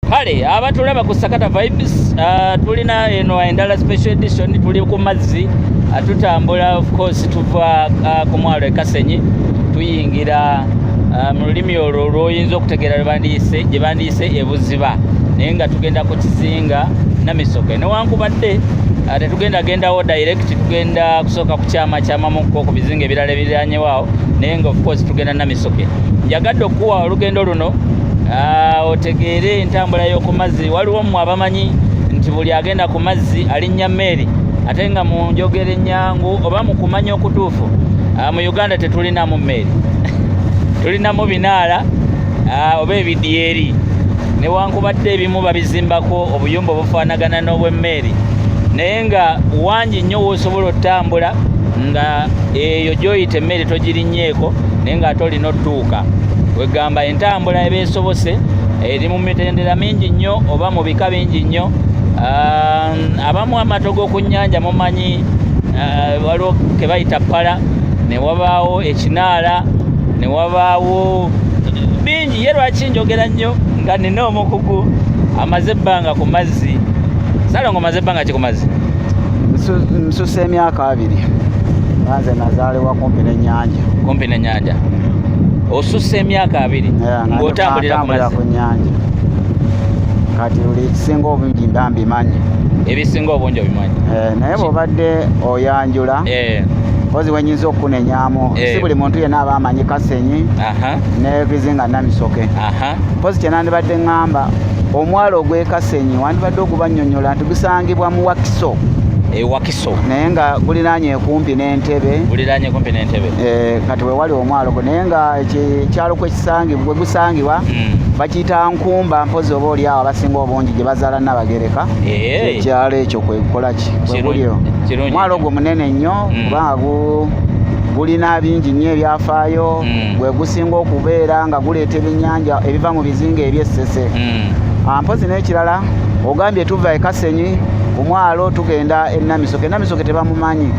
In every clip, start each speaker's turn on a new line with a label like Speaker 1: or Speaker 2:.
Speaker 1: Kale abatulaba ku Sakata Vibes, tulina eno endala special edition. Tuli ku mazzi, tutambula. Of course tuva ku mwalo e Kasenyi, tuyingira mu lulimi olwo lwoyinza okutegeera lwebandiyise gye bandiyise ebuziba, naye nga tugenda ku kizinga Namisoke. Newankubadde tetugenda gendawo direct, tugenda kusooka kukyamakyamamuko ku bizinga ebirala ebiriranyewo, naye nga of course tugenda Namisoke. Njagadde okukuwa olugendo luno otegeere entambula y'oku mazzi. Waliwo mmwe abamanyi nti buli agenda ku mazzi alinnya mmeeri, ate nga mu njogera ennyangu oba mu kumanya okutuufu, mu Uganda tetulinamu mmeeri, tulinamu binaala oba ebidyeri, newankubadde ebimu babizimbako obuyumba obufaanagana n'obw'emmeeri, naye nga wangi nnyo w'osobola otambula nga eyo gy'oyita emmere togirinnyeeko, naye ng'ate olina otuuka. Wegamba entambula eba esobose eri mu mitendera mingi nnyo oba mu bika bingi nnyo. Abamu amaato g'oku nnyanja mumanyi, waliwo ke bayita pala, ne wabaawo ekinaala, ne wabaawo bingi. Ye lwaki njogera nnyo nga nina omukugu amaze ebbanga ku mazzi? Salongo, omaze ebbanga ki ku mazzi?
Speaker 2: Nsusa emyaka 20. Nze nazaalibwa kumpi n'ennyanja.
Speaker 1: Kumpi n'ennyanja. Osussa emyaka 20 ng'otambulira ku
Speaker 2: ntambulira
Speaker 1: mazzi.
Speaker 2: Ku nnyanja. Kati buli ekisinga obungi mba mbimanyi.
Speaker 1: Ebisinga obungi obimanyi.
Speaker 2: Naye bw'obadde oyanjula, kozi wenyinza okukunenyamu, si buli muntu yenna aba amanyi Kasenyi n'ebizinga Namisoke. Mpozi kye nandibadde ŋŋamba, omwalo ogw'e Kasenyi wandibadde ogubannyonnyola nti gusangibwa mu Wakiso.
Speaker 1: Ewakiso.
Speaker 2: Naye nga guliraanye kumpi n'Entebe.
Speaker 1: Guliraanye kumpi n'Entebe.
Speaker 2: Kati wewali omwalo gwo, naye nga ekyalo kwekisangibwa gwe gusangibwa bakiyita Nkumba. Mpozi oba oli awo abasinga obungi gye bazaala Nabagereka, ekyalo ekyo kwekukola ki kweguli.
Speaker 1: Kirungi
Speaker 2: Omwalo
Speaker 1: nnyo.
Speaker 2: ogwo munene nnyo, kubanga gulina bingi nnyo ebyafaayo. Gwe gusinga okubeera nga guleeta ebyennyanja ebiva mu bizinga eby'Essese. Mpozi n'ekirala, ogambye tuva e Kasenyi ku mwalo tugenda e Namisoke. Namisoke tebamumanyi.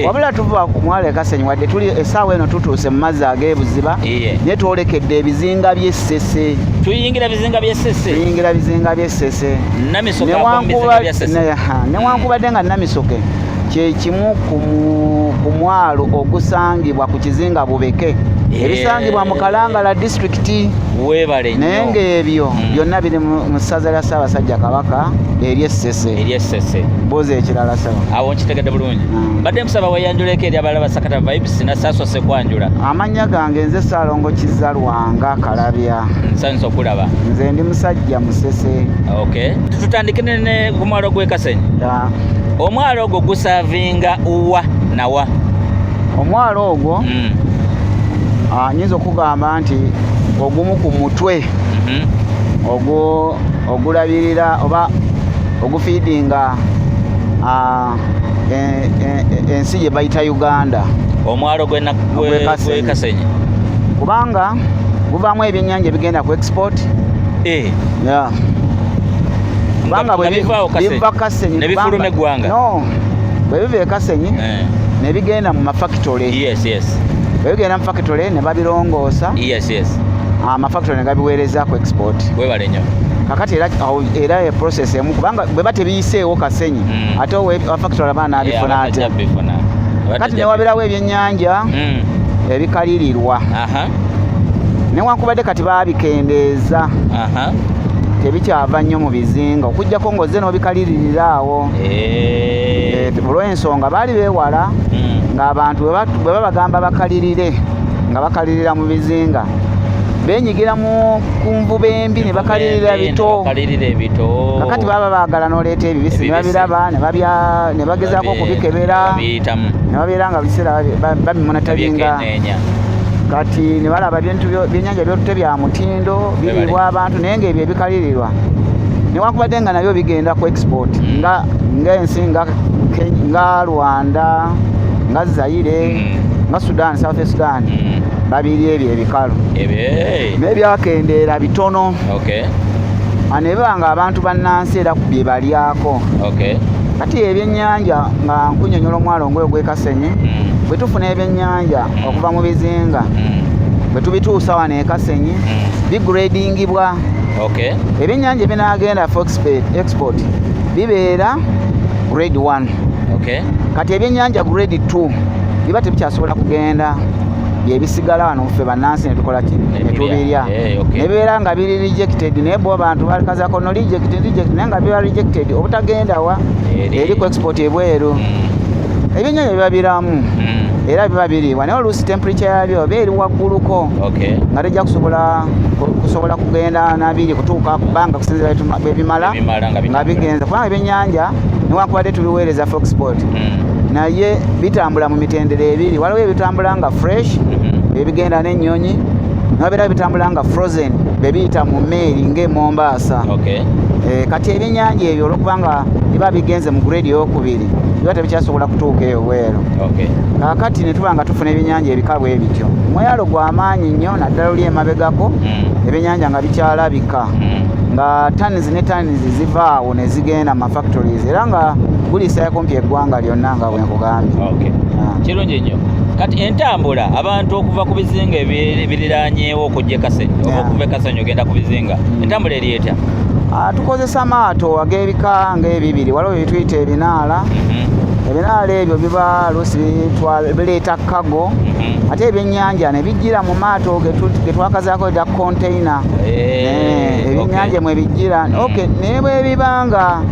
Speaker 2: Wabula tuva ku mwalo e Kasenyi, wadde tuli essaawa eno tutuuse mu mazzi ag'ebuziba, naye twolekedde ebizinga by'Essese.
Speaker 1: Tuyingira bizinga by'Essese.
Speaker 2: Tuyingira bizinga by'Essese.
Speaker 1: Namisoke ava mu bizinga by'Essese.
Speaker 2: Newankubadde nga Namisoke kye kimu ku mwalo ogusangibwa ku kizinga Bubeke, ebisangibwa mu Kalangala Disitulikiti,
Speaker 1: Weebale
Speaker 2: naye
Speaker 1: nnyo.
Speaker 2: ng'ebyo byonna biri mu ssaza lya Ssaabasajja Kabaka ery'Essese.
Speaker 1: Ery'Essese.
Speaker 2: Buuza ekirala, saba.
Speaker 1: Awo nkitegedde bulungi. Mbadde nkusaba weeyanjuleko eri abalaba Sakata Vibes, nasaasose kwanjula.
Speaker 2: Amannya gange nze Saalongo Kizza Lwanga Kalabya.
Speaker 1: Nsanyusa okulaba.
Speaker 2: Nze ndi musajja Musese.
Speaker 1: Okay, tutandike ne ku mwalo gw'e Kasenyi. Omwalo ogwo guservinga wa nawa?
Speaker 2: Omwalo ogwo, nyinza okugamba nti ogumu ku mutwe ogulabirira oba ogufeedinga ensi gye bayita Uganda.
Speaker 1: Omwalo
Speaker 2: Ogw'e Kasenyi.
Speaker 1: Gw'e Kasenyi.
Speaker 2: Kubanga guvaamu ebyennyanja ebigenda ku export. Yeah. Kubanga
Speaker 1: Nga bivaawo Kasenyi.
Speaker 2: Biva Kasenyi.
Speaker 1: Ne bifuluma eggwanga.
Speaker 2: No, bwe biva e Kasenyi ne bigenda mu mafactory. Bwe bigenda mu factory ne babirongoosa, amafactory ne gabiweereza ku export.
Speaker 1: Webale nnyo.
Speaker 2: Kakati era awo era e process emu, kubanga bwe batebiyiseewo Kasenyi, ate owe factory aba n'abifuna
Speaker 1: abatajja
Speaker 2: atya?
Speaker 1: Bifuna.
Speaker 2: Kati
Speaker 1: Abatajja.
Speaker 2: ne wabeerawo ebyennyanja ebikalirirwa, newankubadde kati baabikendeeza, tebikyava nnyo mu bizinga okuggyako ng'ozze n'obikaliririra awo. Olw'ensonga baali beewala ng'abantu bwe babagamba bakalirire nga bakalirira mu bizinga, beenyigira mu ku nvuba embi ne bakalirira bito.
Speaker 1: Bakalirira ebito.
Speaker 2: Kakati baba baagala n'oleeta ebibisi ne
Speaker 1: Ebibisi.
Speaker 2: babiraba ne bagezaako okubikebera,
Speaker 1: Babiyitamu.
Speaker 2: ne babeera nga biseera babimonitoringa.
Speaker 1: Babyekenneenya.
Speaker 2: Kati ne balaba ebintu byennyanja byotute bya mutindo, biriibwa abantu, naye ng'ebyo ebikalirirwa, newankubadde nga nabyo bigenda ku export, nga ng'ensi nga nga Rwanda, nga Zaire, nga Sudan, South Sudan, babiri ebyo ebikalu.
Speaker 1: Ebyo.
Speaker 2: Naye byakendeera bitono. Ne biba nga abantu bannansi era bye balyako. Kati ebyennyanja, nga nkunyonyola omwalo ng'oyo gw'e Kasenyi, bwe tufuna ebyennyanja okuva mu bizinga, bwe tubituusa wano e Kasenyi, bigradingibwa.
Speaker 1: Okay.
Speaker 2: Ebyennyanja ebinaagenda for export bibeera grade 1.
Speaker 1: Okay.
Speaker 2: Kati ebyennyanja grade 2 biba tebikyasobola kugenda, byebisigala wano ffe bannansi netukola ki? Netubirya.
Speaker 1: Eh, okay.
Speaker 2: Nebibeera nga biri rejected, naye bo abantu bakazako no rejected, rejected, naye nga biba rejected obutagenda wa?
Speaker 1: Eri.
Speaker 2: Eri ku export ebweru. Ebyennyanja biba biramu era biba biriibwa, naye oluusi temperature yabyo oba eri wagguluko nga tejja kusobola kugenda nabiri kutuuka kubanga kusinziira bwe bimala
Speaker 1: Ebimala nga
Speaker 2: nga
Speaker 1: bitambula.
Speaker 2: bigenza, kubanga ebyennyanja newankubadde tubiweereza for export, naye bitambula mu mitendera ebiri. Waliwo ebitambula nga fresh, ebigenda n'ennyonyi, nababeera bitambula nga frozen, bebiyita mu meeri ng'e Mombasa. Eh, kati ebyennyanja ebyo olwokubanga biba bigenze mu grade eyokubiri, biba tebikyasobola kutuuka eyo bweru. Kaakati ne tuba nga tufuna ebyennyanja ebika bwe bityo. Omweyalo gw'amaanyi nnyo, naddala oli emabegako, ebyennyanja nga bikyalabika, nga tons ne tons zivaawo ne zigenda mu mafactories, era nga guliisa kumpi eggwanga lyonna nga bwe nkugambye. Ah.
Speaker 1: Kirungi nnyo. Kati entambula, abantu okuva ku bizinga ebiriranyeewo okujja e Kasenyi oba okuva e Kasenyi ogenda ku bizinga, entambula eri etya?
Speaker 2: Ah, tukozesa amaato ag'ebika ng'ebibiri. Waliwo byetuyita ebinaala. Ebinaala ebyo biba luusi bireeta cargo, ate ebyennyanja ne bijjira mu maato ge twakazaako dda container. Ebyennyanja mwe bijjira. Okay, naye bwe biba nga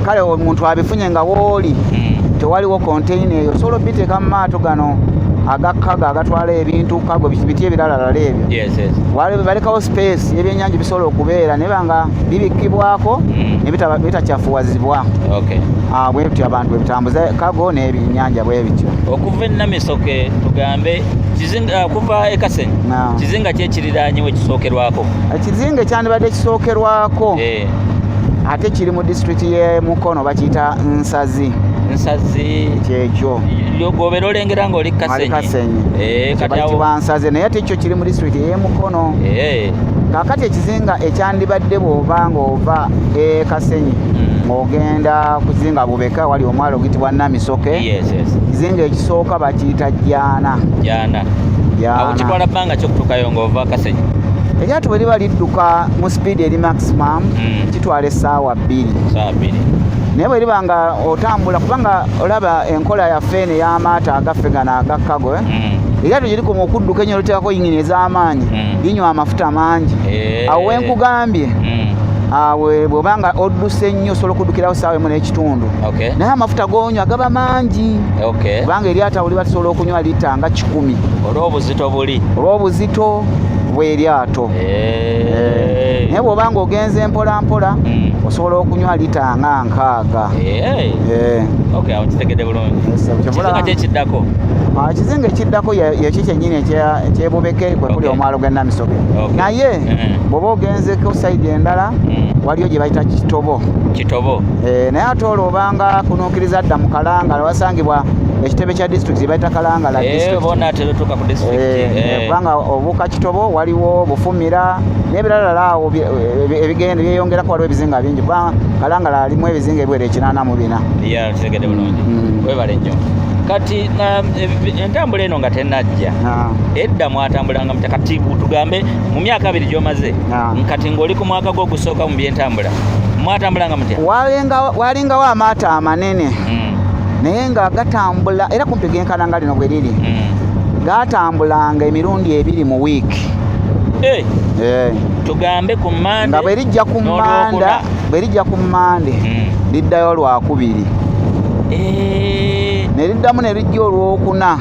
Speaker 2: kale omuntu abifunye nga wooli tewaliwo container eyo, osobola obiteeka mu maato gano aga cargo agatwala ebintu cargo, biti ebiralalala ebyo. Balekawo space ebyennyanja bisobola okubeera naye banga bibikkibwako ne bitakyafuwazibwa. Ah, bwe bityo abantu bwe bitambuza cargo n'ebyennyanja bwe bityo.
Speaker 1: Okuva e Namisoke, tugambe kizinga, okuva e Kasenyi, kizinga kyekiriranyewo ekisookerwako?
Speaker 2: Ekizinga ekyandibadde kisookerwako, ate kiri mu disitulikiti y'e Mukono, bakiyita Nsazi.
Speaker 1: Nsazi.
Speaker 2: Kyekyo.
Speaker 1: Gobeera olengera ng'oli
Speaker 2: Ali
Speaker 1: Kasenyi.
Speaker 2: Kasenyi.
Speaker 1: Eh, kati awo
Speaker 2: Bayitibwa Nsazi, naye ate ekyo kiri mu disitulikiti ey'e Mukono. Kaakati ekizinga ekyandibadde, bw'oba ng'ova e Kasenyi ng'ogenda ku kizinga Bubeka, wali omwalo oguyitibwa Namisoke, kizinga ekisooka bakiyita Jjaana.
Speaker 1: Jana.
Speaker 2: Jjaana.
Speaker 1: Awo kitwala bbanga ki okutuukayo ng'ova Kasenyi?
Speaker 2: Eryato bwe liba lidduka mu sipiidi eri maximum, kitwala essaawa 2.
Speaker 1: Saa 2.
Speaker 2: Naye bwe liba nga otambula, kubanga olaba enkola yaffe eno ey'amaato agaffe gano aga cargo, eh? Eryato gye likoma okudduka ennyo, liteekako yingini ez'amaanyi, linywa amafuta mangi. Awo wenkugambye, awo bw'oba nga odduse ennyo, osobola okuddukirawo ssaawa 1 n'ekitundu, naye amafuta g'onywa gaba mangi, kubanga eryato awo liba lisobola okunywa lita nga 100.
Speaker 1: Olw'obuzito buli.
Speaker 2: Olw'obuzito bw'eryato. Naye bw'oba nga ogenze mpola mpola, osobola okunywa lita nga 60.
Speaker 1: Okay, awo kitegedde bulungi.
Speaker 2: Yes, kyova
Speaker 1: Kizinga kyekiddako?
Speaker 2: Ah, ekizinga ekiddako yekyo kyennyini ekyebubeke, kwe kuli omwalo gw'e Namisoke. Naye bw'oba ogenzeko side endala, waliyo gye bayita Kitobo.
Speaker 1: Kitobo.
Speaker 2: Eh, naye ate olwo obanga kunuukiriza dda mu Kalangala, wasangibwa ekitebe kya disitulikiti gye bayita Kalangala district.
Speaker 1: Bona tetuuka ku disitulikiti.
Speaker 2: Kubanga obuuka Kitobo, waliwo Bufumira n'ebiralala awo ebigenda byeyongerako, waliwo ebizinga bingi, kubanga Kalangala alimu ebizinga ebiwera 84.
Speaker 1: Ya, kitegedde bulungi. Webale nnyo. Kati entambula eno nga tennajja, edda mwatambulanga mutya? Kati tugambe mu myaka 2 gy'omaze, kati ng'oli ku mwaka gwo ogusooka mu byentambula, mwatambulanga mutya?
Speaker 2: Walingawo amaato amanene, naye nga gatambula era kumpi genkana nga lino bwe liri. Gatambulanga emirundi ebiri mu wiiki.
Speaker 1: Tugambe ku Mande
Speaker 2: Nga bwe lijja ku
Speaker 1: n'Olwokuna.
Speaker 2: Manda, bwe lijja ku Mande, liddayo Lwakubiri, ne liddamu ne lijja Olwokuna,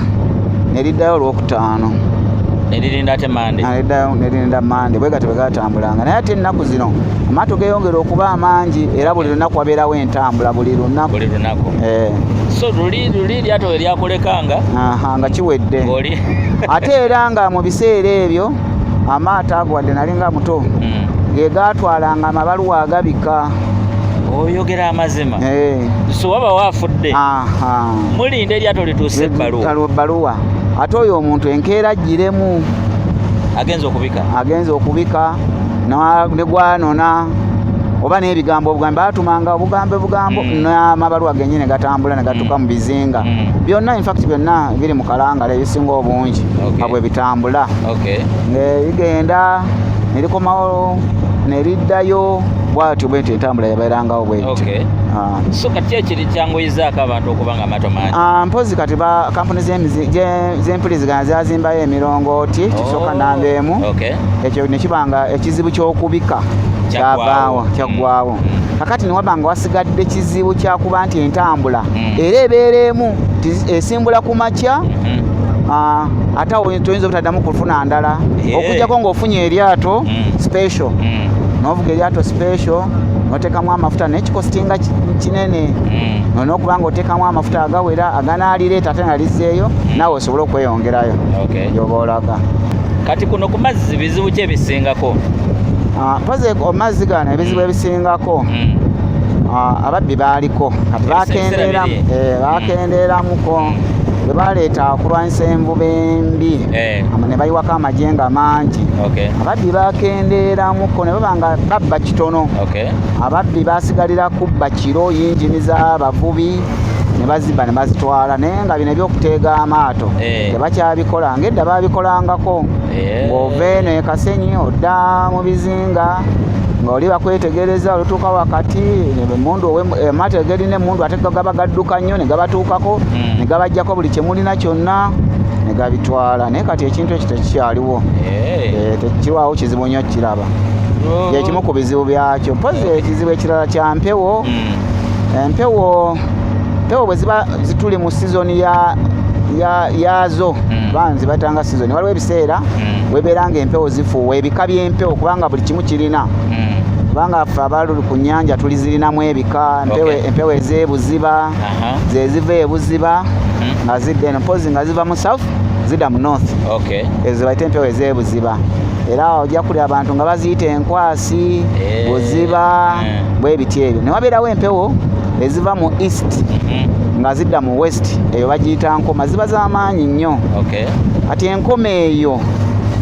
Speaker 2: ne liddayo Olwokutaano.
Speaker 1: Ne lirinda ate Mande.
Speaker 2: Ne liddayo ne lirinda Mande. Bwe gatyo bwe gatambulanga. Naye ate ennaku zino amaato geeyongera okuba amangi, era buli lunaku wabeerawo entambula, buli lunaku.
Speaker 1: Buli lunaku.
Speaker 2: Eh.
Speaker 1: So luli eryato we lyakulekanga,
Speaker 2: Aha, nga kiwedde.
Speaker 1: Ng'oli
Speaker 2: Ate era nga mu biseera ebyo amaato ago, wadde nali nga muto, ge gaatwalanga amabaluwa agabika.
Speaker 1: Oyogera amazima?
Speaker 2: Eh.
Speaker 1: So waba waafudde, mulinda eryato lituuse ebbaluwa.
Speaker 2: Ebbaluwa, ate oyo omuntu enkeera agiremu.
Speaker 1: Agenza okubika.
Speaker 2: Agenza okubika ne gwanona oba n'ebigambo obugambo, batumanga obugambo obugambo, n'amabaluwa gennyini gatambula ne gatuuka mu bizinga byonna. In fact byonna biri mu Kalangala ebisinga obungi nga bwe bitambula, bigenda ne likomawo. Ne liddayo bwatyo bwentyo, entambula yabeerangawo bwetyo. Ah.
Speaker 1: So kati ekiri kyanguyizaako abantu okuba nga amaato mangi?
Speaker 2: Ah, mpozi kati ba kampuni z'empuliziganya zazimbayo emirongooti, kisooka namba emu. Ekyo ne kiba nga ekizibu ky'okubika
Speaker 1: Kyaggwawo.
Speaker 2: kyavaawo, kyaggwawo. Kakati ne waba nga wasigadde kizibu kyakuba nti entambula era ebeera emu, esimbula ku makya. Ah, ate awo toyinza obutaddamu kufuna ndala okuggyako ng'ofunye eryato special, n'ovuga eryato special n'oteekamu amafuta, naye kikositinga kinene. Olina okuba nga oteekamu amafuta agawera aganaalireeta ate nga lizzeeyo, naawe osobole okweyongerayo gyoba olaga.
Speaker 1: Kati kuno ku mazzi bizibu ki ebisingako?
Speaker 2: Ah, mpozi amazzi gano ebizibu ebisingako, ababbi baaliko kati
Speaker 1: Ebiseera biri.
Speaker 2: Bakendeeramuko bwe baleeta okulwanyisa envuba embi, ne bayiwako amagye nga mangi. Ababbi bakendeeramuko ne baba nga babba kitono. Ababbi basigalira kubba kiro, yingini z'abavubi ne bazibba ne bazitwala, naye nga bino ebyokuteega amaato tebakyabikola ng'edda babikolangako. Ng'ova eno e Kasenyi odda mu bizinga ng'oli bakwetegereza, olutuuka wakati emundu, amaato egerina emundu ate go gaba gadduka nnyo ne gabatuukako ne gabajjako buli kye mulina kyonna ne gabitwala. Naye kati ekintu ekyo tekikyaliwo. Tekirwawo, kizibu nnyo kiraba. Yekimu ku bizibu byakyo. Mpozi ekizibu ekirala kya mpewo. Empewo bwe ziba zituli mu sizoni yaazo, banzi batanga sizoni, waliwo ebiseera webeera nga empewo zifuuwa, ebika by'empewo, kubanga buli kimu kirina, kubanga ffe abali ku nnyanja tulizirinamu ebika empewo. Empewo ez'ebuziba zeziva ebuziba nga zidda eno, mpozi nga ziva mu south zidda mu north. Ezo bayita empewo ez'ebuziba, era ojja kulya abantu nga baziyita enkwasi, buziba, bwe biti ebyo. Ne wabeerawo empewo eziva mu east nga zidda mu west, eyo bagiyita nkoma, ziba z'amaanyi nnyo. Kati enkoma eyo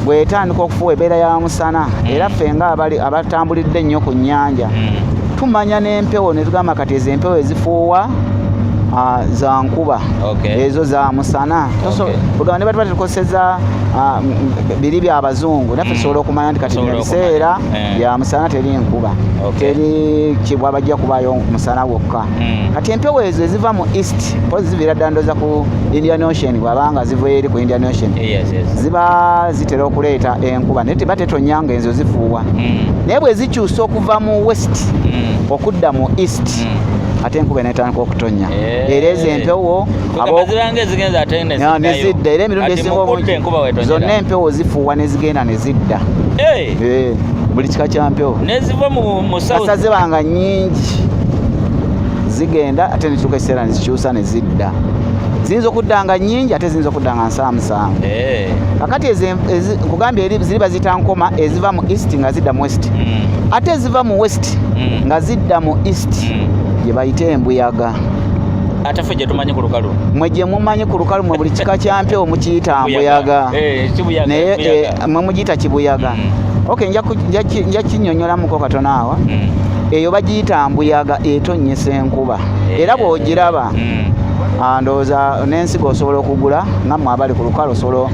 Speaker 2: bw'etandika okufuuwa ebeera ya musana, era ffe nga abali abatambulidde ennyo ku nnyanja tumanya n'empewo ne tugamba kati ezo empewo ezifuuwa za nkuba, ezo za musana. Kugamba ne batuba tetukozeseza biri byabazungu, naffe tusobola okumanya nti kati bino
Speaker 1: Tusobola
Speaker 2: biseera
Speaker 1: okumanya.
Speaker 2: bya musana, teri nkuba, teri kibwa, bajja kubaayo musana gwokka. Kati empewo ezo eziva mu east, mpozi ziviira ddala ndooza ku Indian Ocean, bwabanga ziva eri ku Indian Ocean, ziba zitera okuleeta enkuba, naye teba tetonya nga ezo zifuuwa. Naye bwe zikyusa okuva mu west okudda mu east, ate enkuba enetandika okutonya. Era ezo empewo
Speaker 1: Kugamba zibanga ezigenza ate ne
Speaker 2: ne
Speaker 1: ziddayo.
Speaker 2: zidda, era emirundi
Speaker 1: Kati
Speaker 2: esinga
Speaker 1: mu kudda
Speaker 2: obungi
Speaker 1: enkuba wetonyera.
Speaker 2: zonna empewo zifuuwa ne zigenda ne zidda. Buli kika kya mpewo
Speaker 1: Neziva mu south.
Speaker 2: Kasa zibanga nnyingi, zigenda ate netuuka ekiseera nezikyusa ne zidda. Ziyinza okudda nga nnyingi, ate ziyinza okudda nga nsaamusaamu. Kakati nkugambye eri ziri baziyita nkoma, eziva mu east nga zidda mu west. Ate eziva mu west nga zidda mu east gye bayita embuyaga.
Speaker 1: Ate ffe gye tumanyi ku lukalu.
Speaker 2: Mwe gye mumanyi ku lukalu, mwe buli kika kya mpewo mukiyita mbuyaga.
Speaker 1: Kibuyaga,
Speaker 2: Naye
Speaker 1: kibuyaga.
Speaker 2: mwe mugiyita kibuyaga. Okay, nja kinnyonnyolamuko katono awo. Eyo bagiyita mbuyaga, etonnyesa enkuba. Era bw'ogiraba, ndowooza n'ensigo osobola okugula, nga mmwe abali ku lukalu osobola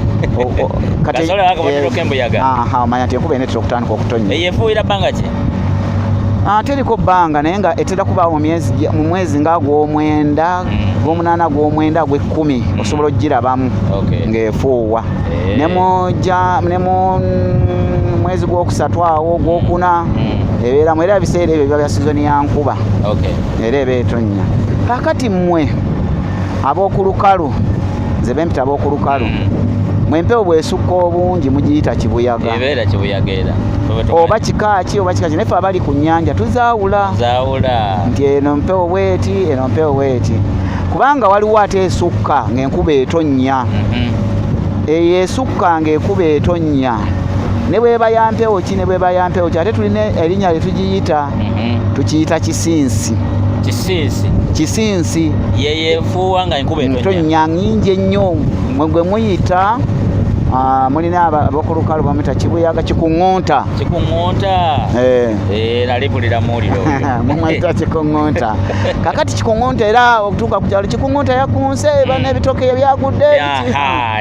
Speaker 2: kati
Speaker 1: Kasobola akabonero k'embuyaga.
Speaker 2: Aha, omanya nti enkuba eneetera okutandika okutonnya.
Speaker 1: Eyo efuuyira bbanga ki?
Speaker 2: Ah, teriko bbanga, naye nga etera kubaawo mu mwezi nga gw'omwenda, gw'omunaana, gw'omwenda, gw'ekkumi, osobola okugirabamu ng'efuuwa. Ne mu mwezi gwokusatu awo, gwokuna, ebeeramu. Era ebiseera ebyo biba bya sizoni ya nkuba. Era eba etonnya. Kaakati mmwe ab'oku lukalu, nze bempita ab'oku lukalu, mwe empewo bw'esukka obungi mugiyita kibuyaga.
Speaker 1: Ebeera kibuyaga era. Tuba tumanyi.
Speaker 2: Oba kikaaki, oba kikaaki, naye ffe abali ku nnyanja tuzaawula
Speaker 1: Zaawula.
Speaker 2: nti eno mpewo bweti, eno mpewo bweti, kubanga waliwo ate esukka ng'enkuba etonnya. Eyo esukka ng'enkuba etonnya, ne bweba ya mpewo ki, ne bweba ya mpewo ki, ate tulina erinnya lye tugiyita. Tukiyita kisinsi.
Speaker 1: Kisinsi.
Speaker 2: Kisinsi.
Speaker 1: Yeyefuuwa nga enkuba etonya.
Speaker 2: Ntonya nyingi ennyo. Mwe gwe muyita, mulina ab'okulukalu bamuyita kibuyaga kikuŋŋunta.
Speaker 1: Kikuŋŋunta. Nali mpulira muwuliro oyo.
Speaker 2: Mumwita kikuŋŋunta. Kakati kikuŋŋunta, era okutuuka ku kyalo kikuŋŋunta yakunse bana ebitooke byagudde.
Speaker 1: Aha.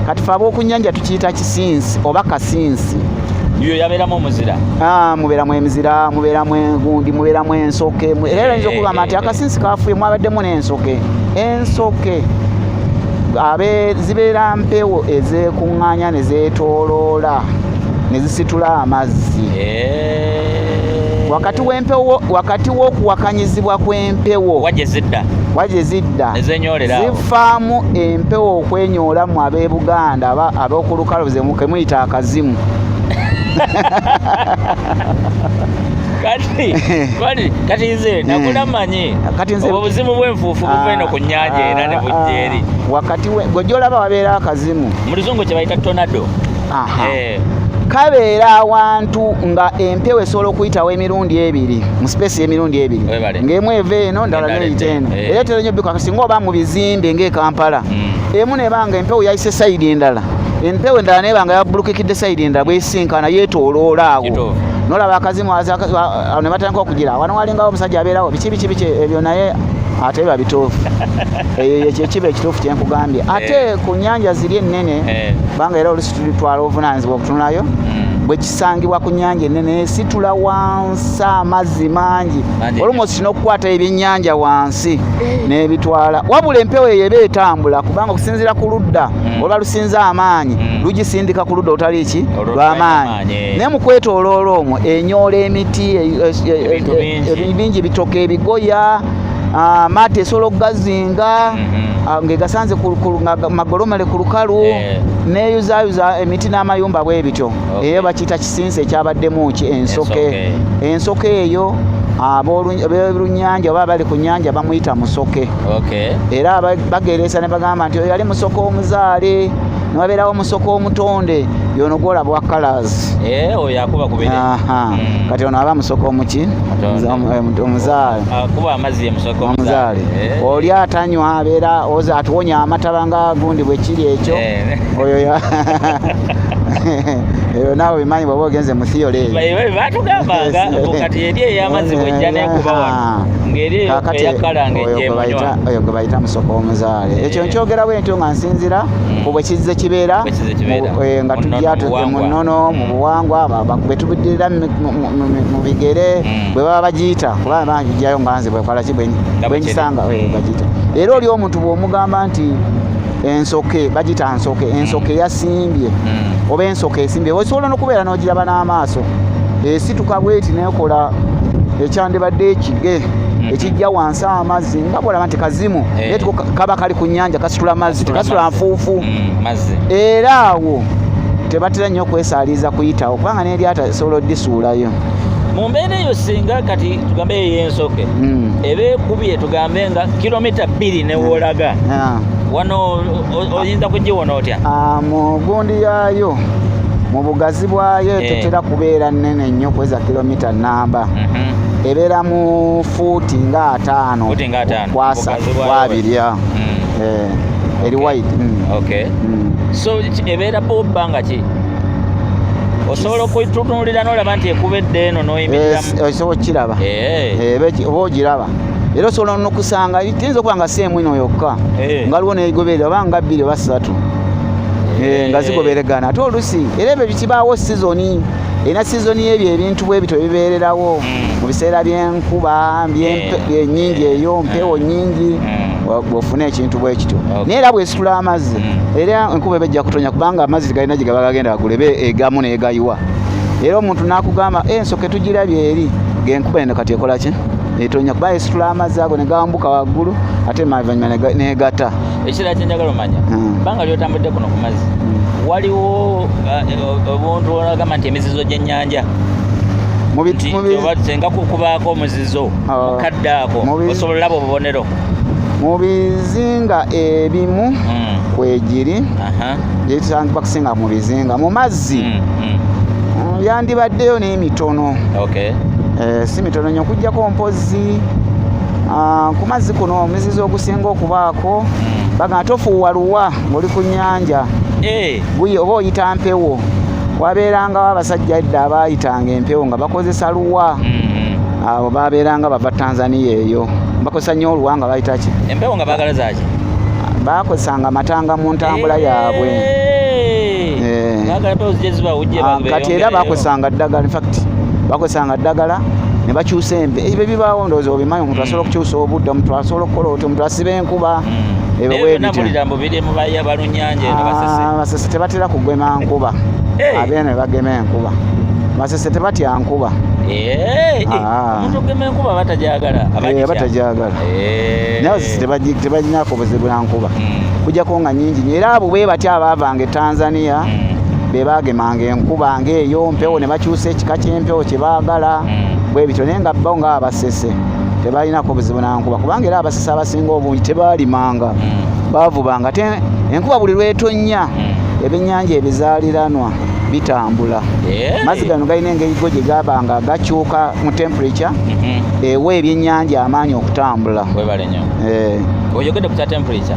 Speaker 2: Kati fe ab'oku nnyanja tukiyita kisinsi oba kasinsi.
Speaker 1: Yo yabeeramu omuzira.
Speaker 2: Ah, mubeeramu emizira, mubeeramu engundi, mubeeramu ensoke. Era oyinza okugamba nti akasinsi kafuye, mwabaddemu n'ensoke. Ensoke abe zibeera mpewo ezeekuŋŋaanya ne zeetooloola ne zisitula amazzi. Wakati w'empewo, wakati w'okuwakanyizibwa kw'empewo,
Speaker 1: Wa gye zidda?
Speaker 2: Wa gye zidda?
Speaker 1: Ezenyoolera awo.
Speaker 2: Zifaamu empewo okwenyoolamu. Ab'e Buganda ab'oku lukalu ze kemuyita akazimu.
Speaker 1: Kati nze nakula manyi
Speaker 2: Kati nze-
Speaker 1: obwo obuzimu bw'enfuufu buva eno ku nnyanja era ne bujja eri.
Speaker 2: Wakati gwe gyolaba wabeera akazimu.
Speaker 1: Mu luzungu kye bayita tornado.
Speaker 2: Aha. Kabeera awantu nga empewo esobola okuyitawo emirundi ebiri mu space y'emirundi ebiri,
Speaker 1: Webale.
Speaker 2: ng'emu eva eno, ndala
Speaker 1: Endala
Speaker 2: neyita
Speaker 1: edda.
Speaker 2: eno. Era etera nnyo bika singa oba mu bizimbe ng'e Kampala, emu nebanga empewo yayise side endala, empewo endala nebanga yabbulukikidde side endala, bwesinkana yeetooloola awo. Nolaba akazimu ne batandika okugira wano walingawo omusajja abeerawo biki biki biki ebyo, naye ate biba bituufu. Eyo ekyo kiba ekituufu kyenkugambye. Ate ku nnyanja ziri ennene, kubanga era olusi tulitwala obuvunaanyizibwa okutunulayo, bwe kisangibwa ku nnyanja ennene esitula wansi amazzi mangi,
Speaker 1: Mangi.
Speaker 2: olumosi n'okukwata ebyennyanja wansi n'ebitwala. Wabula empewo eyo eba etambula kubanga okusinziira ku ludda oluba lusinza amaanyi, lugisindika ku ludda olutali ki
Speaker 1: Olwo
Speaker 2: lw'amaanyi.
Speaker 1: lw'amaanyi, eh.
Speaker 2: Naye mu kwetooloola omwo enyoola emiti,
Speaker 1: Ebintu bingi.
Speaker 2: ebintu bingi, bitoka, ebigoya, amaato esobola okugazinga, ng'egasanze nga magolomale ku lukalu, neyuzayuza emiti n'amayumba bwe bityo. Eyo bakiyita kisinsi ekyabaddemu ki? Ensoke.
Speaker 1: Ensoke.
Speaker 2: Ensoke eyo ab'olunnyanja oba abali ku nnyanja bamuyita musoke. Era bagereesa ne bagamba nti oyo yali musoke omuzaale, ne wabeerawo musoke omutonde, yono gwolaba wa colors.
Speaker 1: Oyo akuba ku bire.
Speaker 2: Aha. Kati ono aba musoke omuki?
Speaker 1: Mutonde.
Speaker 2: Omuzaale.
Speaker 1: Akuba amazzi ye musoke
Speaker 2: omuzaale. Oli atanywa abeera oza atuwonya amataba nga gundi bwe kiri ekyo. Oyo eyo naawe bimanyi bw'oba ogenze mu theory eyo.
Speaker 1: Batugambanga mbu kati eri ey'amazzi bwejja nekuba wano, ng'eri eyo
Speaker 2: Kaakati
Speaker 1: eya color
Speaker 2: oyo
Speaker 1: ng'ejja
Speaker 2: gwe
Speaker 1: emunywa.
Speaker 2: Oyo gwe bayita musoke omuzaale. Ekyo nkyogera bwe ntyo nga nsinzira ku bwe kizze kibeera,
Speaker 1: Bwe kizze kibeera.
Speaker 2: Nga
Speaker 1: Mu
Speaker 2: tujja
Speaker 1: nnono, mu
Speaker 2: mu
Speaker 1: buwangwa.
Speaker 2: nnono, mu buwangwa, bwe tubiddirira mu bigere, bwe baba bagiyita, kuba bangijjayo nga nze bwekola ki
Speaker 1: Nga
Speaker 2: bwe
Speaker 1: bwe
Speaker 2: ngisanga,
Speaker 1: kiri.
Speaker 2: bagiyita. Era oli omuntu bw'omugamba nti ensoke bagiyita nsoke, ensoke yasimbye, oba ensoke esimbye, osobola n'okubeera n'ogiraba n'amaaso, esituka bweti nekola ekyandibadde ekige ekijja wansi amazzi, nga bwolaba nti kazimu. Naye tiko kaba kali ku nnyanja, kasitula mazzi, tekasitula
Speaker 1: mazzi.
Speaker 2: nfuufu.
Speaker 1: Mazzi.
Speaker 2: Era awo tebatera nnyo okwesaaliza kuyitawo, kubanga n'eryato esobola oddisuulayo.
Speaker 1: Mu mbeera eyo, singa kati tugambe eyo ey'ensoke eba ekubye, tugambe nga kilomita 2 newoolaga, wano oyinza kugiwona otya?
Speaker 2: Ah, mu gundi yaayo, mu bugazi bwayo, tetera kubeera nnene nnyo kweza kilomita namba. Ebeera mu fuuti nga 50.
Speaker 1: Fuuti nga 50,
Speaker 2: Kwasa
Speaker 1: bugazi bwayo.
Speaker 2: kwabiri. Eri wide.
Speaker 1: So ebeera bo bbanga ki? Osobola okutunuulira n'olaba nti ekuba edda eno n'oyimiriramu?
Speaker 2: Osobola okukiraba. Oba ogiraba, era osobola nokusanga tiyinza okuba nga si emu ino yokka, nga waliwo negoberera oba nga bbiri oba ssatu, nga zigoberegana. Ate olusi era ebyo bikibaawo sizoni, erina sizoni y'ebyo ebintu bwe bityo bibeererawo mu biseera by'enkuba ennyingi, eyo mpewo nnyingi, bw'ofuna ekintu bwe kityo. Naye era bwesitula amazzi, era enkuba eba ejja kutonya, kubanga amazzi tegalina gye gaba gagenda gagula, eba egamu n'egayiwa. Era omuntu n'akugamba, "Eh, ensoke tugirabye eri," ng'enkuba eno kati ekola ki? Etonya, kuba esitula amazzi ago ne gambuka waggulu, ate oluvannyuma negata.
Speaker 1: Ekirala kyenjagala omanya, bbanga lyotambudde kuno ku mazzi, waliwo obuntu olagamba nti emizizo gy'ennyanja, nti oba senga kubaako omuzizo mukadde ako, osobola olaba obubonero?
Speaker 2: Mu bizinga ebimu kwegiri, gyetutandika kusinga mu bizinga mu mazzi, yandibaddeyo n'emitono. Si mitono nnyo okugjako mpozi, ku mazzi kuno omuzizo ogusinga okubaako, bagamba tofuuwa luwa ng'oli ku nnyanja. Oba oyita mpewo. Wabeerangawo abasajja edda abaayitanga empewo nga bakozesa luwa. Abo babeeranga bava Tanzania, eyo bakozesa nnyo oluwa nga bayita ki?
Speaker 1: Empewo nga baagala zaki?
Speaker 2: Bakozesanga matanga mu ntambula yaabwe.
Speaker 1: Baagala pewo zijje zibawujje.
Speaker 2: Ah, kati era bakozesanga ddagala, in fact bakozesanga ddagala ne bakyusa embe. Ebyo bibaawo, ndowooza obimanyi. Omuntu asobola okukyusa obudde, omuntu asobola okukola oti, omuntu asiba enkuba. Ebyo
Speaker 1: Naye
Speaker 2: bwe
Speaker 1: byonna
Speaker 2: bityo.
Speaker 1: mpulira mbu biri mu balunnyanja eno Basese.
Speaker 2: Ah, Basese tebatera kugema nkuba. Abeeno bagema enkuba, Basese tebatya nkuba. Ah.
Speaker 1: Omuntu ogema enkuba batajagala.
Speaker 2: Eh, batajagala. Naye Abasese tebaginako buzibu na nkuba, kujjako nga nyingi nnyo. Era abo bwe batya abaavanga e Tanzania, be bagemanga enkuba ng'eyo mpewo ne bakyusa ekika ky'empewo kye baagala, bwe bityo. Naye nga bo nga Abasese tebalinako buzibu na nkuba, kubanga era Abasese abasinga obungi tebaalimanga, baavubanga. Ate enkuba buli lwetonnya, ebyennyanja ebizaaliranwa bitambula. Mazzi gano galina engeri go gye gabanga gakyuka mu temperature, ewa ebyennyanja amaanyi okutambula.
Speaker 1: Webale nnyo.
Speaker 2: Eh,
Speaker 1: Oyogedde ku kya temperature.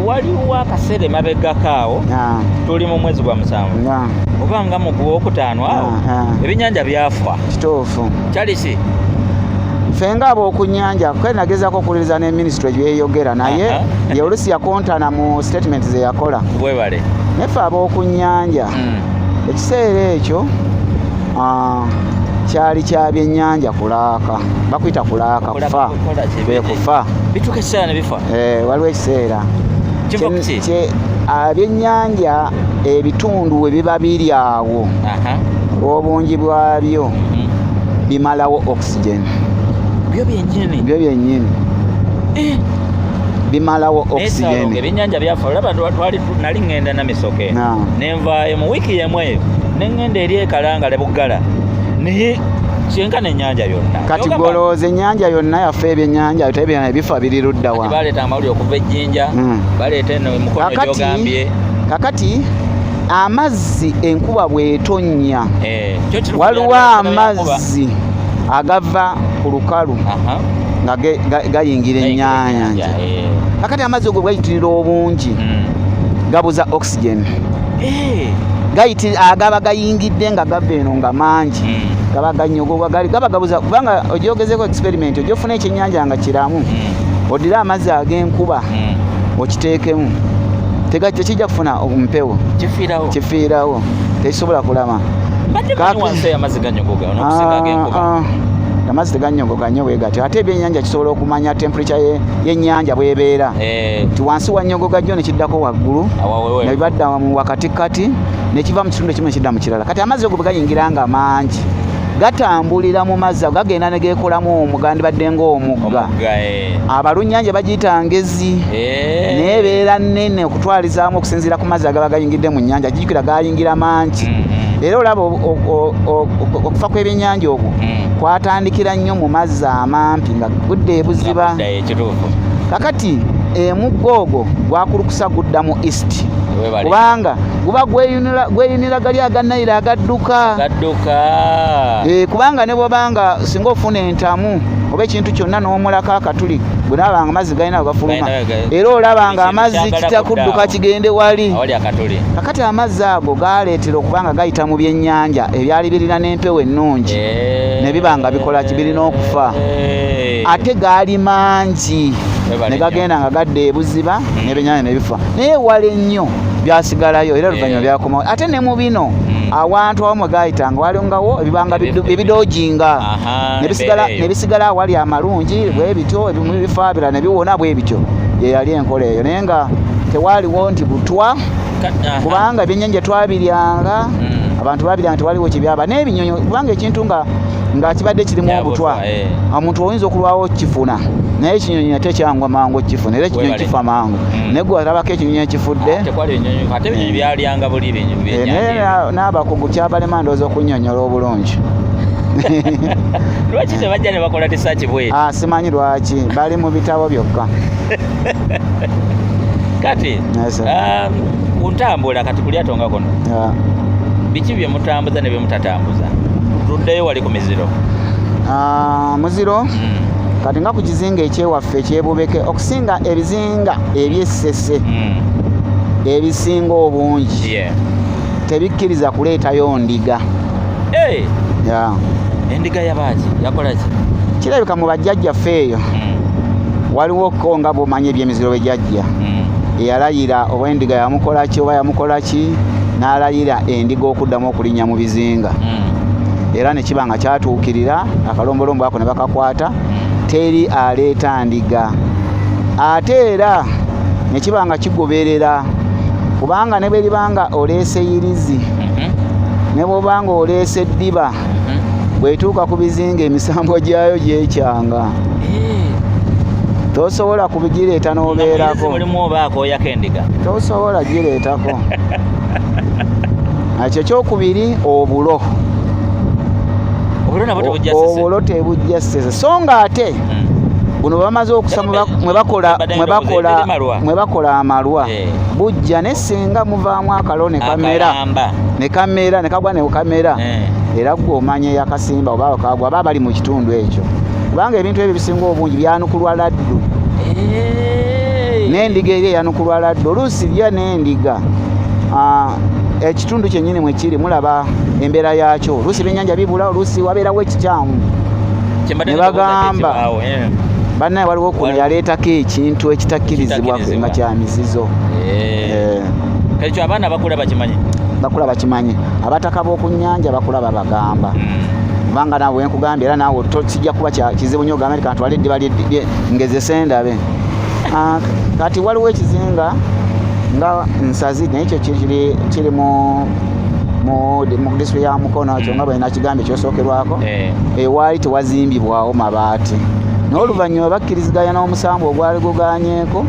Speaker 1: Waliwo akaseera emabegako awo, tuli mu mwezi gwa 7 oba nga mu gwokutaano awo, ebyennyanja byafa.
Speaker 2: Kituufu.
Speaker 1: Kyalisi?
Speaker 2: Ffe nga ab'oku nnyanja, kale nagezaako okuwuliriza ne minisitule byeyogera, naye ye olusi yakontana mu statement ze yakola.
Speaker 1: Webale.
Speaker 2: Naye ffe ab'oku nnyanja, ekiseera ekyo kyali kya byennyanja kulaaka, bakuyita kulaaka, kufa.
Speaker 1: Kukola ki?
Speaker 2: Kwe kufa.
Speaker 1: Bituuka ekiseera ne bifa.
Speaker 2: Eh, waliwo ekiseera.
Speaker 1: Kiva ku ki?
Speaker 2: Ebyennyanja ebitundu we biba biri awo, olw'obungi bwabyo, bimalawo oxygen.
Speaker 1: Byo byennyini?
Speaker 2: Byo byennyini bimalawo
Speaker 1: Naye Saalongo,
Speaker 2: oxygen.
Speaker 1: ebyennyanja byafa. Olaba twali nali ŋŋenda Namisoke, nenvaayo mu wiiki yemu eyo ne ŋŋenda eri Ekalangala Buggala, naye kyenkana ennyanja yonna.
Speaker 2: Kati
Speaker 1: Yogamba-
Speaker 2: golowooza ennyanja yonna yaffe, ebyennyanja tebina ebifa biri luddawa?
Speaker 1: Kati baleeta amawulire okuva ejjinja, baleeta eno Mukono gyogambye.
Speaker 2: Kakati amazzi enkuba bw'etonnya,
Speaker 1: Eh, kyo kiri ku
Speaker 2: waliwo
Speaker 1: bya-
Speaker 2: amazzi agava ku lukalu nga gayingira ennyanja. Kakati amazzi ogwo gayitirira obungi, gabuza oxygen. Agaba gayingidde nga gava eno nga mangi, gaba ganyogoga, gali gaba gabuza. Kubanga ogyogezeko experiment, ojja ofuna ekyennyanja nga kiramu, odire amazzi ag'enkuba okiteekemu, tekijja kufuna mpewo.
Speaker 1: Kifiirawo.
Speaker 2: Kifiirawo, tekisobola kulama.
Speaker 1: Mbadde manyi wansi eyo amazzi ganyogoga n'okusinga ag'enkuba.
Speaker 2: Ah, ah. Amazzi teganyogoga nnyo bwe gatyo. Ate ebyennyanja kisobola okumanya temperature y'ennyanja bw'ebeera, nti wansi wanyogoga jjo, nekiddako waggulu,
Speaker 1: Awawewe.
Speaker 2: nebibadda mu wakatikati, nekiva mu kitundu ekimu nekidda mu kirala. Kati amazzi ago bwe gayingira nga mangi, gatambulira mu mazzi ago, gagenda ne geekolamu omugandibadde ng'omugga.
Speaker 1: Omugga.
Speaker 2: Abalunnyanja bagiyita ngezi, naye ebeera nnene okutwalizaamu okusinziira ku mazzi agaba gayingidde mu nnyanja. Jjukira gayingira mangi. Era olaba okufa kw'ebyennyanja okwo kwatandikira nnyo mu mazzi amampi nga gudda ebuziba.
Speaker 1: Nga kuddayo, ekituufu.
Speaker 2: Kakati emugga ogwo gwakulukusa gudda mu east,
Speaker 1: Webale.
Speaker 2: kubanga guba gweyunira gali aga Nile agadduka.
Speaker 1: Gadduka.
Speaker 2: Eh, kubanga ne bwobanga singa ofuna entamu oba ekintu kyonna n'omulako akatuli, bwe naaba nga amazzi galina we gafuluma, era olaba nga
Speaker 1: Ekintu
Speaker 2: amazzi
Speaker 1: kyagala
Speaker 2: kitakudduka
Speaker 1: kudda awo.
Speaker 2: kigende wali
Speaker 1: Awali akatuli.
Speaker 2: Kakati amazzi ago galeetera okuba nga gayita mu byennyanja ebyali birina n'empewo ennungi, ne biba nga bikola ki? Birina okufa. Ate gaali mangi,
Speaker 1: Webale
Speaker 2: ne gagenda nga gadda ebuziba, n'ebyennyanja ne bifa. Naye ewala ennyo byasigalayo, era oluvannyuma byakomawo. Ate ne mu bino, awantu awamu gayitanga walingawo ebibanga ebidojinga, ne bisigala
Speaker 1: Embeera eyo.
Speaker 2: ne bisigala awali amalungi bwe bityo, ebimu bifa, ebirala ne biwona bwe bityo. Ye yali enkola eyo, naye nga tewaaliwo nti butwa, kubanga ebyennyanja twabiryanga, abantu babiryanga, tewaliwo kibyaba n'ebinyonyi, kubanga ekintu nga kibadde kirimu
Speaker 1: Kya
Speaker 2: obutwa,
Speaker 1: butwa, eh.
Speaker 2: omuntu oyinza okulwawo okukifuna, naye ekinyonyi ate kyangwa mangu okukifuna, era ekinyonyi
Speaker 1: Webale.
Speaker 2: kifa mangu. Naye gwe olabako ekinyonyi ekifudde?
Speaker 1: Ah, tekwali binyonyi, ate ebinyonyi byalyanga buli
Speaker 2: Eh, naye
Speaker 1: byennyanja.
Speaker 2: n'abakugu kyabalema ndowooza okunnyonnyola obulungi.
Speaker 1: Lwaki tebajja ne bakola research bweti?
Speaker 2: Ah, simanyi lwaki bali mu bitabo byokka.
Speaker 1: Kati
Speaker 2: Yes, sir.
Speaker 1: ku ntambula kati ku lyato nga kuno, biki bye mutambuza ne bye mutatambuza? Tuddeyo wali ku miziro.
Speaker 2: Ah, muziro. Kati nga ku kizinga ekyewaffe ekyebubeke, okusinga ebizinga ebyessese, ebisinga obungi tebikkiriza kuleetayo ndiga.
Speaker 1: Hey,
Speaker 2: Yeah.
Speaker 1: endiga yabaaki, yakola ki?
Speaker 2: Kirabika mu bajjajjaffe eyo waliwo ko nga bw'omanyi ebyemiziro bwe jajja. Eyalayira oba endiga yamukola ki oba yamukola ki, n'alayira endiga okuddamu okulinnya mu bizinga. Era ne kiba nga kyatuukirira, akalombolombo ako ne bakakwata, teri aleeta ndiga. Ate era ne kiba nga kigoberera, kubanga ne bwe liba nga oleese yirizi, ne bw'oba nga oleese eddiba, bw'etuuka ku bizinga emisambo gyayo gyekyanga. Tosobola kubigireeta n'obeerako.
Speaker 1: Mulimu oba akooyako endiga?
Speaker 2: Tosobola gireetako. Ekyo kyokubiri, obulo.
Speaker 1: Obulo nabwo tebujja Ssese?
Speaker 2: Obulo tebujja Ssese, so nga ate buno bamaze okusa mwe bakola
Speaker 1: Mbadde
Speaker 2: mwe bakola
Speaker 1: ndowooza malwa.
Speaker 2: Mwe bakola amalwa. Bujja ne singa muvaamu akalo ne kamera
Speaker 1: Akalamba.
Speaker 2: Ne kamera ne kagwa ne kamera. Era gwe omanya eyakasimba oba kagwa, baba bali mu kitundu ekyo, kubanga ebintu ebyo bisinga obungi byanukulwa laddu. N'endiga eri eyanukulwa laddu, oluusi lya n'endiga. Ekitundu kyennyini mwe kiri mulaba embeera yaakyo, oluusi ebyennyanja bibula, oluusi wabeerawo ekikyamu.
Speaker 1: Kyembadde
Speaker 2: Ne
Speaker 1: ndowooza
Speaker 2: bagamba,
Speaker 1: tekibaawo, eh.
Speaker 2: Bannaye, waliwo kuno yaleetako ekintu ekitakkirizibwa
Speaker 1: Ekitakkirizibwa.
Speaker 2: nga kya mizizo.
Speaker 1: Kale kyo abaana bakula bakimanyi.
Speaker 2: Bakula bakimanyi, abataka b'oku nnyanja bakula babagamba, kubanga naawe wenkugambye era naawe kijja kuba kizibu nnyo ogambe nti kantwale eddiba ngezese ndabe. Kati waliwo ekizinga nga Nsazi, naye kyo kiri mu disitulikiti ya Mukono, kyo nga bwe nakigambye kyosookerwako. Ewaali tewazimbibwawo mabaati, naye oluvannyuma bakkiriziganya n'omusambu ogwali guganyeeko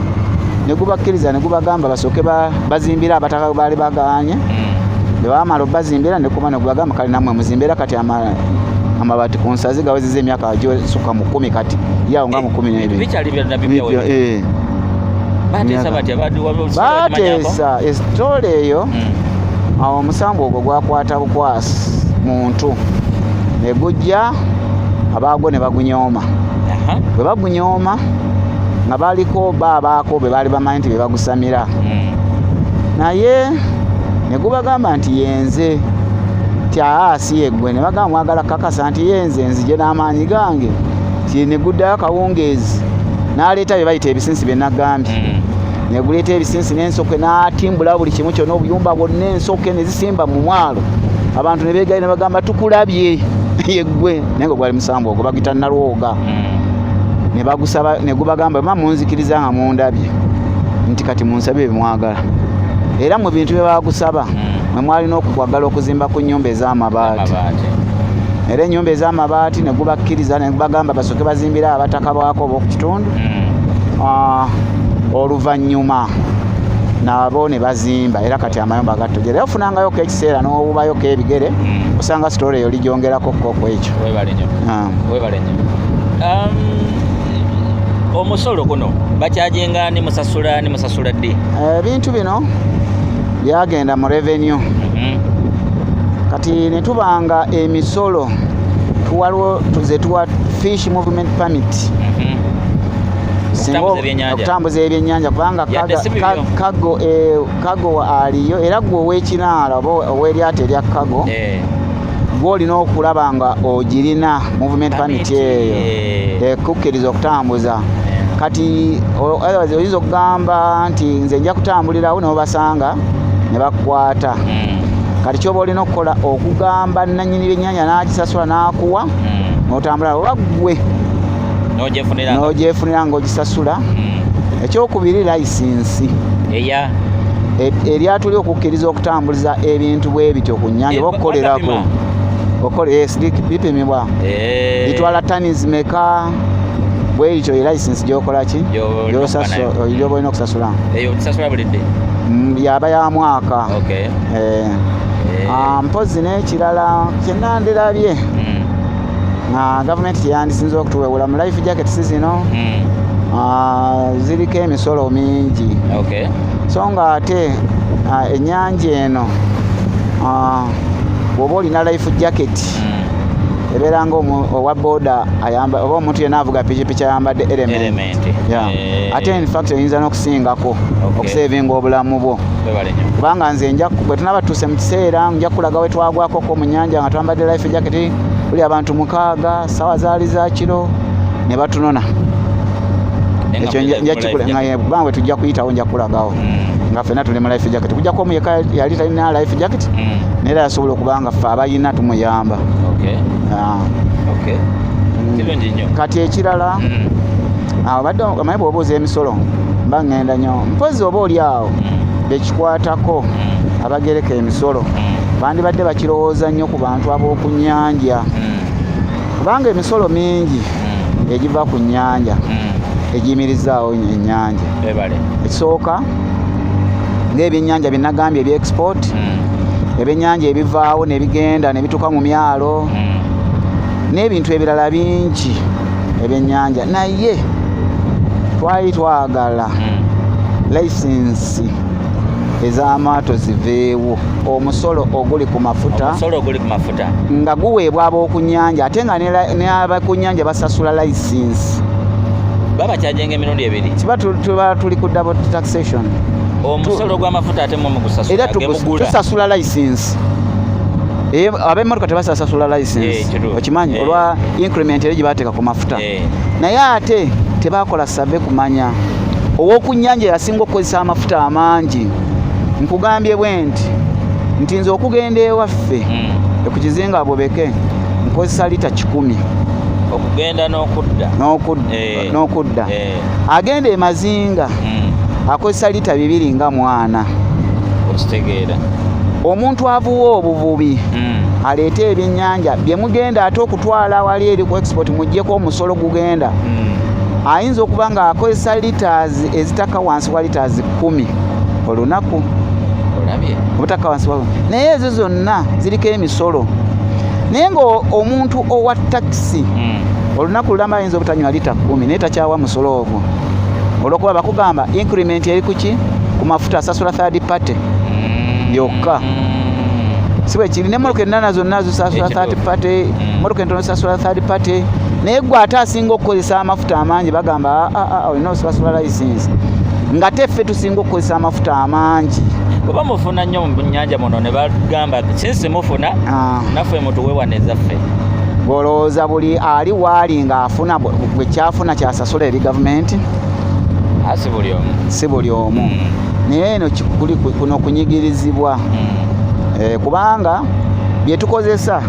Speaker 2: ne gubakkiriza ne gubagamba basooke bazimbire abataka baali baganye. Bwe bamala obazimbira ne kuba ne gubagamba, kale nammwe muzimbira. Kati amabaati ku Nsazi gawezezza emyaka gisukka mu 10, kati yawo nga mu 12.
Speaker 1: Bikyali byonna bipya?
Speaker 2: Bipya, eh.
Speaker 1: Bateesa
Speaker 2: Emyaka.
Speaker 1: batya? Waliwo
Speaker 2: Bateesa esitoola eyo. Awo omusambu ogwo gwakwata bukwasi muntu ne gujja, abaagwo ne bagunyooma. Bwe bagunyooma nga baliko baabaako be baali bamanyi nti be bagusamira, naye ne gubagamba nti yenze, ti aa, si yeggwe. Ne bagamba, mwagala kakasa nti yenze, nzije n'amaanyi gange? Ti ne guddayo akawungeezi n'aleeta bye bayita ebisinsi bye nagambye. Ne guleeta ebisinsi n'ensoke, n'atimbula buli kimu kyonna, obuyumba bwonna, ensoke ne zisimba mu mwalo. Abantu ne beegayo ne bagamba, tukulabye, yeggwe. Naye nga gwali musambu ogwo bagita Nalwoga. Ne bagusaba ne gubagamba, ma munzikiriza nga mundabye nti kati munsabe bye mwagala. Era mu bintu bye bagusaba mwe mwalina okukwagala okuzimba ku nnyumba ez'amabaati.
Speaker 1: Amabaati.
Speaker 2: Era ennyumba ez'amabaati ne gubakkiriza ne gubagamba basooke bazimbire abataka baako ab'oku kitundu. Oluvannyuma nabo ne bazimba, era kati amayumba gattogera. Era ofunangayoko ekiseera n'obubayoko ebigere, osanga sitoola eyo ligyongerako ko ku ekyo.
Speaker 1: Webale nnyo. Webale nnyo. Omusolo guno bakyajenga ni musasula, ni musasula ddi?
Speaker 2: Ebintu bino byagenda mu revenue. Kati ne tubanga emisolo tuwaliwo ze tuwa fish movement permit. Singa
Speaker 1: Okutambuza ebyennyanja.
Speaker 2: Okutambuza ebyennyanja, kubanga
Speaker 1: Yadde si bibyo.
Speaker 2: Kago, kago aliyo, era gwe ow'ekinaala oba ow'eryato erya kago, gwe olina okulaba nga ogirina movement permit eyo ekukkiriza okutambuza. Kati otherwise oyinza okugamba nti nze nja kutambulirawo, n'obasanga ne bakukwata. Kati kyoba olina okukola okugamba nannyini byennyanja n'agisasula n'akuwa, n'otambula, oba ggwe
Speaker 1: N'ogyefunira.
Speaker 2: N'ogyefunira ng'ogisasula. Ekyokubiri, layisinsi.
Speaker 1: Eya
Speaker 2: Eryato li okukkiriza okutambuliza ebintu bwe bityo ku nnyanja oba okukolerako.
Speaker 1: Bagapima?
Speaker 2: Yes, bipimibwa. Litwala tani zimeka, bwekyo ye layisinsi gyokola ki?
Speaker 1: Gy'olina
Speaker 2: Gy'osasula-
Speaker 1: okuba nayo.
Speaker 2: Gyoba olina okusasula.
Speaker 1: Eyo tusasula bulidde.
Speaker 2: Yaba ya mwaka. Mpozi n'ekirala kyenandirabye nga gavumenti kyeyandisinza okutuwewula mu life jackets zino, ziriko emisolo mingi. So nga ate ennyanja eno, bw'oba olina life jacket, ebeera nga owa boda ayamba oba omuntu yenna avuga pikipiki ayambadde element.
Speaker 1: Element.
Speaker 2: Yeah. Ate in fact oyinza n'okusingako okusevinga obulamu bwo.
Speaker 1: Webale nnyo.
Speaker 2: Kubanga nze nja bwe tunaba tuuse mu kiseera nja kulaga we twagwakoko mu nnyanja nga twambadde life jacket, tuli abantu 6, sawa zaali za kiro, ne batunona.
Speaker 1: Naye nga
Speaker 2: Ekyo
Speaker 1: mugenda
Speaker 2: nja
Speaker 1: mu
Speaker 2: kikula
Speaker 1: life
Speaker 2: nga
Speaker 1: jacket.
Speaker 2: kubanga bwe tujja kuyitawo nja kulagawo nga ffenna tuli mu life jacket, kujjako omu yekka yali talina life jacket, naye era yasobola okuba nga ffe abalina tumuyamba. Ah.
Speaker 1: Kirungi nnyo.
Speaker 2: Kati ekirala, obadde omanyi bw'obuuza emisolo mba ŋŋenda nnyo mpozi oba oli awo bekikwatako abagereka emisolo bandibadde bakirowooza nnyo ku bantu ab'oku nnyanja, kubanga emisolo mingi egiva ku nnyanja egiyimirizaawo ennyanja.
Speaker 1: Webale.
Speaker 2: Ekisooka, ng'ebyennyanja bye nagambye ebye export, ebyennyanja ebivaawo ne bigenda ne bituuka mu myalo n'ebintu ebirala bingi ebyennyanja, naye twali twagala license ez'amaato ziveewo, omusolo oguli ku mafuta
Speaker 1: Omusolo oguli ku mafuta
Speaker 2: nga guweebwa ab'oku nnyanja, ate nga ne ab'oku nnyanja basasula license.
Speaker 1: Babakyajenga emirundi ebiri.
Speaker 2: Kiba tuba tuli ku double taxation.
Speaker 1: Omusolo gw'amafuta ate mwe mugusasula
Speaker 2: Era
Speaker 1: gemugula.
Speaker 2: tusasula license. Ab'emmotoka tebasasula license.
Speaker 1: Kituufu.
Speaker 2: Okimanyi olwa increment eri gye bateeka ku mafuta, naye ate tebakola survey kumanya ow'oku nnyanja yasinga okukozesa amafuta amangi. Nkugambye bwe nti nze okugenda ewaffe ku kizinga Bubeke nkozesa lita 100.
Speaker 1: Okugenda n'okudda.
Speaker 2: N'okudda. Agenda e Mazinga akozesa lita bibiri nga mwana.
Speaker 1: Okitegeera.
Speaker 2: Omuntu avuwa obuvubi aleete ebyennyanja bye mugenda ate okutwala wali eri ku export, muggyeko omusolo gugenda, ayinza okuba ng'akozesa litres ezitaka wansi wa litres 10 olunaku.
Speaker 1: Olabye.
Speaker 2: Obutaka wansi wa, naye ezo zonna ziriko emisolo, naye nga omuntu owa takisi olunaku lulamba ayinza obutanywa lita 10, naye takyawa musolo ogwo olwokuba bakugamba increment eri kuki? Ku mafuta, asasula third party yokka. Si bwe kiri? Nemmotoka endala zonna zisasula third party, motoka entono zisasula third party, naye gwe ate asinga okukozesa amafuta amangi bagamba, "Ah, ah, ah, olina osasula license," nga te ffe tusinga okukozesa amafuta amangi.
Speaker 1: Bweba mufuna nnyo mu nnyanja muno ne bagamba sinsi mufuna, naffe mutuwe wano ezaffe.
Speaker 2: Ng'olowooza buli ali waali ng'afuna bwe kyafuna kyasasula eri gavumenti?
Speaker 1: Asi buli omu.
Speaker 2: Si buli omu. Naye eno kuno kunyigirizibwa. Kubanga bye tukozesa,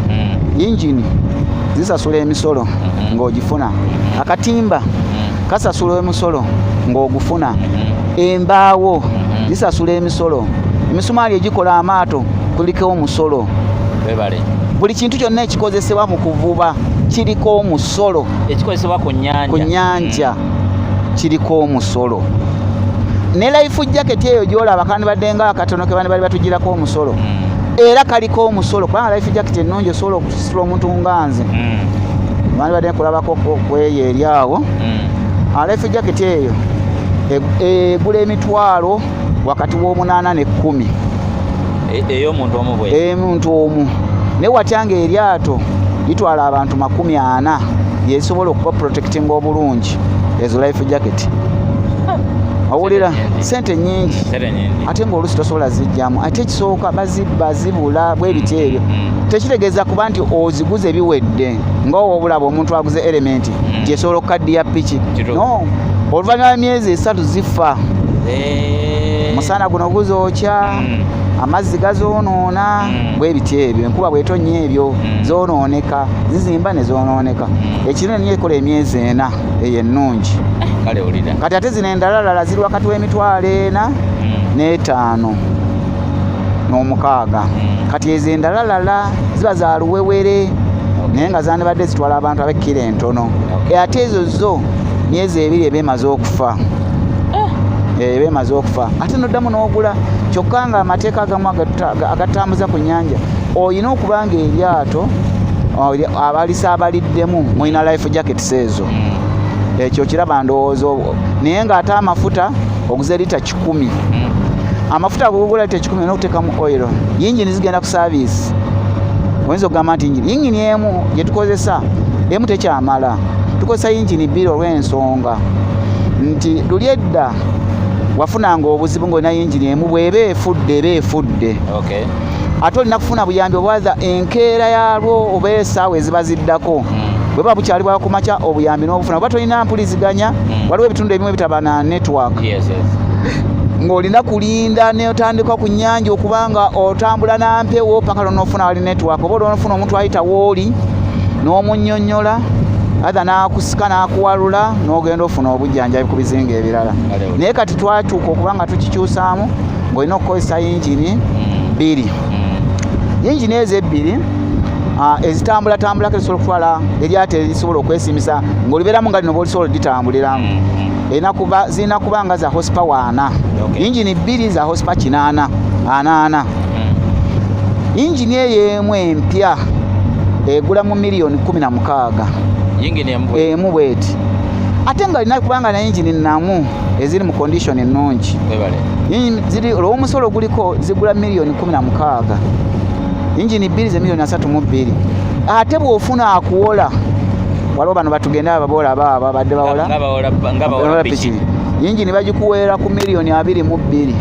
Speaker 2: yingini zisasula emisolo ng'ogifuna, akatimba kasasula emisolo ng'ogufuna, embaawo zisasula emisolo, emisumaali egikola amaato kuliko omusolo.
Speaker 1: Webale.
Speaker 2: Buli kintu kyonna ekikozesebwa mu kuvuba kiriko omusolo.
Speaker 1: Ekikozesebwa ku nnyanja.
Speaker 2: Ku nnyanja kiriko omusolo. Ne life jacket eyo gyolaba kandibadde nga akatono ke bandi bali batugirako omusolo, era kaliko omusolo, kubanga life jacket ennungi osobola okusitula omuntu nga nze. Bandibadde nkulabako kweyo eri awo. Life jacket eyo egula emitwalo wakati w'omunaana n'ekkumi.
Speaker 1: Ey'omuntu omu bwe?
Speaker 2: Omuntu omu. Naye watya nga eryato litwala abantu 40, yesobola okuba protecting obulungi ezo life jacket? Owulira sente nyingi.
Speaker 1: Sente nyingi.
Speaker 2: Ate ng'oluusi tosobola zijjamu, ate ekisooka bazibba, zibula bwe biti ebyo. Tekitegeeza kuba nti oziguze biwedde, nga obulaba omuntu aguze element gyesobola okukaddiya piki. No, oluvannyuma lw'emyezi 3 zifa. Omusana guno guzookya, amazzi gazoonoona, bwe biti ebyo, enkuba bwetonnya ebyo zoonooneka, zizimba ne zoonooneka. Ekinene niyo ekola emyezi 4, eyo ennungi.
Speaker 1: Kale wulira.
Speaker 2: Kati ate zino endalalala ziri wakati w'emitwalo ena n'etaano n'omukaaga. Kati ezo endalalala ziba za luwewere, naye nga zandibadde zitwala abantu ab'ekkiro entono. Ate ezo zo myezi 2 eba emaze okufa. Eba emaze okufa, ate noddamu n'ogula. Kyokka nga amateeka agamu agatambuza ku nnyanja, olina okuba nga eryato abalisa abaliddemu mulina life jackets ezo. Ekyo kiraba ndowooza naye ng'ate amafuta oguze lita 100. Amafuta agogula lita 100 olina okuteekamu oil, yingini zigenda ku service. Oyinza okugamba nti yingini emu gye tukozesa emu tekyamala, tukozesa yingini bbiri, olw'ensonga nti luli edda wafunanga obuzibu ng'olina yingini emu, bw'eba efudde eba efudde. Ate olina kufuna buyambi obwaza enkeera yaalwo oba esaawa eziba ziddako. Bwe buba bukyali bwa kumakya, obuyambi n'obufuna. Oba tolina mpuliziganya, waliwo ebitundu ebimu ebitaba na network, ng'olina kulinda n'otandika ku nnyanja okubanga otambula na mpewo paka lwonoofuna wali network, oba olwonofuna omuntu ayita wooli n'omunnyonnyola, atha n'akusika n'akuwalula n'ogenda ofuna obujjanjabi ku bizinga ebirala.
Speaker 1: Kale.
Speaker 2: Naye kati twatuuka okuba nga tukikyusaamu, ng'olina okukozesa yingini bbiri. Yingini ezo ebbiri ezitambulatambulako ezisobola okutwala eryato erisobola okwesimisa ng'olibeeramu nga lino bwolisobola oditambuliramu, erina kuba zirina kuba nga za horsepower 40. Yingini bbiri za horsepower 80 40. Yingini eyo emu empya egula mu miliyoni 16.
Speaker 1: Yingini emu?
Speaker 2: Emu bweti, ate nga lina kubanga na yingini namu eziri mu condition ennungi.
Speaker 1: Webale.
Speaker 2: Ziri olw'omusolo guliko zigula miliyoni 16, yingini bbiri ze miliyoni 32. Ate bw'ofuna akuwola, waliwo bano batugenda ababola aba babadde bawola.
Speaker 1: Nga bawola
Speaker 2: Bawola
Speaker 1: piki.
Speaker 2: piki, yingini bagikuweera ku miliyoni 22.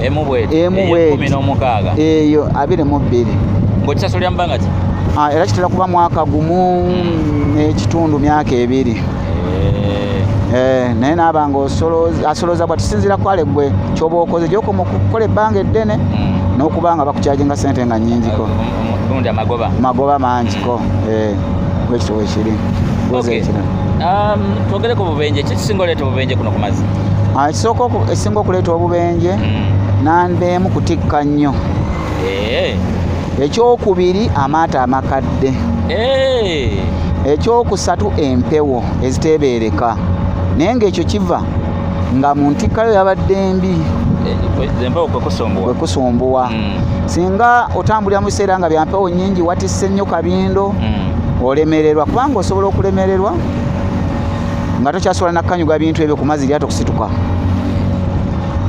Speaker 1: Emu bweti?
Speaker 2: Emu
Speaker 1: Eyo
Speaker 2: bweti.
Speaker 1: 16?
Speaker 2: Eyo 22.
Speaker 1: Ng'okisasulira mu bbanga ki?
Speaker 2: Era kitera kuba mwaka gumu n'ekitundu, myaka 2. Naye naaba nga asolooza bwa tusinziira kwale gwe kyoba okoze, gyokoma okukola ebbanga eddene n'okuba nga bakukyajinga sente nga nnyingiko.
Speaker 1: Gundi amagoba.
Speaker 2: Magoba mangiko. Bwekityo bwekiri. Buuza ekirala.
Speaker 1: Twogere ku bubenje. Ki kisinga oleeta obubenje kuno ku mazzi?
Speaker 2: Ekisinga okuleeta obubenje, namba emu, kutikka nnyo. Ekyokubiri, amaato amakadde. Ekyokusatu, empewo eziteebeereka, naye ng'ekyo kiva nga mu ntikkayo yabadde mbi.
Speaker 1: Empewo kwe kusumbuwa.
Speaker 2: Kwe kusumbuwa. Singa otambulira mu biseera nga bya mpewo nnyingi, watisse nnyo kabindo, olemererwa, kubanga osobola okulemererwa nga tokyasobola nakanyuga bintu ebyo ku mazzi, lyato kusituka.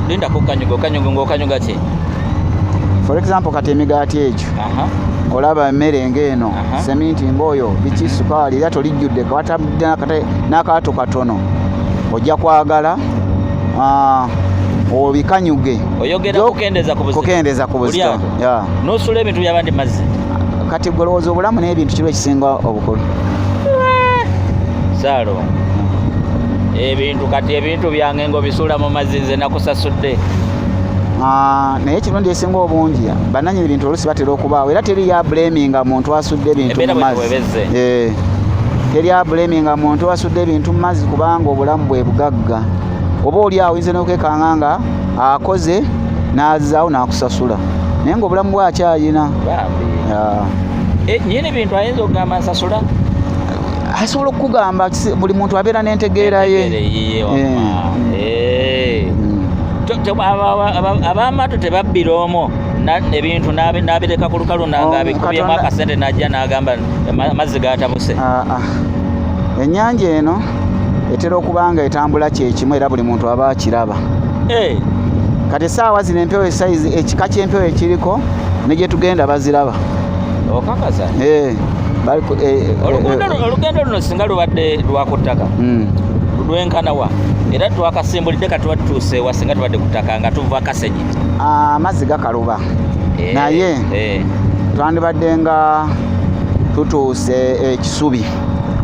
Speaker 1: Linda, kukanyuga, okanyuga ng'okanyuga ki?
Speaker 2: For example, kati emigaati egyo, olaba emmere ng'eno, seminti ng'oyo, biki, sukaali, eryato lijjudde, kawatabudde n'akaato katono, ojja kwagala obikanyuge.
Speaker 1: Oyogera kukendeeza ku buzito.
Speaker 2: Kukendeeza ku buzito.
Speaker 1: Lyato.
Speaker 2: Yeah.
Speaker 1: N'osula ebintu by'abandi mazzi.
Speaker 2: Kati gwe olowooza obulamu n'ebintu kiriwo ekisinga obukulu?
Speaker 1: Saalo, ebintu, kati ebintu byange ng'obisuula mu mazzi, nze nakusasudde.
Speaker 2: Naye ekirundi esinga obungi bannanyini bintu oluusi batera okubaawo, era teri yablaminga muntu asudde ebintu
Speaker 1: Embeera
Speaker 2: mu
Speaker 1: bwe
Speaker 2: mazzi.
Speaker 1: bwebezze.
Speaker 2: Teri ablaminga muntu asudde ebintu mu mazzi, kubanga obulamu bwe bugagga. Oba oli awo oyinza n'okwekanga nga akoze n'azaawo n'akusasula, naye ng'obulamu bwe akyayina.
Speaker 1: Bambi.
Speaker 2: Yeah.
Speaker 1: Nyini bintu ayinza okugamba nsasula?
Speaker 2: Asobola okukugamba, buli muntu abeera n'entegeera ye.
Speaker 1: Entegeera eyiye wamma. Ab'amaato tebabbira omwo ebintu n'abireka ku lukalu,
Speaker 2: Oh,
Speaker 1: ng'abikubyemu
Speaker 2: Katonda-
Speaker 1: akasente n'ajja n'agamba amazzi gatabuse.
Speaker 2: Ennyanja eno etera okuba nga etambula kyekimu, era buli muntu aba akiraba. Kati essaawa zino empewo, esayizi, ekika ky'empewo ekiriko ne gye tugenda baziraba.
Speaker 1: Okakasa?
Speaker 2: Bali
Speaker 1: Olugendo luno singa lubadde lwa ku ttaka, lwenkanawa? Era twakasimbulidde, kati tuba tutuuse wa singa tubadde ku ttaka nga tuva Kasenyi?
Speaker 2: Amazzi gakaluba. Naye twandibadde nga tutuuse Ekisubi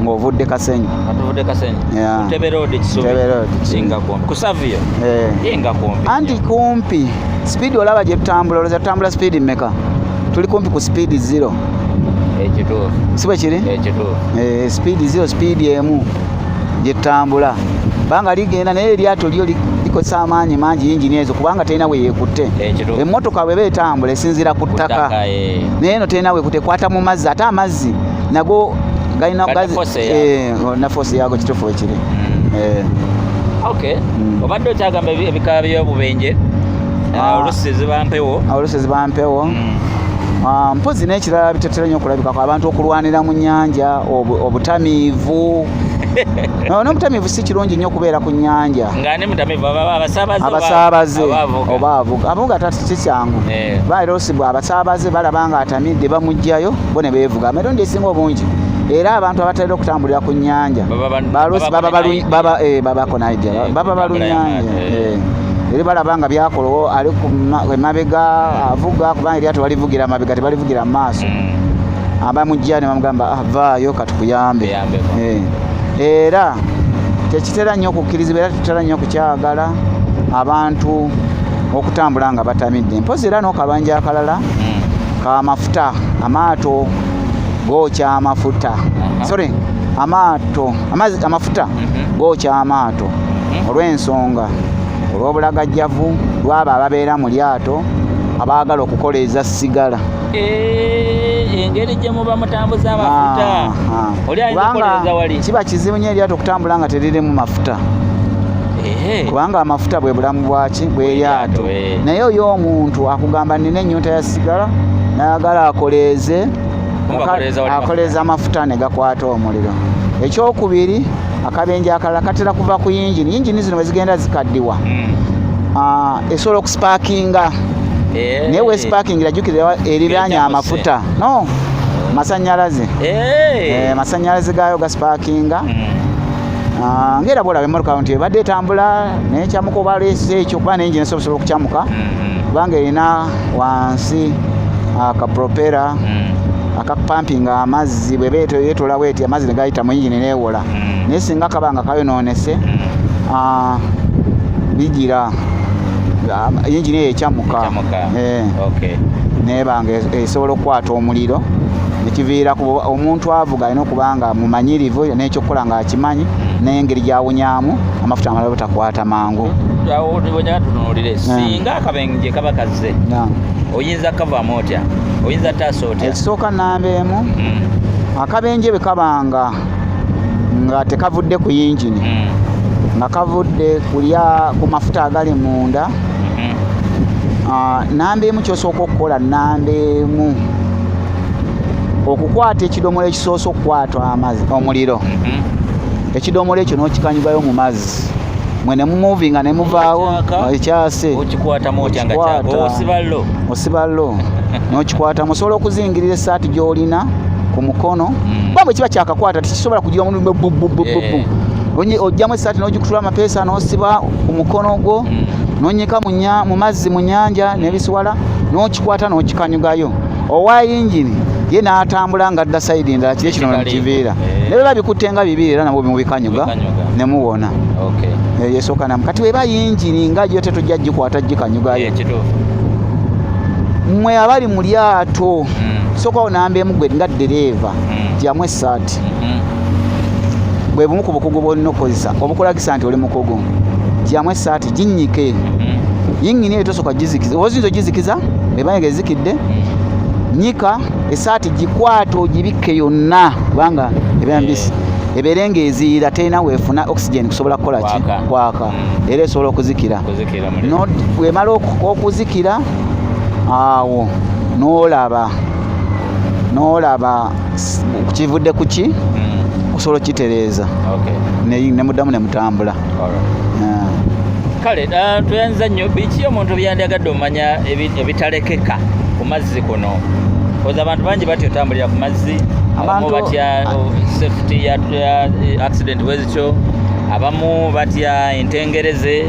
Speaker 2: ng'ovudde Kasenyi.
Speaker 1: Nga tuvudde Kasenyi?
Speaker 2: Yeah.
Speaker 1: Ntebe Road, Kisubi?
Speaker 2: Ntebe Road, Kisubi.
Speaker 1: Nga kumpi ku Savio?
Speaker 2: Eh.
Speaker 1: Ye nga kumpi.
Speaker 2: Anti kumpi, speed olaba gye tutambula, olowooza tutambula speed mmeka? Tuli kumpi ku speed 0.
Speaker 1: Ekituufu.
Speaker 2: Si bwe kiri?
Speaker 1: Ekituufu.
Speaker 2: Speed 0, speed emu gye tutambula, kubanga ligenda, naye eryato lyo likozesa amaanyi mangi, yingini ezo, kubanga terina we yeekutte. Emmotoka bweba etambula esinziira ku ttaka,
Speaker 1: Ttaka, eh.
Speaker 2: naye eno terina weekutte, ekwata mu mazzi, ate amazzi nago galina
Speaker 1: Galina force yaago.
Speaker 2: Na force yaago, kituufu ekiri.
Speaker 1: Okay. Obadde okyagamba ebika by'obubenje. Oluusi ziba mpewo.
Speaker 2: Oluusi ziba mpewo. Mpozi n'ekirala bitetera nnyo okulabikako, abantu okulwanira mu nnyanja, obutamiivu. N'obutamiivu si kirungi nnyo okubeera ku nnyanja.
Speaker 1: Nga ne mutamiivu, abasaabaze
Speaker 2: Abasaabaze.
Speaker 1: Oba avuga?
Speaker 2: Oba avuga, avuga si kyangu. Ba era oluusi bwe abasaabaze balaba nga atamidde, bamuggyayo bo ne beevuga. Emirundi esinga obungi era abantu abatera okutambulira ku nnyanja
Speaker 1: Baba
Speaker 2: baluusi
Speaker 1: babako
Speaker 2: baba
Speaker 1: ne idea.
Speaker 2: babako na idea. Baba
Speaker 1: Kutambula
Speaker 2: balunyanja.
Speaker 1: y'amaato, eh.
Speaker 2: Eri balaba nga byakola, ali ku emabega avuga, kubanga eryato balivugira mabega, tebalivugira mu maaso. Abamujja ne bamugamba, "Ah, vaayo katukuyambe."
Speaker 1: Tuyambeko.
Speaker 2: Era tekitera nnyo okukkirizibwa, era tetutera nnyo okukyagala abantu okutambula nga batamidde. Mpozi era n'okabanja akalala kamafuta, amaato gookya amafuta. Sorry, amaato amazzi, amafuta gookya amaato olw'ensonga olw'obulagajjavu lwabo ababeera mu lyato abaagala okukoleeza sigala.
Speaker 1: Engeri gye muba mutambuza amafuta, oli ayinza
Speaker 2: Kubanga
Speaker 1: okukolereza wali.
Speaker 2: kiba kizibu nnyo eryato okutambula nga teririmu mafuta, kubanga amafuta bwe bulamu bwaki? Bw'eryato.
Speaker 1: Bw'eryato.
Speaker 2: Naye oyo omuntu akugamba, "Nina ennyonta ya sigala," nayagala akoleeze.
Speaker 1: Kumbe akoleeza wali.
Speaker 2: Akoleeza amafuta ne gakwata omuliro. Ekyokubiri, akabenje akalala katera kuva ku yingini. Yingini zino bwe zigenda zikaddiwa, esobola okusparkinga. Naye wesparkingira, jjukira eriraanye
Speaker 1: Ekyamuse.
Speaker 2: amafuta, no masanyalaze. Masanyalaze gaayo gasparkinga. Ngaera bwolaba emmotoka nti ebadde etambula nekyamuka oba leesi ekyo, kuba nengine esobola okukyamuka, kubanga erina wansi akapropellor akapampinga amazzi. Bweba yetola bweti, amazzi ne gayita mu yingini neewola. Naye singa kaba nga kayonoonese, bigira yingini eyo ekyamuka.
Speaker 1: Ekyamuka.
Speaker 2: Neba nga esobola okukwata omuliro, nekiviiraku omuntu avuga alina okuba nga mumanyirivu n'ekyokukola ng'akimanyi, n'engeri gyawunyaamu amafuta amala butakwata mangu.
Speaker 1: Awo wenyaga tutunuulire, singa akabenje kaba kazze, oyinza kavaamu otya? Oyinza taasa otya?
Speaker 2: Ekisooka, namba emu, akabenje bwe kabanga nga tekavudde ku yingini, nga kavudde kulya ku mafuta agali munda, namba emu kyosooka okukola, namba emu, okukwata ekidomola ekisoose okukwata amazzi omuliro, ekidomola ekyo n'okikanyugayo mu mazzi, mwe ne mumuvinga ne muvaawo.
Speaker 1: Ekyaka?
Speaker 2: Ekyase.
Speaker 1: Okikwatamu otya nga
Speaker 2: Okikwata.
Speaker 1: kyaka? Osiba lo?
Speaker 2: Osiba lo n'okikwatamu. Osobola okuzingirira essaati gy'olina ku mukono, kuba bwe kiba kyakakwata tekisobola kugira omuliro bu. Ojjamu essaati n'ogikutula amapeesa n'osiba ku mukono gwo, n'onyika mu mazzi mu nnyanja n'ebisiwala, n'okikwata n'okikanyugayo. Owa yingini ye n'atambula nga adda side endala, kiri kino
Speaker 1: Ekitaliiko.
Speaker 2: nekiviira. Ne bwe bikutte nga bibiri, era nabwo mubikanyuga
Speaker 1: Mubikanyuga.
Speaker 2: ne muwona. Eyo esooka namu. Kati weba yingini nga yo tetujja gikwata gikanyugayo,
Speaker 1: Kituufu.
Speaker 2: mmwe abali mu lyato, sookawo namba emu, gwe nga ddereeva, gyamu essaati. Bwe bumu ku bukugu bw'olina okukozesa obukulagisa nti oli mukugu. Gyamu essaati, ginnyike. Yingini eyo tosooka gizikiza, oba oyinza ogizikiza eba nga ezikidde. Nyika essaati, gikwate ogibikke yonna, kubanga ebeera mbisi, ebeere ng'eziyira, terina weefuna oxygen kusobola kukola ki?
Speaker 1: Kwaka.
Speaker 2: Kwaka. Era esobola okuzikira.
Speaker 1: Kuzikira muliro.
Speaker 2: Bwemala okuzikira awo n'olaba kivudde ku ki, osobola okukitereeza ne muddamu ne mutambula. Ah.
Speaker 1: Kale, tuyanza nnyo. Biki omuntu byandyagadde omanya ebitalekeka ku mazzi kuno? Oza abantu bangi batya otambulira ku mazzi, abamu batya safety ya accident bwezityo, abamu batya entengereze,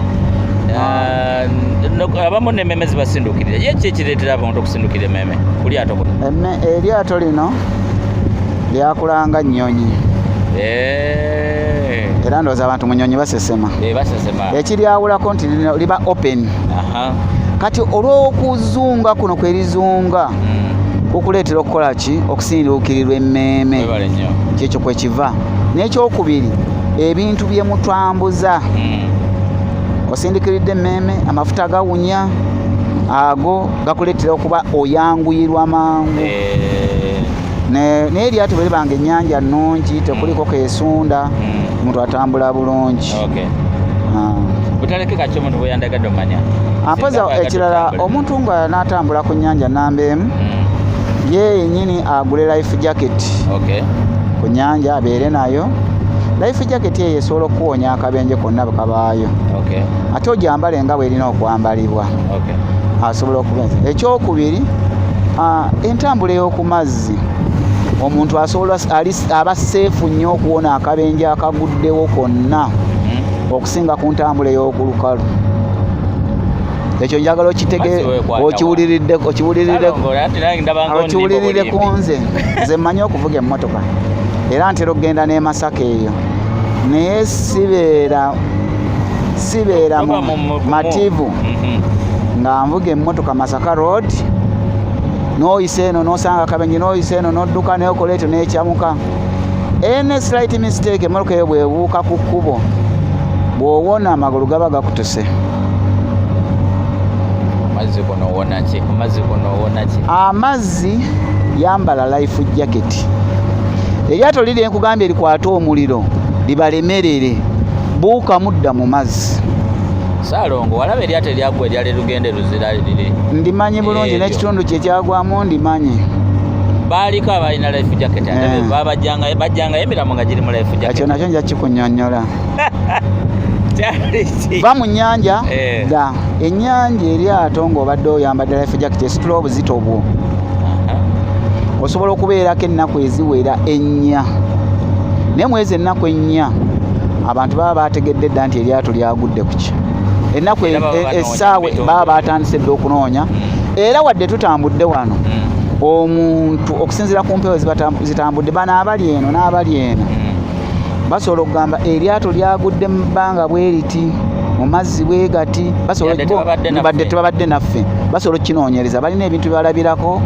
Speaker 1: abamu nememe zibasindukirira. Ye ki ekireetera abantu okusindukira ememe ku lyato kuno?
Speaker 2: Eryato lino lyakulanga nnyonyi. Era ndowooza abantu mu nnyonyi basesema.
Speaker 1: Basesema.
Speaker 2: Ekiryawulako nti lino liba open. Kati olw'okuzunga kuno kwerizunga, kukuleetera okukola ki? Okusinduukirirwa emmeeme.
Speaker 1: Webale nnyo.
Speaker 2: Kyekyo kwekiva. N'ekyokubiri, ebintu bye mutambuza, osindikiridde emmeeme, amafuta gawunya, ago gakuleetera okuba oyanguyirwa mangu. Naye eryato bwe libanga ennyanja nnungi, tekuliko keesunda, omuntu atambula bulungi. Ah.
Speaker 1: Butalekeka ki omuntu bweyandagadde omanya?
Speaker 2: Mpozi
Speaker 1: Singa bwagadde
Speaker 2: ekirala,
Speaker 1: otambula.
Speaker 2: omuntu nga n'atambula ku nnyanja, namba emu, ye yennyini agule life jacket. Ku nnyanja abeere nayo life jacket eyo, esobola okuwonya akabenje konna bwe kabaayo. Ate ogyambale nga bwerina okwambalibwa. Asobola okubenza. Ekyokubiri, entambula ey'oku mazzi, omuntu asobola aba safe nnyo okuwona akabenje akaguddewo konna okusinga ku ntambula ey'oku lukalu. Ekyo njagala okitege,
Speaker 1: Mazzi weekwata wa?
Speaker 2: okiwuliridde, okiwuliridde.
Speaker 1: Salongo, ate nange ndaba nga
Speaker 2: Okiwulirire
Speaker 1: onimba
Speaker 2: ku
Speaker 1: bulimbi.
Speaker 2: Nze mmanyi okuvuga emmotoka, era ntera okugenda n'e Masaka eyo, naye sibeera
Speaker 1: Toba
Speaker 2: mu mativu nga nvuga emmotoka Masaka Road, n'oyisa eno n'osanga kabenje, n'oyisa eno n'odduka, n'okola etyo n'ekyamuka. Any slight mistake, emmotoka eyo bw'ebuuka ku kkubo, bw'owona amagulu gaba gakutuse.
Speaker 1: Mazzi kuno owona ki? Ku mazzi kuno owona ki?
Speaker 2: Amazzi, yambala life jacket. Eryato liri enkugambye likwate omuliro libalemerere, buuka mudda mu mazzi.
Speaker 1: Saalongo, walaba eryato eryagwa eryali lugende Luzira liri?
Speaker 2: Ndimanyi bulungi.
Speaker 1: Eryo.
Speaker 2: N'ekitundu kye kyagwamu ndimanyi.
Speaker 1: Baaliko abalina life jacket ate bajjangayo emiramu nga giri mu life
Speaker 2: Ekyo
Speaker 1: jacket.
Speaker 2: Nakyo nja kikunyonnyola.
Speaker 1: Kyali ki?
Speaker 2: Va mu nnyanja. Dda ennyanja, eryato ng'obadde oyambadde life jacket esitula obuzito bwo. Osobola okubeerako ennaku eziwera 4, naye mwezi ennaku 4 abantu baba bategedde dda nti eryato lyagudde ku ki ennaku
Speaker 1: Era baba banoonya
Speaker 2: essaawa
Speaker 1: mu bitundu.
Speaker 2: Baba batandise dda okunoonya. Era wadde tutambudde wano, omuntu okusinziira ku mpewo zitambudde, bano abali eno n'abali eno basobola okugamba eryato lyagudde mu bbanga bwe riti, mu mazzi bwe gati. Basobola
Speaker 1: Yadde tebabadde naffe.
Speaker 2: Badde tebabadde naffe, basobola okukinoonyereza. Balina ebintu bye balabirako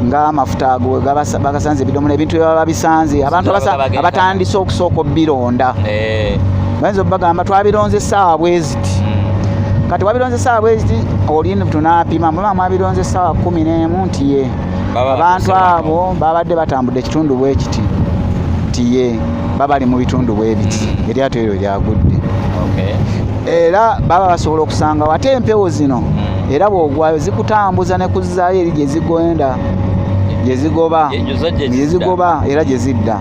Speaker 2: ng'amafuta ago bagasanze, ebidomola, ebintu bye baba bisanze, abantu
Speaker 1: Baba bagenda.
Speaker 2: abatandise okusooka obironda bayinza obagamba twabironze essaawa bwe ziti. Kati wabironze essaawa bwe ziti, oli tunaapima muba mwabironze essaawa 11 nti ye
Speaker 1: Baba
Speaker 2: abantu
Speaker 1: batuuse wano.
Speaker 2: Abo babadde batambudde ekitundu bwe kiti nti ye babali mu bitundu bwe biti eryato eryo lyagudde. Era baba basobola okusangawo. Ate empewo zino era bw'ogwayo zikutambuza ne kuzzaayo eri gye zigenda, gye zigoba,
Speaker 1: Zo gye
Speaker 2: gye
Speaker 1: zidda.
Speaker 2: zigoba era gye zidda.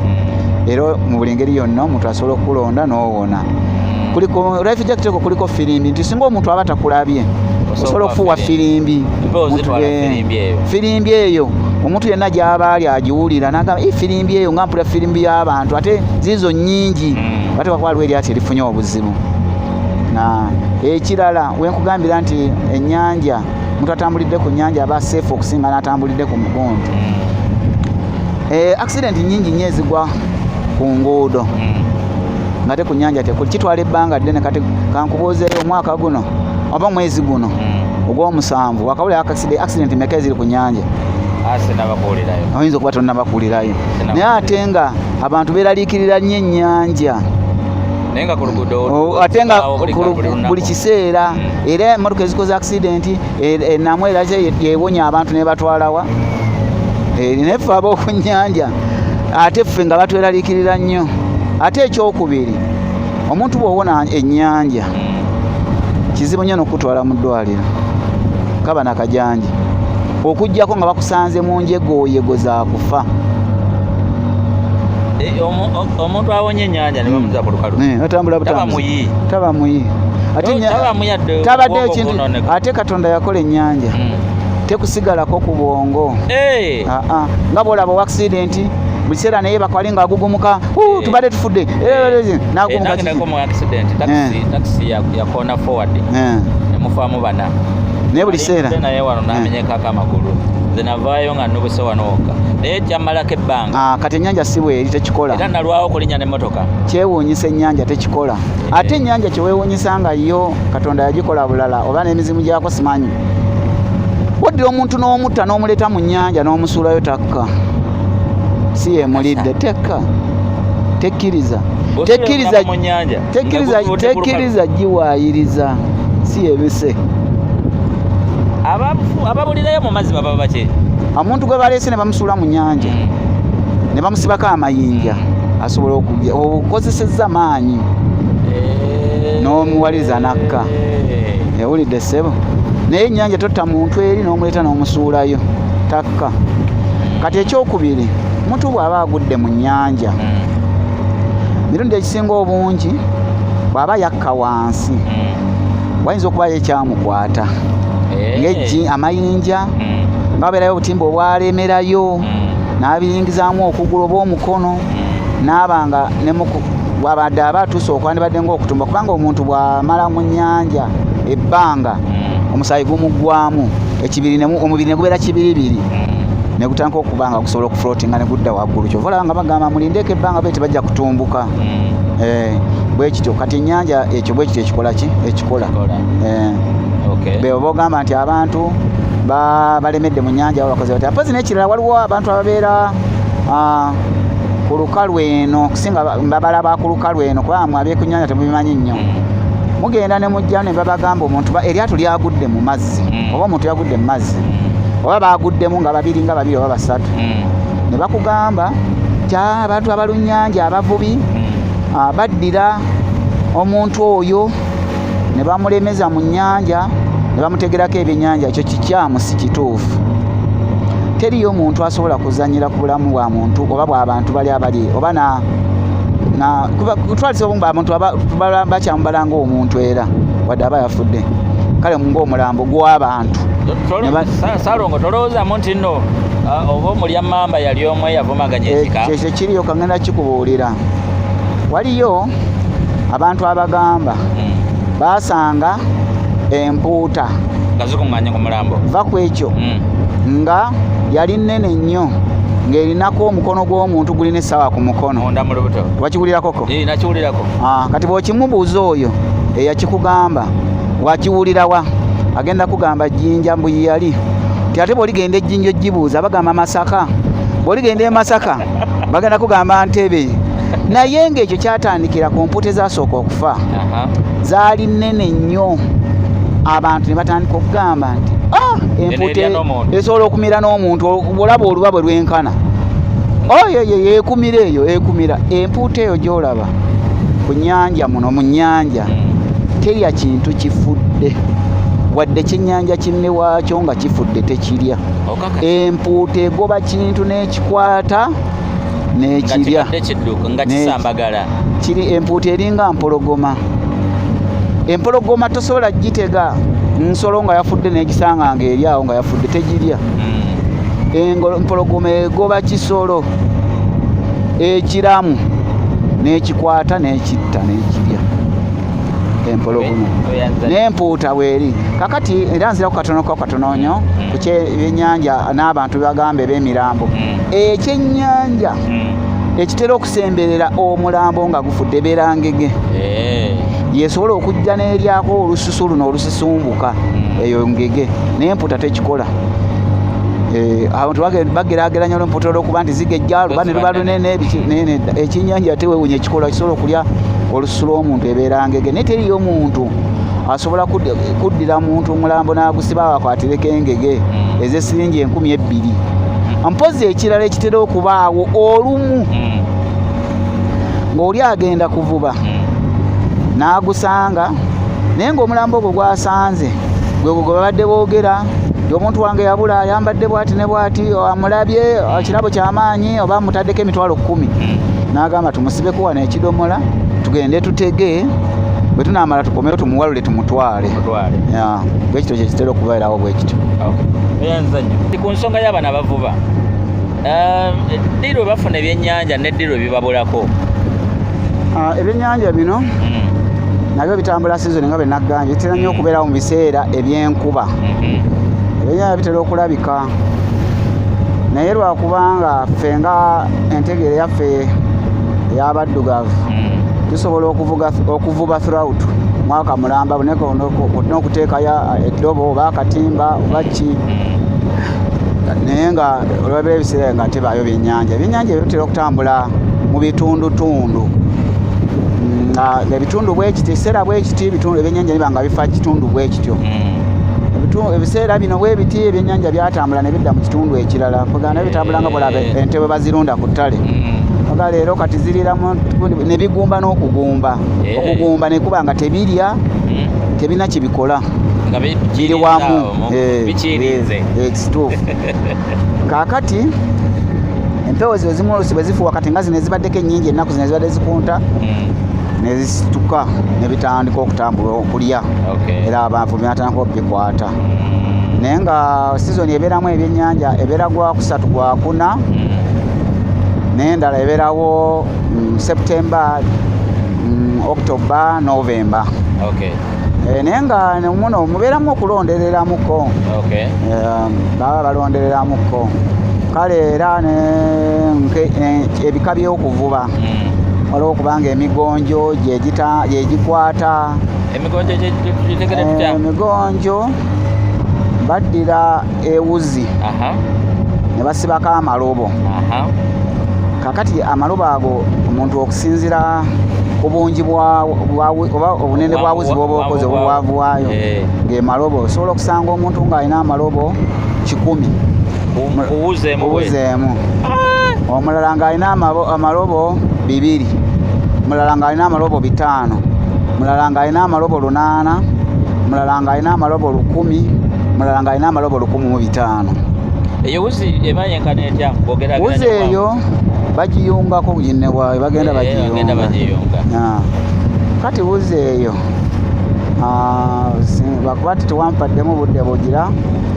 Speaker 2: Era mu buli ngeri yonna omuntu asobola okukulonda n'owona. Kuliko life jacket eko, kuliko firimbi nti singa omuntu aba takulabye osobola okufuuwa firimbi.
Speaker 1: Empewo zitwala firimbi eyo.
Speaker 2: Firimbi eyo omuntu yenna gy'aba ali agiwulira nagamba, "Ii, firimbi eyo nga mpulira firimbi y'abantu, ate ziizo nnyingi." Ate wakuba waliwo eryato erifunye obuzibu. Na ekirala wenkugambira nti ennyanja, omuntu atambulidde ku nnyanja aba safe okusinga n'atambulidde ku mugonto. Accident nyingi nnyo ezigwa ku nguudo nga te ku nnyanja tekuli. Kitwala ebbanga ddene. Kati kankubuuzeeyo, omwaka guno oba omwezi guno ogw'omusanvu wakawulira accident meka eziri ku nnyanja?
Speaker 1: Ah, sinnabakuwulirayo.
Speaker 2: Oyinza okuba tonnabakuwulirayo,
Speaker 1: Sinnabakuwulirayo.
Speaker 2: naye ate nga abantu beeraliikirira nnyo ennyanja.
Speaker 1: Naye nga ku luguudo
Speaker 2: Ate nga
Speaker 1: buli buli lunaku.
Speaker 2: Buli kiseera. Era emmotoka ezikoze accident enamu era yewonya abantu nebatwalawa. Naye ffe ab'oku nnyanja ate ffe nga batweraliikirira nnyo. Ate ekyokubiri, omuntu bw'owona ennyanja kizibu nnyo n'okutwala mu ddwaliro kaba nakajanja, okugjako nga bakusanze mu njegoyego za kufa.
Speaker 1: Omuntu awonye ennyanja ne bamuza ku lukalu
Speaker 2: Batambula
Speaker 1: taba
Speaker 2: butambuzi.
Speaker 1: muyi.
Speaker 2: Taba muyi. Ate
Speaker 1: Taba muyadde
Speaker 2: tabadde
Speaker 1: obwongo
Speaker 2: ekintu
Speaker 1: bwonooneka.
Speaker 2: Ate Katonda yakola ennyanja tekusigalako ku bwongo. Aa, nga bwolaba owa accident buli kiseera naye bakwali nga agugumuka, "Uu, tubadde tufudde." Nagugumuka.
Speaker 1: Nange
Speaker 2: Kiki?
Speaker 1: nako mu accident, taxi yakona forward nemufaamu bana.
Speaker 2: Naye buli kiseera
Speaker 1: Naye wano namenyekako amagulu, nze navaayo nga nubuse wano wokka, naye kyammalako ebbanga.
Speaker 2: Ah, kati ennyanja si bweri, tekikola.
Speaker 1: Era nalwawo okulinnya n'emmotoka.
Speaker 2: Kyewuunyisa, ennyanja tekikola. Ate ennyanja kyewewuunyisa nga yo Katonda yagikola bulala, oba n'emizimu gyako simanyi. Oddira omuntu n'omutta n'omuleeta mu nnyanja n'omusuulayo, takka si yemulidde, tekka, tekkiriza.
Speaker 1: Bw'osuula
Speaker 2: Tekkiriza.
Speaker 1: omulaba mu nnyanja,
Speaker 2: Tekkiriza.
Speaker 1: Nga guvudde ku lukalu.
Speaker 2: Tekkiriza giwaayiriza, si yebise.
Speaker 1: Ababulirayo mu mazzi baba baki?
Speaker 2: Omuntu gwe baleese ne bamusuula mu nnyanja ne bamusibako amayinja, asobola okugya okozesezza maanyi n'omuwaliriza n'akka. Ewulidde ssebo, naye ennyanja totta muntu eri n'omuleeta n'omusuulayo, takka. Kati ekyokubiri, omuntu bw'aba agudde mu nnyanja, mirundi egisinga obungi bw'aba yakka wansi wayinza okubayo ekyamukwata ng'eggi, amayinja, nga wabeerayo obutimba obwalemerayo n'abiyingizaamu okugulu oba omukono, n'aba nga bwabadde aba atuuse okwandibadde ng'okutumba, kubanga omuntu bw'amala mu nnyanja ebbanga. Omusaayi gumuggwamu, ekibiri omubiri ne gubeera kibiribiri, ne gutandika okuba nga gusobola okufloatinga ne gudda waggulu. Kyova olaba nga bagamba mulindeeko ebbanga be tebajja kutumbuka. Bwe kityo kati ennyanja ekyo bwe kityo ekikola ki ekikola.
Speaker 1: Ekikola.
Speaker 2: Be oba ogamba nti abantu balemedde mu nnyanja oba bakoze batya. Mpozi n'ekirala, waliwo abantu ababeera ku lukalu eno, kusinga babalaba ku lukalu eno, kubanga mwe ab'eku nnyanja temubimanyi nnyo. Mugenda ne mujja ne babagamba omuntu eryato lyagudde mu mazzi, oba omuntu yagudde mu mazzi, oba baguddemu nga babiri, nga babiri oba basatu, ne bakugamba nti, "Ah, abantu abalunnyanja abavubi baddira omuntu oyo ne bamulemeza mu nnyanja ne bamutegerako ebyennyanja." Ekyo kikyamu, si kituufu. Teriyo muntu asobola kuzanyira ku bulamu bwa muntu oba bw'abantu bali abali oba na kutwalisa obumu abantu bakyamubala ng'omuntu, era wadde aba yafudde kale ng'omulambo gw'abantu.
Speaker 1: Salongo, tolowoozamu nti nno oba omulya mamba yali omu eyavumaganya ekika?
Speaker 2: Ekyo kiriyo, kangenda kikubuulira. Waliyo abantu abagamba basanga empuuta
Speaker 1: nga zikuŋŋaanye ku mulambo.
Speaker 2: Va ku ekyo. Nga yali nnene nnyo, ng'erinako omukono gw'omuntu gulina essaawa ku mukono.
Speaker 1: Munda mu lubuto.
Speaker 2: Wakiwulirako?
Speaker 1: Eh, nakiwulirako.
Speaker 2: Ah, kati bw'okimubuuza oyo eyakikugamba, wakiwulirawa? Agenda kugamba Jjinja, mbu yali ti. Ate bw'oligenda ejjinja ogibuuza, bagamba Masaka. Bw'oligenda e Masaka, bagenda kugamba Ntebe. Naye ng'ekyo kyatandikira ku mpuuta ezasooka okufa. Zaali nnene nnyo, abantu ne batandika okugamba nti, "Ah, empuuta
Speaker 1: erya n'omuntu."
Speaker 2: Esobola okumira n'omuntu. Olaba oluba bwe lwenkana oyo ye yeekumira eyo ekumira empuuta eyo gy'olaba ku nnyanja muno mu nnyanja. Terya kintu kifudde, wadde kyennyanja kinne waakyo nga kifudde tekirya.
Speaker 1: Okaka.
Speaker 2: Empuuta egoba kintu n'ekikwata
Speaker 1: Nga
Speaker 2: n'ekirya.
Speaker 1: Kibadde kidduka nga kisambagala.
Speaker 2: Kiri empuuta eringa mpologoma. Empologoma tosobola gitega nsolo nga yafudde n'egisanga nga eri awo nga yafudde, tegirya. Empologoma egoba kisolo ekiramu n'ekikwata n'ekitta n'ekirya, empologoma.
Speaker 1: Oyanza.
Speaker 2: N'empuuta bweri. Kakati era nziraku katonoko katono nnyo ku kyebyennyanja n'abantu bebagamba eb'emirambo. Ekyennyanja ekitera okusemberera omulambo nga gufudde ebeera ngege. Yesobola okujja n'eryako olususu luno olusisumbuka. Eyo ngege, naye empuuta tekikola. Abantu bageraageranya olwempuuta olwokuba nti zigejja luba ne luba lunene biki, naye nedda. Ekyennyanja ate weewunya ekikola kisobola okulya olususu lw'omuntu, ebeera ngege. Naye teriyo muntu asobola kuddira muntu omulambo n'agusiba akwatireko engege ez'esiringi 2000. Mpozi ekirala ekitera okubaawo olumu, ng'oli agenda kuvuba n'agusanga, naye ng'omulambo ogwo gwasanze gwe gwe babadde boogera nti omuntu wange yabula, ayambadde bwati ne bwati, amulabye kirabo kyamaanyi, oba mutaddeko 100,000, n'agamba tumusibeko wano ekidomola, tugende tutege, bwe tunaamala tukomewo tumuwalule tumutwale.
Speaker 1: Mutwale.
Speaker 2: Ya, bwe kityo kyekitera okubeerawo bwe kityo.
Speaker 1: Oyanza nnyo. Ku nsonga y'abano abavuba, ddi lwe bafuna ebyennyanja ne ddi lwe bibabulako?
Speaker 2: Ah, ebyennyanja bino nabyo bitambula season nga bwe naggambye, bitera nnyo okubeerawo mu biseera ebyenkuba. Ebyennyanja bitera okulabika, naye lwakubanga ffe nga entegeera yaffe ey'abaddugavu tusobola okuvuba throughout mwaka mulamba n'okuteekayo eddobo oba akatimba oba ki, naye nga olwabeera ebiseera nga tebaayo byennyanja. Ebyennyanja ebyo bitera okutambula mu bitundutundu, nga ebitundu bwe kiti, ekiseera bwe kiti, ebitundu ebyennyanja biba nga bifa kitundu bwe kityo. Ebiseera bino bwe biti ebyennyanja byatambula ne bidda mu kitundu ekirala. Kuganda bitambula nga bwolaba ente bwe bazirunda ku ttale. Oga leero kati ziriramu ne bigumba n'okugumba. Okugumba ne kuba nga tebirya, tebirina kibikola.
Speaker 1: Nga
Speaker 2: biri wamu.
Speaker 1: Bikirinze.
Speaker 2: Kituufu. Kaakati empewo zino zimu oluusi bwe zifuuwa, kati nga zino ezibaddeko ennyingi ennaku zino ezibadde zikunta, ne zisituka ne bitandika okutambula okulya. Era abantu batandika okubikwata. Naye nga sizoni ebeeramu ebyennyanja ebeera gwakusatu, gwakuna, n'endala ebeerawo September, October, November. Naye nga muno mubeeramu okulondereramuko. Baba balondereramuko kale era ebika by'okuvuba. Waliwo okubanga emigonjo gyegikwata.
Speaker 1: Emigonjo gitegere tutya?
Speaker 2: Emigonjo baddira ewuzi ne basibako amalobo. Kakati amalobo ago omuntu okusinziira ku bungi oba obunene bwa wuzi bw'oba okoze, obuwanvu bwayo, ng'emalobo osobola okusanga omuntu ng'alina amalobo 100
Speaker 1: Ku wuzi emu
Speaker 2: ku wuzi emu, omulala ng'alina amalobo 2, omulala ng'alina amalobo 5, omulala ng'alina amalobo 8, omulala ng'alina amalobo 1000, omulala ng'alina amalobo 1500.
Speaker 1: Eyo wuzi eba yenkana etya bw'ogeraageranya?
Speaker 2: Wuzi eyo bagiyungako ginne waayo bagenda
Speaker 1: bagenda
Speaker 2: bagiyunga.
Speaker 1: Bagiyunga.
Speaker 2: Kati wuzi eyo lwakuba ti tewampaddemu budde bugira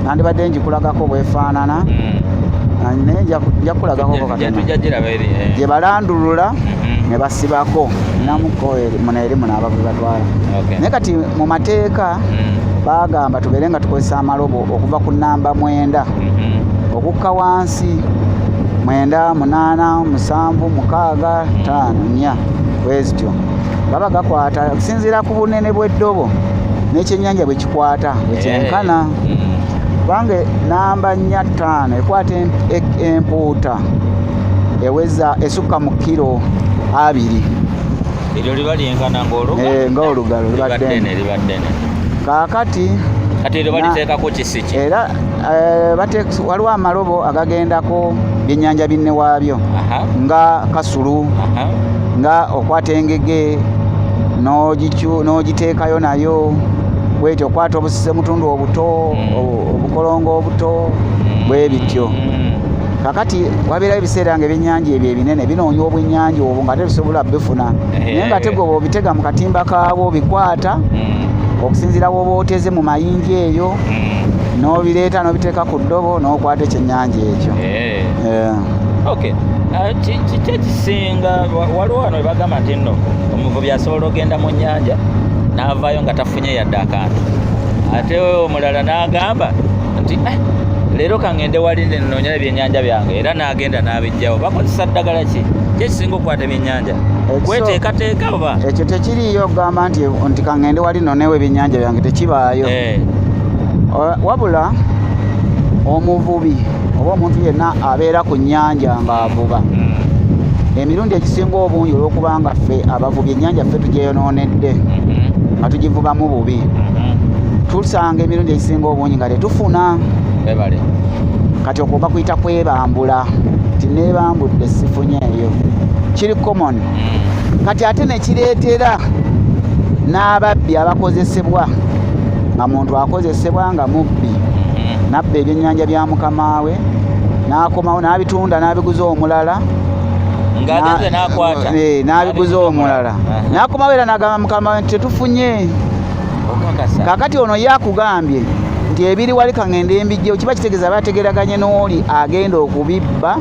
Speaker 2: nandibadde ngikulagako bwefaanana. Naye nja kukulagako katono.
Speaker 1: Tujja giraba eri.
Speaker 2: Gye balandulula ne basibako namuko muno eri muno abavubi batwala. Naye kati mu mateeka bagamba tubeere nga tukozesa amalobo okuva ku namba 9 okukka wansi, 9, 8, 7, 6, 5, 4, bwe zityo gaba gakwata okusinziira ku bunene bw'eddobo n'ekyennyanja bwe kikwata bwe kyenkana. Kubanga namba 4, 5 ekwata empuuta eweza esukka mu kiro 20.
Speaker 1: Eryo liba lyenkana ng'olugalo.
Speaker 2: Ng'olugalo liba
Speaker 1: liba
Speaker 2: ddene.
Speaker 1: Ddene, liba ddene.
Speaker 2: Kaakati
Speaker 1: Kati eryo baliteekako kisi ki?
Speaker 2: Era waliwo amalobo agagendako byennyanja binne waabyo nga kasulu, nga okwata engege n'ogiteekayo nayo bwetyo, okwata obusemutundu obuto, obukolongo obuto bwe bityo. Kakati wabeerawo ebiseera nga ebyennyanja ebyo ebinene binoonya obwennyanja obwo nga tebisobola bifuna, naye nga te gwe bw'obitega mu katimba kaabwo bikwata okusinziira bw'oba oteze mu mayinja eyo, n'obireeta n'obiteeka ku ddobo n'okwata ekyennyanja ekyo.
Speaker 1: Okay. Kiki ekisinga waliwo wano webagamba nti nno omuvubi asobola ogenda mu nnyanja n'avaayo nga tafunye yadde akantu, ate omulala n'agamba nti leero kaŋŋende wali nnoonya ebyennyanja byange, era n'agenda n'abijjawo. Bakozesa ddagala ki? Ki ekisinga okukwata ebyennyanja? Kweteekateeka oba?
Speaker 2: Ekyo tekiriiyo okugamba nti kaŋŋende wali nnonewo ebyennyanja byange, tekibaayo. Wabula omuvubi oba omuntu yenna abeera ku nnyanja ng'avuba, emirundi egisinga obungi olw'okubanga ffe abavubi ennyanja ffe tugyeyonoonedde nga tugivubamu bubi, tusanga emirundi egisinga obungi nga tetufuna. Kati okwo bakuyita kwebambula, nti neebambudde sifunye, eyo kiri common. Kati ate ne kireetera n'ababbi abakozesebwa, nga muntu akozesebwa nga mubbi, nabba ebyennyanja bya mukama we n'akomawo n'abitunda n'abiguza omulala.
Speaker 1: Ng'agenze n'akwata.
Speaker 2: N'abiguza omulala n'akomawo era n'agamba mukama we nti tetufunye.
Speaker 1: Okakasa?
Speaker 2: Kaakati ono ye akugambye nti ebiri wali kaŋŋende mbijjewo, kiba kitegeeza bategeraganye n'oli agenda okubibba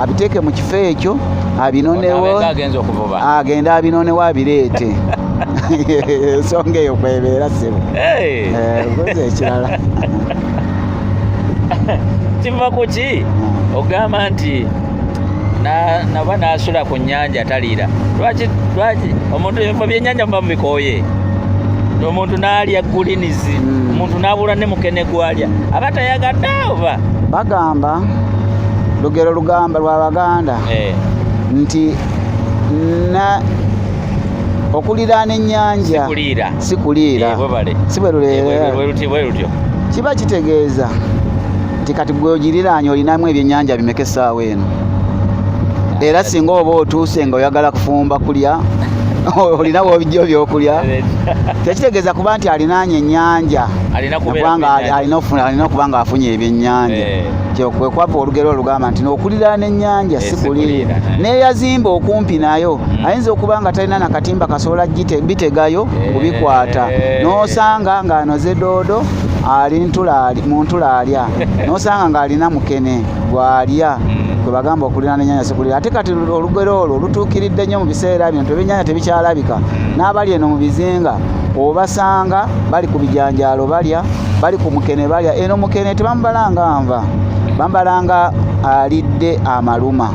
Speaker 2: abiteeke mu kifo ekyo abinonewo.
Speaker 1: Ono abenga agenze okuvuba.
Speaker 2: Agenda abinonewo abireete. Ensonga eyo kwebeera, ssebo. Okoze ekirala.
Speaker 1: Kiva ku ki ogamba nti naba n'asula ku nnyanja taliira? Lwaki omuntu ebifo byennyanja muba mubikooye, omuntu n'alya greens, omuntu n'abula ne mukene gwalya aba tayagadde oba?
Speaker 2: Bagamba lugero lugamba lw'Abaganda nti na okuliraana ennyanja
Speaker 1: sikuliira.
Speaker 2: Si kuliira.
Speaker 1: Bwebale.
Speaker 2: Si bwe luleera?
Speaker 1: Bwe lutyo.
Speaker 2: Kiba kitegeeza nti kati gwe ogiriraanye olinamu ebyennyanja bimeka essaawa eno, era singa oba otuuse nga oyagala kufumba kulya, olina wobijja ebyokulya. Tekitegeeza kuba nti alinaanye ennyanja
Speaker 1: Alina kubeera
Speaker 2: kubanga
Speaker 1: ku nnyanja.
Speaker 2: alina okuba nga afunye ebyennyanja. Kwe kwava olugero olugamba nti n'okuliraana ennyanja si
Speaker 1: si
Speaker 2: kuliira.
Speaker 1: kuliira, eh.
Speaker 2: N'eyazimba okumpi nayo ayinza okuba nga talina nakatimba kasobola bitegayo kubikwata, n'osanga ng'anoze doodo ali mu ntula alya, n'osanga ng'alina mukene gw'alya. Gwe bagamba okuliraana ennyanja sikulira. Ate kati olugero olwo lutuukiridde nnyo mu biseera bino nti ebyennyanja tebikyalabika. N'abali eno mu bizinga obasanga bali ku bijanjaalo balya, bali ku mukene balya. Eno mukene tebamubalanga nva, bamubalanga alidde amaluma.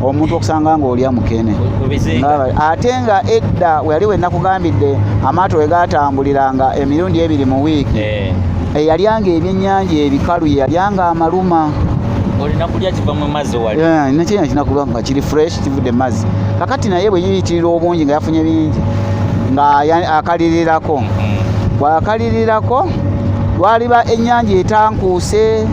Speaker 2: Omuntu okusanga ng'olya mukene.
Speaker 1: Ku bizinga.
Speaker 2: Ate nga edda we yali we nakugambidde amaato we gaatambuliranga emirundi ebiri mu wiiki. Eyalyanga ebyennyanja ebikalu ye yalyanga amaluma.
Speaker 1: Olina kulya kiva mu mazzi wali.
Speaker 2: Nekyenyanja kirina kuba nga kiri fresh, kivudde mu mazzi. Kakati naye bwe yiyitirira obungi nga yafunye bingi nga akalirirako. Bw'akalirirako lwaliba ennyanja etankuuse,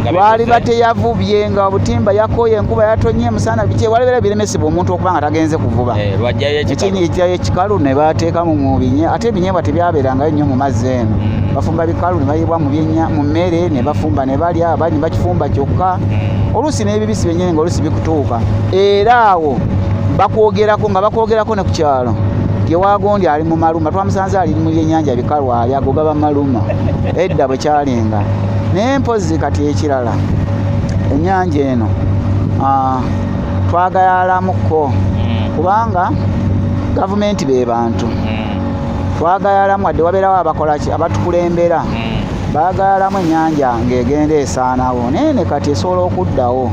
Speaker 1: Nga
Speaker 2: lwaliba
Speaker 1: bikuze.
Speaker 2: Teyavubye nga obutimba yakooye, enkuba yatonye, emusana biki, walibeera biremesebwa omuntu okuba nga tagenze kuvuba.
Speaker 1: Lwajjayo ekikalu.
Speaker 2: Ekyenyi ekyayo ekikalu ne bateekamu mu binye, ate ebinyeebwa tebyabeerangayo nnyo mu mazzi eno. Bafumba bikalu ne bayibwa mu byenya mu mmere ne bafumba ne balya, abandi ne bakifumba kyokka. Oluusi n'ebibisi byennyini ng'oluusi bikutuuka. Era awo bakwogerako nga bakwogerako ne ku kyalo. Gye wagondi ali mu maluma, twamusanze ali mu byennyanja bikalu ali ago gaba maluma. Edda bwe kyalinga. Naye mpozzi kati ekirala, ennyanja eno twagayalamuko kubanga gavumenti be bantu. Twagayalamu wadde wabeerawo abakola ki, abatukulembera. Baagayalamu ennyanja ng'egenda esaanawo, naye ne kati esobola okuddawo.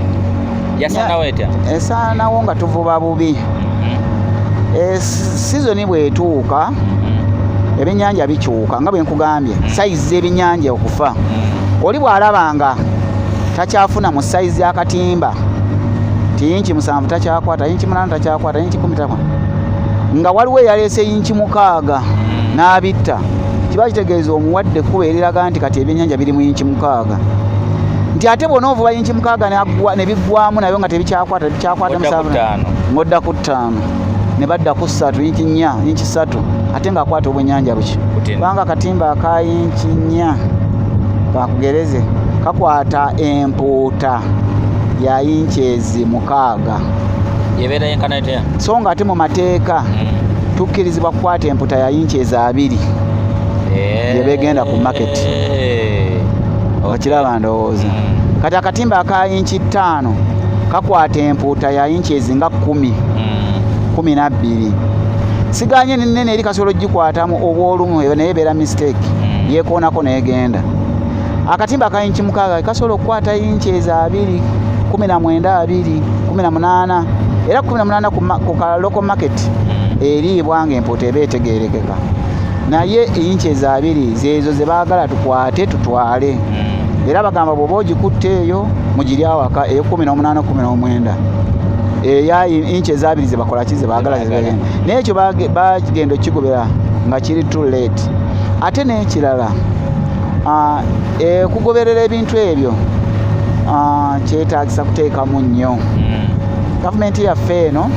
Speaker 1: Yasaanawo etya?
Speaker 2: Esaanawo nga tuvuba bubi. Sizoni bw'etuuka ebyennyanja bikyuka nga bwe nkugambye, sayizi z'ebyennyanja okufa. Oli bw'alaba nga takyafuna mu sayizi y'akatimba ti yinki 7 takyakwata, yinki 8 takyakwata, yinki 10 takyakwata, nga waliwo eyaleese yinki 6 n'abitta, kiba kitegeeza omuwadde ekkubo eriraga nti kati ebyennyanja biri mu yinki 6, nti ate bw'onoovuba yinki 6 ne biggwamu nabyo nga tebikyakwata, tebikyakwata
Speaker 1: Ng'odda ku
Speaker 2: musanvu
Speaker 1: ttaano.
Speaker 2: Ng'odda ku 5 ne badda ku 3, yinki 4, yinki 3, ate ng'akwata obwennyanja buki?
Speaker 1: Butini.
Speaker 2: Kubanga akatimba aka yinki 4 kakugereze kakwata empuuta ya yinki ezi 6.
Speaker 1: Yebeera yenkana etya?
Speaker 2: So nga ate mu mateeka tukkirizibwa kukwata empuuta ya yinki ezi 2 yebegenda ku market. Okiraba ndowooza. Kati akatimba aka yinki 5 kakwata empuuta ya yinki ezi nga 10, 12. Siganye nene eri kasobola ogikwatamu obwolumu eyo, naye ebeera mistake, yekoonako negenda. Akatimba aka yinki 6 kasobola okukwata yinki ezo 2, 19, 20, 18, era 18 ku ka local market eriibwa nga empuuta eba etegeerekeka, naye yinki ezo 2 zeezo ze baagala tukwate tutwale. Era bagamba bw'oba ogikutte eyo mugiri awaka eyo 18, 19, eya inchi ezabiri ze bakola ki, ze baagala ze
Speaker 1: Ze baagala.
Speaker 2: bagenda. Naye ekyo bagenda okukigobera nga kiri too late. Ate n'ekirala, okugoberera ebintu ebyo kyetaagisa kuteekamu nnyo. Gavumenti yaffe eno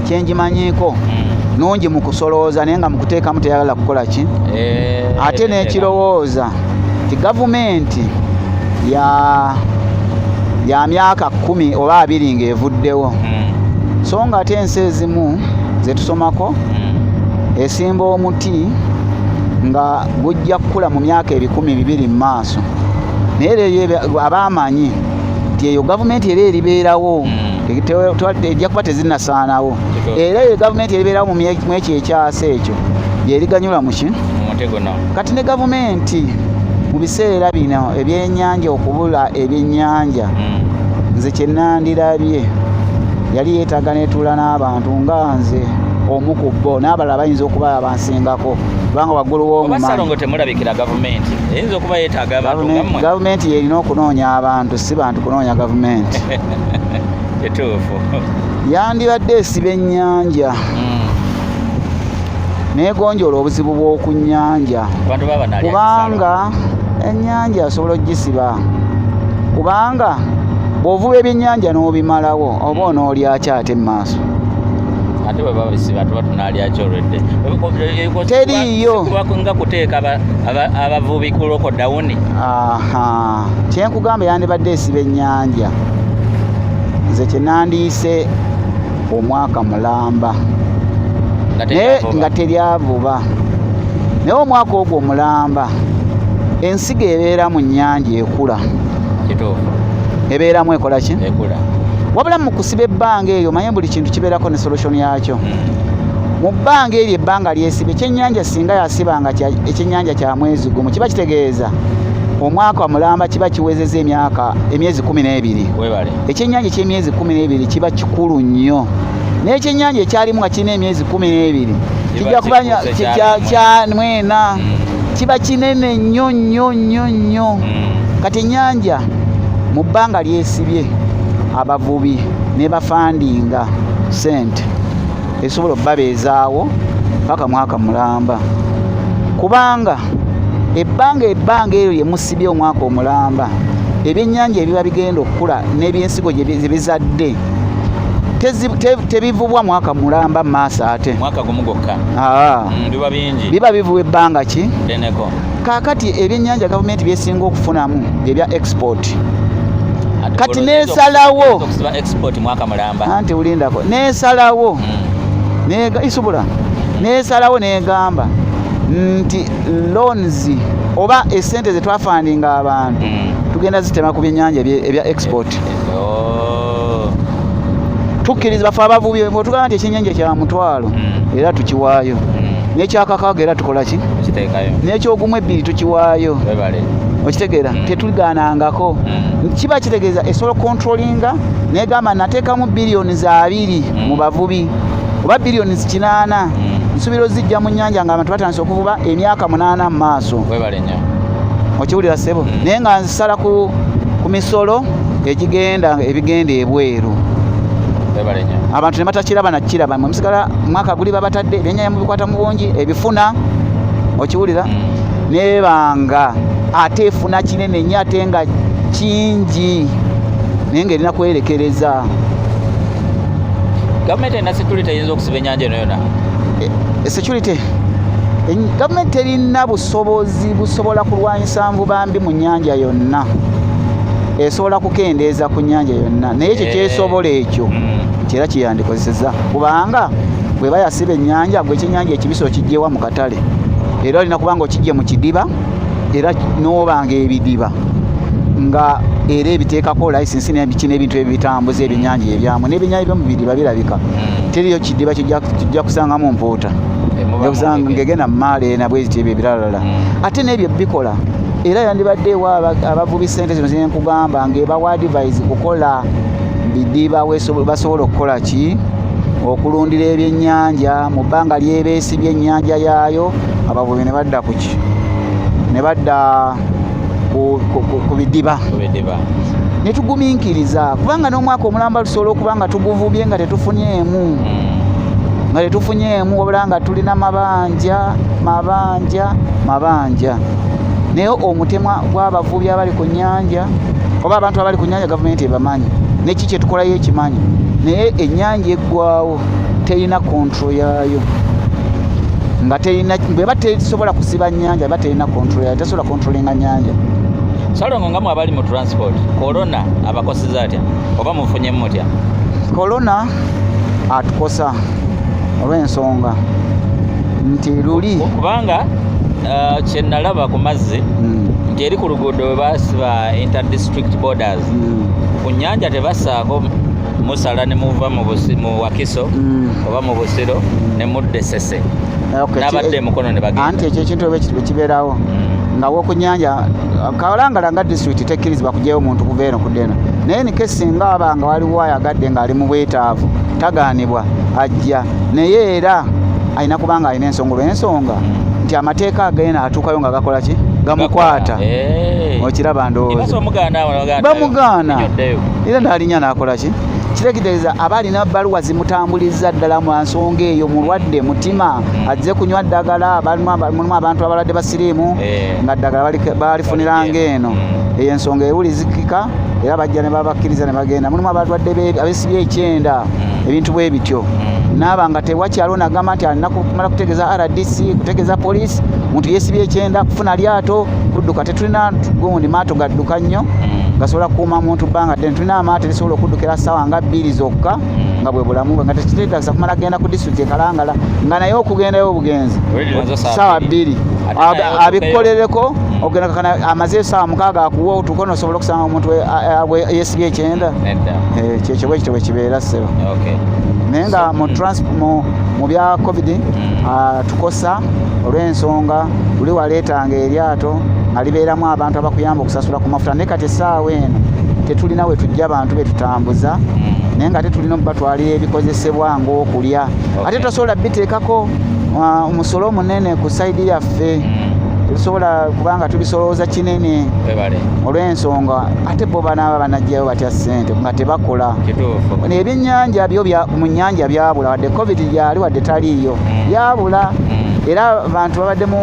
Speaker 2: kyenjimanyiiko, nungi mu kusolooza, naye nga mu kuteekamu teyagala kukola ki. Ate n'ekirowooza nti gavumenti ya myaka 10 oba 20 ng'evuddewo, so nga ate ensi ezimu zetusomako esimba omuti nga gujja kukula mu myaka 2000 mu maaso, naye era eyo abaamanyi nti eyo gavumenti era eribeerawo, ejja kuba tezinnasaanawo.
Speaker 1: Kituufu.
Speaker 2: Era eyo gavumenti eribeerawo mu ekyo ekyasa ekyo yeriganyulwa muki?
Speaker 1: Mu muti guno.
Speaker 2: Kati ne gavumenti mu biseera bino ebyennyanja okubula ebyennyanja, nze kyenandirabye yali yeetaaga netuula n'abantu nga nze omu ku bo, n'abalala bayinza okuba abansingako kubanga waggulu
Speaker 1: Oba
Speaker 2: w'omumanyi.
Speaker 1: Salongo temulabikira gavumenti eyinza okuba yeetaaga abantu nga mmwe.
Speaker 2: Gavumenti yerina okunoonya abantu, si bantu kunoonya gavumenti.
Speaker 1: Kituufu.
Speaker 2: Yandibadde esiba ennyanja negonjoola obuzibu bw'oku nnyanja.
Speaker 1: Abantu baba nalya.
Speaker 2: Kubanga ennyanja osobola ogisiba, kubanga bw'ovuba ebyennyanja n'obimalawo oba onoolyaki ate mu maaso?
Speaker 1: Ate bwe babisiba tuba tunaalyaki olwedde?
Speaker 2: Teriiyo.
Speaker 1: Nga kuteeka abavubi ku lockdown.
Speaker 2: Aha, kyenkugamba yandibadde esiba ennyanja. Nze kyenandiise omwaka mulamba
Speaker 1: Nga
Speaker 2: naye
Speaker 1: teryavuba.
Speaker 2: Nga teryavuba, naye omwaka ogwo omulamba ensigo ebeera mu nnyanja ekula.
Speaker 1: Kituufu.
Speaker 2: Ebeeramu ekola ki?
Speaker 1: Ekula.
Speaker 2: Wabula mu kusiba ebbanga eryo, manye buli kintu kibeerako ne solution yakyo. Mu bbanga eryo, ebbanga lyesiba ekyennyanja, singa yasibanga ekyennyanja kya mwezi gumu, kiba kitegeeza omwaka mulamba kiba kiwezeza emyaka emyezi 12.
Speaker 1: Webale.
Speaker 2: Ekyennyanja ekyemyezi 12 kiba kikulu nnyo, naye ekyennyanja ekyalimu nga kirina emyezi 12
Speaker 1: Kiba
Speaker 2: kijja kuba
Speaker 1: kikuze
Speaker 2: kya mwena. Kiba kinene nnyo nnyo nnyo nnyo. Kati ennyanja mu bbanga lyesibye, abavubi ne bafandinga sente esobola okubabeezaawo paka mwaka mulamba, kubanga ebbanga eryo lye musibye omwaka omulamba, ebyennyanja ebiba bigenda okukula n'ebyensigo gye bizadde tebivubwa mwaka mulamba mu maaso ate.
Speaker 1: Mwaka gumu gwokka.
Speaker 2: Aa.
Speaker 1: Biba bingi.
Speaker 2: Biba bivubwa ebbanga ki?
Speaker 1: Ddeneko.
Speaker 2: Kaakati ebyennyanja gavumenti byesinga okufunamu ebya export.
Speaker 1: Ate
Speaker 2: Kati
Speaker 1: olwo
Speaker 2: neesalawo.
Speaker 1: oyinza okusiba export mwaka mulamba.
Speaker 2: Anti ulindako, neesalawo isobola nesalawo negamba nti loans oba esente zetwafandinga abantu tugenda zitema ku byennyanja ebya export.
Speaker 1: Oh.
Speaker 2: Tukkiriza bafe abavubi bwetugamba nti ekyennyanja kya 500, era tukiwaayo. N'ekyakakaaga era tukola ki?
Speaker 1: Kiteekayo.
Speaker 2: N'ekyogumu ebbiri tukiwaayo.
Speaker 1: Webale.
Speaker 2: Okitegeera? Tetugaanangako. Kiba kitegeeza esobola controllinga negamba nateekamu biliyoni 20 mu bavubi oba biliyoni 800, nsuubira ozijja mu nnyanja nga abantu batandise okuvuba emyaka 8 mu maaso.
Speaker 1: Webale nnyo.
Speaker 2: Okiwulira, ssebo? Naye nga nzisala ku misolo egigenda ebigenda ebweru.
Speaker 1: Webale nnyo.
Speaker 2: Abantu ne batakiraba nakiraba, mwe musigala mwaka guli babatadde ebyennyanja mubikwata mu bungi ebifuna. Okiwulira? Nebanga ate efuna kinene nnyo ate nga kingi, naye ng'erina kwerekereza.
Speaker 1: Gavumenti erina security eyinza okusiba ennyanja eno yonna?
Speaker 2: Security, gavumenti terina busobozi busobola kulwanyisa nvuba mbi mu nnyanja yonna. Esobola kukendeeza ku nnyanja yonna, naye ekyo kyesobola ekyo kyera kiyandikozeseza, kubanga bweba yasiba ennyanja, gwe ekyennyanja ekibisi okijjewa mu katale? Era olina kubanga okijje mu kidiba, era n'obanga ebidiba nga era ebiteekako license n'ebiki n'ebintu ebitambuza ebyennyanja ebyamu n'ebyennyanja byomu bidiba birabika. Teriyo kidiba kijja kusangamu mpuuta.
Speaker 1: Muba
Speaker 2: kusanga
Speaker 1: mungege.
Speaker 2: Ngegenda mu maalo ena bweziti ebyo ebiralala. Ate n'ebyo bikola, era yandibadde ewa abavubi sente zino zenkugamba ng'ebawa advice kukola bidiba basobola okukola ki, okulundira ebyennyanja mu bbanga lyebeesibye ennyanja yaayo, abavubi ne badda ku ki, ne badda ku bidiba.
Speaker 1: Ku bidiba.
Speaker 2: Ne tugumiikiriza, kubanga n'omwaka omulamba tusobola okuba nga tuguvubye nga tetufunyeemu, nga tetufunyeemu, wabula nga tulina mabanja, mabanja, mabanja. Naye omutemwa gw'abavubi abali ku nnyanja oba abantu abali ku nnyanja, gavumenti ebamanyi neki kyetukolayo ekimanyi, naye ennyanja eggwawo terina control yaayo, nga terina, bweba tesobola kusiba nnyanja, eba terina control yaayo, tesobola controllinga nnyanja.
Speaker 1: Salongo, nga mwe abali mu transport, corona abakoseza atya oba mufunyemu mutya?
Speaker 2: Korona atukosa olw'ensonga nti luli
Speaker 1: Kubanga kyenalaba ku mazzi nti eri ku luguudo we basiba interdistrict borders, ku nnyanja tebasaako musala ne muva mu Wakiso oba mu Busiro ne mudda Esese n'abadde emukono ne bagenda.
Speaker 2: Anti ekyo ekintu bwe kibeerawo nga woku nnyanja Kalangala nga disitulikiti tekkirizibwa kugyayo omuntu kuva eno kudda eno, naye nike singa aba nga waliwo ayagadde ng'ali mu bwetaavu, tagaanibwa, ajja, naye era alina kuba nga alina ensonga, olw'ensonga nti amateeka agenda atuukayo nga gakola ki, gamukwata. Okiraba? Ndowooza
Speaker 1: bamugaana.
Speaker 2: Bamugaana era n'alinnya n'akola ki, kirekitegeeza aba alina bbaluwa zimutambuliza ddala mu nsonga eyo, mulwadde mutima, azze kunywa ddagala. Mulimu abantu abalwadde ba siriimu nga ddagala balifuniranga eno. Eyo ensonga ewulizikika era bajja ne babakkiriza ne bagenda. Mulimu abalwadde abesibye ekyenda, ebintu bwe bityo. Naaba nga tewakyaliwo nagamba nti alina kumala kutegeeza RDC, kutegeeza poliisi, muntu yeesibye ekyenda, kufuna lyato kudduka. Tetulina gundi maato gadduka nnyo gasobola kukuuma muntu bbanga ddene. Tulina amaato erisobola okuddukira ssaawa nga 2 zokka, nga bwe bulamu bwe, nga tekiteetagisa kumala genda ku disitulikiti e Kalangala, nga naye okugendayo obugenzi
Speaker 1: Already nazo
Speaker 2: ssaawa 2
Speaker 1: Ate naye
Speaker 2: abikolereko. Ogenda kakana amaze esaawa 6 akuwa otuuka nosobola okusanga omuntu yeesibye ekyenda.
Speaker 1: Nedda.
Speaker 2: Eh, kyekyo bwe kityo bwe kibeera, ssebo. Naye nga mu mu bya COVID tukosa olw'ensonga luli waleetanga eryato nga libeeramu abantu abakuyamba okusasula ku mafuta, naye kati essaawa eno tetulina we tujja bantu be tutambuza, naye nga ate tulina okubatwalira ebikozesebwa ng'okulya. Ate tosobola biteekako omusolo omunene ku side yaffe. Tetusobola kubanga tubisolooza kinene
Speaker 1: Webale.
Speaker 2: olw'ensonga ate bo banaaba banajjayo batya ssente nga tebakola?
Speaker 1: Kituufu.
Speaker 2: Ebyennyanja byo mu nnyanja byabula, wadde COVID gyali wadde taliiyo, byabula. Era abantu babadde mu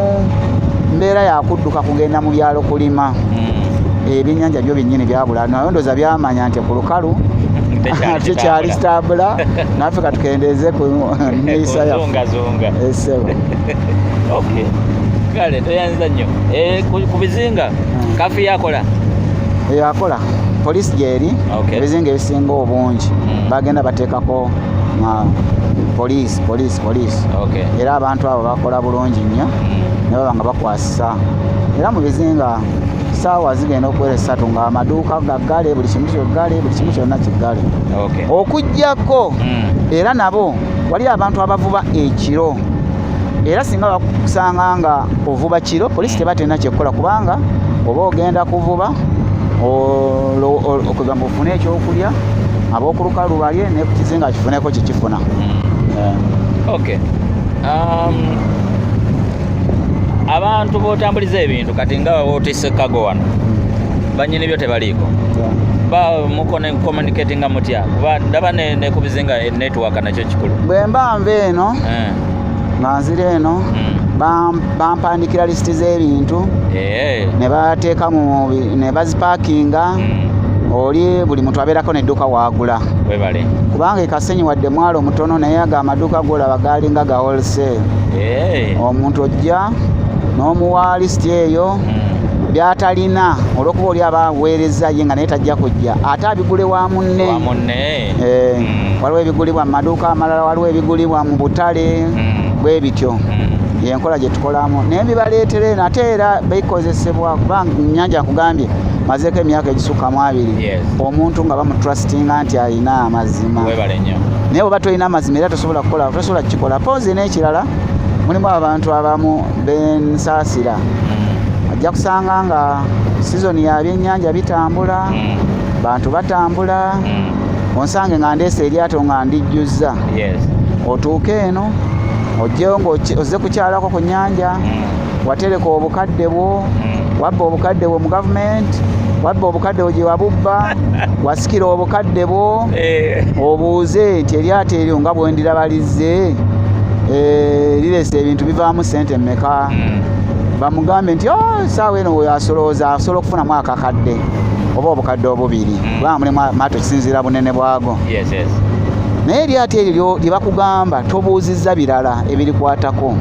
Speaker 2: mbeera yakudduka kugenda mu byalo kulima. Ebyennyanja byo byennyini byabula, naye ndowooza byamanya nti ku lukalu
Speaker 1: Tekyali
Speaker 2: tekyali
Speaker 1: kitambula.
Speaker 2: kitambula, naffe katukendeeze ku neeyisa yaffe.
Speaker 1: Kuzungazunga.
Speaker 2: Esebo.
Speaker 1: Okay, kale toyanza nnyo. Eh, ku bizinga curfew yakola?
Speaker 2: Eyakola, poliisi gyeri. Ebizinga ebisinga obungi bagenda bateekako poliisi, poliisi, poliisi. Era abantu abo bakola bulungi nnyo ne baba nga bakwasisa. Era mu bizinga saawa zigenda okuwera 3 nga amaduuka gaggale, buli kimu kyoggale, buli kimu kyonna kiggale, okugjako era nabo wali abantu abavuba ekiro. Era singa bakusanga nga ovuba kiro, poliisi teba terina kyekukola, kubanga oba ogenda kuvuba okugamba ofune ekyokulya, ab'okulukalu balye, ne ku kizinga kifuneko kikifuna. Eh.
Speaker 1: Okay. Abantu botambuliza ebintu kati nga wootisse cargo wano, banyini byo tebaliiko, ba mukone communicatinga mutya? Kuba ndaba ne ku bizinga network nakyo kikulu.
Speaker 2: Bwe mba nva eno nga nzira eno, bampandikira lisiti z'ebintu ne bateeka mu ne bazipaakinga. Oli buli muntu abeerako n'edduuka waagula,
Speaker 1: Webale.
Speaker 2: kubanga e Kasenyi wadde mwalo mutono, naye ago amaduuka golaba galinga ga wholesale. Omuntu ojja n'omuwa lisiti eyo, byatalina olwokuba oli aba aweereza ye nga naye tajja kujja, ate abigule wa munne.
Speaker 1: Wa munne.
Speaker 2: Eh, waliwo ebigulibwa mu maduuka amalala, waliwo ebigulibwa mu butale, bwe bityo. Yenkola gye tukolamu, naye bibaleetera eno ate era bikozesebwa, kubanga nyanja nkugambye mazeeko emyaka egisukka mu 20. Omuntu nga bamutrustinga nti alina amazima.
Speaker 1: Webale nnyo.
Speaker 2: Naye bw'oba tolina amazima era tosobola kukola, tosobola kukikola. Pozi n'ekirala, mulimu abantu abamu bensaasira. Ajja kusanga nga sizoni ya byennyanja bitambula, bantu batambula, onsange nga ndeese eryato nga ndijjuzza, otuuke eno ojjeyo ozze kukyalako ku nnyanja, watereka obukadde bwo, wabba obukadde bwo mu gavumenti, wabba obukadde bwo gye wabubba, wasikira obukadde bwo, obuuze nti eryato eryo nga bwe ndiraba lizze, lireese ebintu bivaamu ssente mmeka? Bamugambe nti, "Oh, essaawa eno asolooza asobola okufunamu akakadde oba obukadde obubiri," kubanga mulimu amaato kisinziira bunene bwago. Naye eryato eryo lye bakugamba tobuuzizza birala ebirikwatako.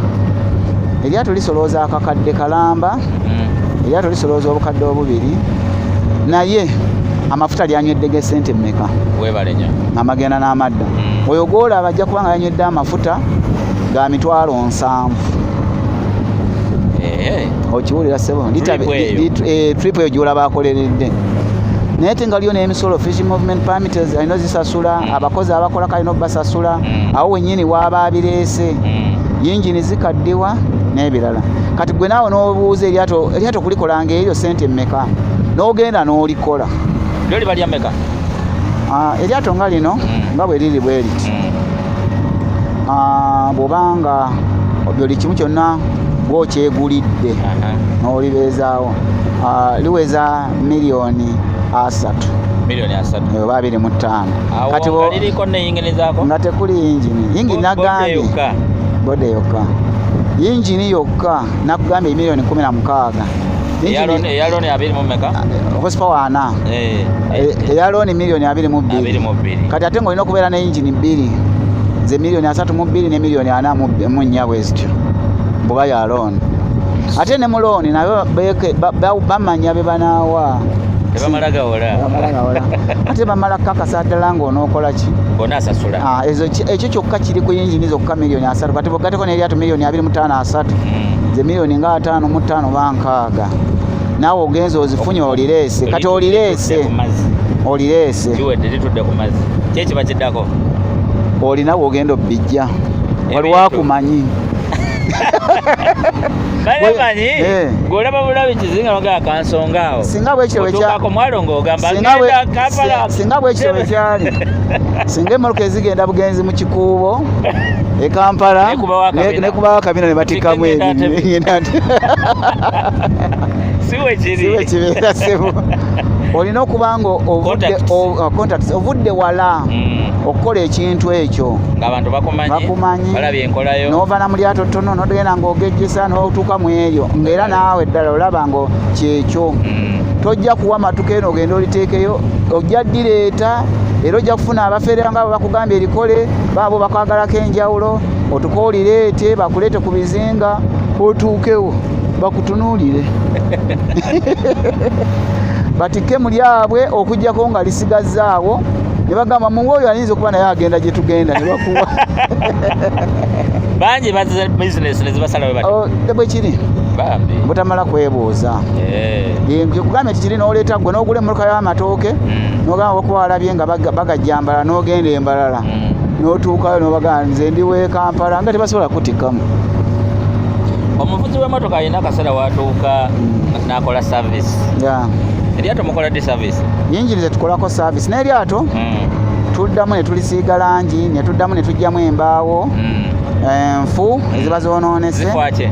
Speaker 2: Eryato lisolooza akakadde kalamba, eryato lisolooza obukadde obubiri, naye amafuta lyanyweddege sente mmeka?
Speaker 1: Webale nnyo.
Speaker 2: Amagenda n'amadda. Oyo gwolaba ajja kuba nga yanywedde amafuta ga 700,000. Okiwulira, ssebo?
Speaker 1: Trip eyo.
Speaker 2: Trip eyo gyolaba akoleredde, naye te nga liyo n'emisolo, fish movement permits alina ozisasula, abakozi abakolako alina obasasula, awo wennyini waaba abireese, yingini zikaddiwa n'ebirala. Kati gwe naawe n'obuuza eryato kulikola ng'eryo sente mmeka, n'ogenda n'olikola.
Speaker 1: Lyo liba lya mmeka?
Speaker 2: Ah, eryato nga lino, nga bwe liri bwe riti, bw'obanga buli kimu kyonna gw'okyegulidde n'olibeezaawo, liweza miliyoni 30.
Speaker 1: Miliyoni 30.
Speaker 2: Oba 25.
Speaker 1: Awo
Speaker 2: Kati
Speaker 1: nga liriko neyingini zaako?
Speaker 2: Nga tekuli yingini. Yingini
Speaker 1: Bode
Speaker 2: nagambye
Speaker 1: yokka.
Speaker 2: Body yokka, yingini yokka nakugambye miliyoni 16.
Speaker 1: Eya loan 20 mu mmeka?
Speaker 2: Horsepower 40. Eya loan miliyoni 22.
Speaker 1: 22.
Speaker 2: Kati ate ng'olina okubeera ne yingini bbiri, ze miliyoni 32 ne miliyoni 44 bwe zityo bw'oba ya loan. Ate ne mu loan nabo bamanya be banaawa.
Speaker 1: Tebamala gawola.
Speaker 2: Tebamala gawola. Ate bamala kukakasa ddala ng'onookola ki?
Speaker 1: Onaasasula.
Speaker 2: Ah, ezo ekyo kyokka kiri ku yingini zokka miliyoni 30. Kati bw'ogatteko n'eryato miliyoni 25, 30, ze miliyoni nga 55 oba 60. Naawe ogenza ozifunye, olireese kati, olireese.
Speaker 1: Litudde ku mazzi.
Speaker 2: Olireese.
Speaker 1: Kiwedde, litudde ku mazzi. Ki ekiba kiddako?
Speaker 2: Olina wogenda obbijja, waliwo
Speaker 1: Ebintu.
Speaker 2: akumanyi.
Speaker 1: Bale manyi.
Speaker 2: Eh.
Speaker 1: Gweolaba bulabi kizinga nogaa kansonga awo.
Speaker 2: Singa bwekityo
Speaker 1: Otuukako mwalo ng'ogamba
Speaker 2: Singa
Speaker 1: ngenda Kampala.
Speaker 2: Singa bwekityo bwe kyali, singa emmotoka ezigenda bugenzi mu Kikuubo e Kampala
Speaker 1: Nekubawo akabina.
Speaker 2: Nekubawo akabina ne batikkamu
Speaker 1: Ngenda
Speaker 2: ebintu.
Speaker 1: Si bwe
Speaker 2: Si
Speaker 1: kiri.
Speaker 2: bwe kibeera, sebo. Olina okuba nga ovudde
Speaker 1: Contacts.
Speaker 2: Contacts, ovudde wala okukola ekintu ekyo.
Speaker 1: Ng'abantu bakumanyi.
Speaker 2: Bakumanyi.
Speaker 1: Balabye enkolayo.
Speaker 2: N'ova na mu lyato ttono n'ogenda ng'ogejjesa n'otuuka mu eryo, ng'era naawe ddala olaba nga kyekyo. Tojja kuwa matuka eno ogenda oliteekeyo, ojja ddireeta era ojja kufuna abafere nga abo bakugambye erikole, baabo bakwagalako enjawulo. Otuke olireete, bakuleete ku bizinga, otuukewo bakutunuulire, batikke mu lyabwe, okugjako nga lisigazzaawo ne bagamba muwe oyo ayinza okuba naye agenda gye tugenda, ne bakuwa.
Speaker 1: Bangi bazize bizinesi ne zibasala bwe bati.
Speaker 2: Oh, bwe kiri.
Speaker 1: Bambi.
Speaker 2: Butamala kwebuuza. Nkugambye nti kiri n'oleeta gwe n'ogula emmotoka y'amatooke n'ogamba okuba walabye nga bagajja Mbarara, n'ogenda e Mbarara n'otuukayo n'obagamba nze ndi w'e Kampala, nga tebasobola kutikkamu.
Speaker 1: Omuvuzi w'emmotoka alina akaseera watuuka n'akola service. Eryato mukola ddi service?
Speaker 2: Yingini zetukolako service n'eryato tuddamu ne tulisiiga langi, ne tuddamu ne tuggyamu embaawo enfu eziba zoonoonese.
Speaker 1: Zifwaki?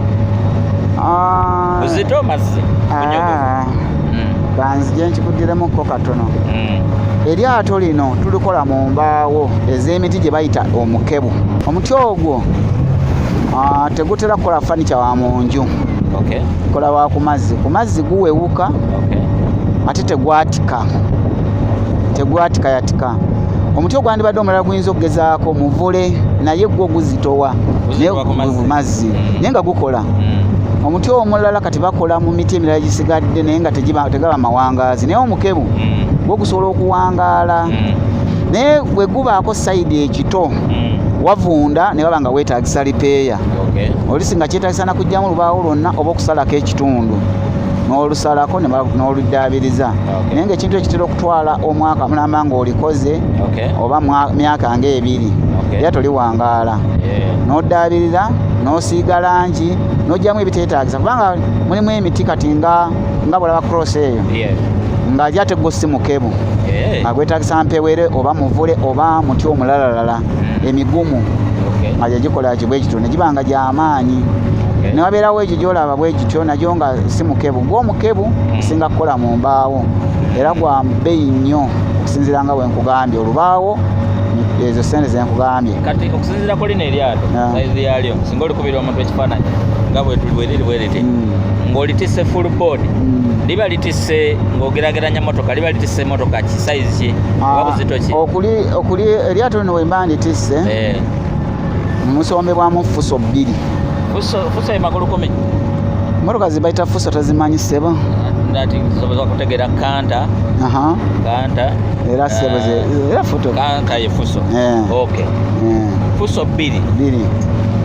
Speaker 2: Ah,
Speaker 1: Buzito, mazzi, bunyogovu?
Speaker 2: Ah, banzije nkikuddiremukko katono. Eryato lino tulikola mu mbaawo ez'emiti gye bayita omukebu. Omuti ogwo tegutera kukola furniture wa mu nju. Kola wa ku mazzi. Ku mazzi guwewuka. Ate tegwatika, tegwatika yatika. Omuti ogwandibadde omulala guyinza okugezaako muvule, naye gwo guzitowa.
Speaker 1: Guzitowa ku mazzi.
Speaker 2: Ku mazzi. Naye nga gukola. Omuti omulala kati bakola mu miti emirala gisigadde, naye nga tegaba mawangaazi, naye omukebu gwo gusobola okuwangaala. Naye bwe gubaako side ekito wavunda ne baba nga weetagisa repair. Olusi nga kyetagisa nakugyamu lubaawo lwonna oba okusalako ekitundu n'olusalako n'oluddaabiriza. Naye ngaekintu ekitera okutwala omwaka mulamba ng'olikoze oba myaka ng'ebiri era toliwangaala. N'oddaabirira, n'osiiga langi, n'oggyamu ebiteetaagisa, kubanga mulimu emiti kati nga bwolaba cross eyo nga ate gwo si mukebu, nga gwetaagisa mpewere oba muvule oba muti omulalalala emigumu nga gyegikola bwe gityo ne giba nga gyamaanyi. Ne wabeerawo egyo gyolaba bwe gityo nagyo nga si mukebu. Gwo omukebu gusinga kukola mu mbaawo era gwa bbeeyi nnyo okusinziira nga bwe nkugambye olubaawo, ezo sente zenkugambye.
Speaker 1: Kati okusinziira ku lino eryato, sayizi yalyo singa olikubira omuntu ekifaananyi nga bwetuli bweriri bwe riti ng'olitisse full board, liba litisse, ng'ogerageranya motoka, liba litisse motoka ki, sayizi ki oba buzito ki?
Speaker 2: Okuli eryato lino wemba nditisse musombebwamu fuso 2.
Speaker 1: Fuso ye magulu 10.
Speaker 2: Motoka zibayita fuso tozimanyi, ssebo?
Speaker 1: Nati sobola kutegeera kanta. Kanta.
Speaker 2: Era ssebo era futo.
Speaker 1: Kanta ye fuso. Okay. Fuso 2.
Speaker 2: 2.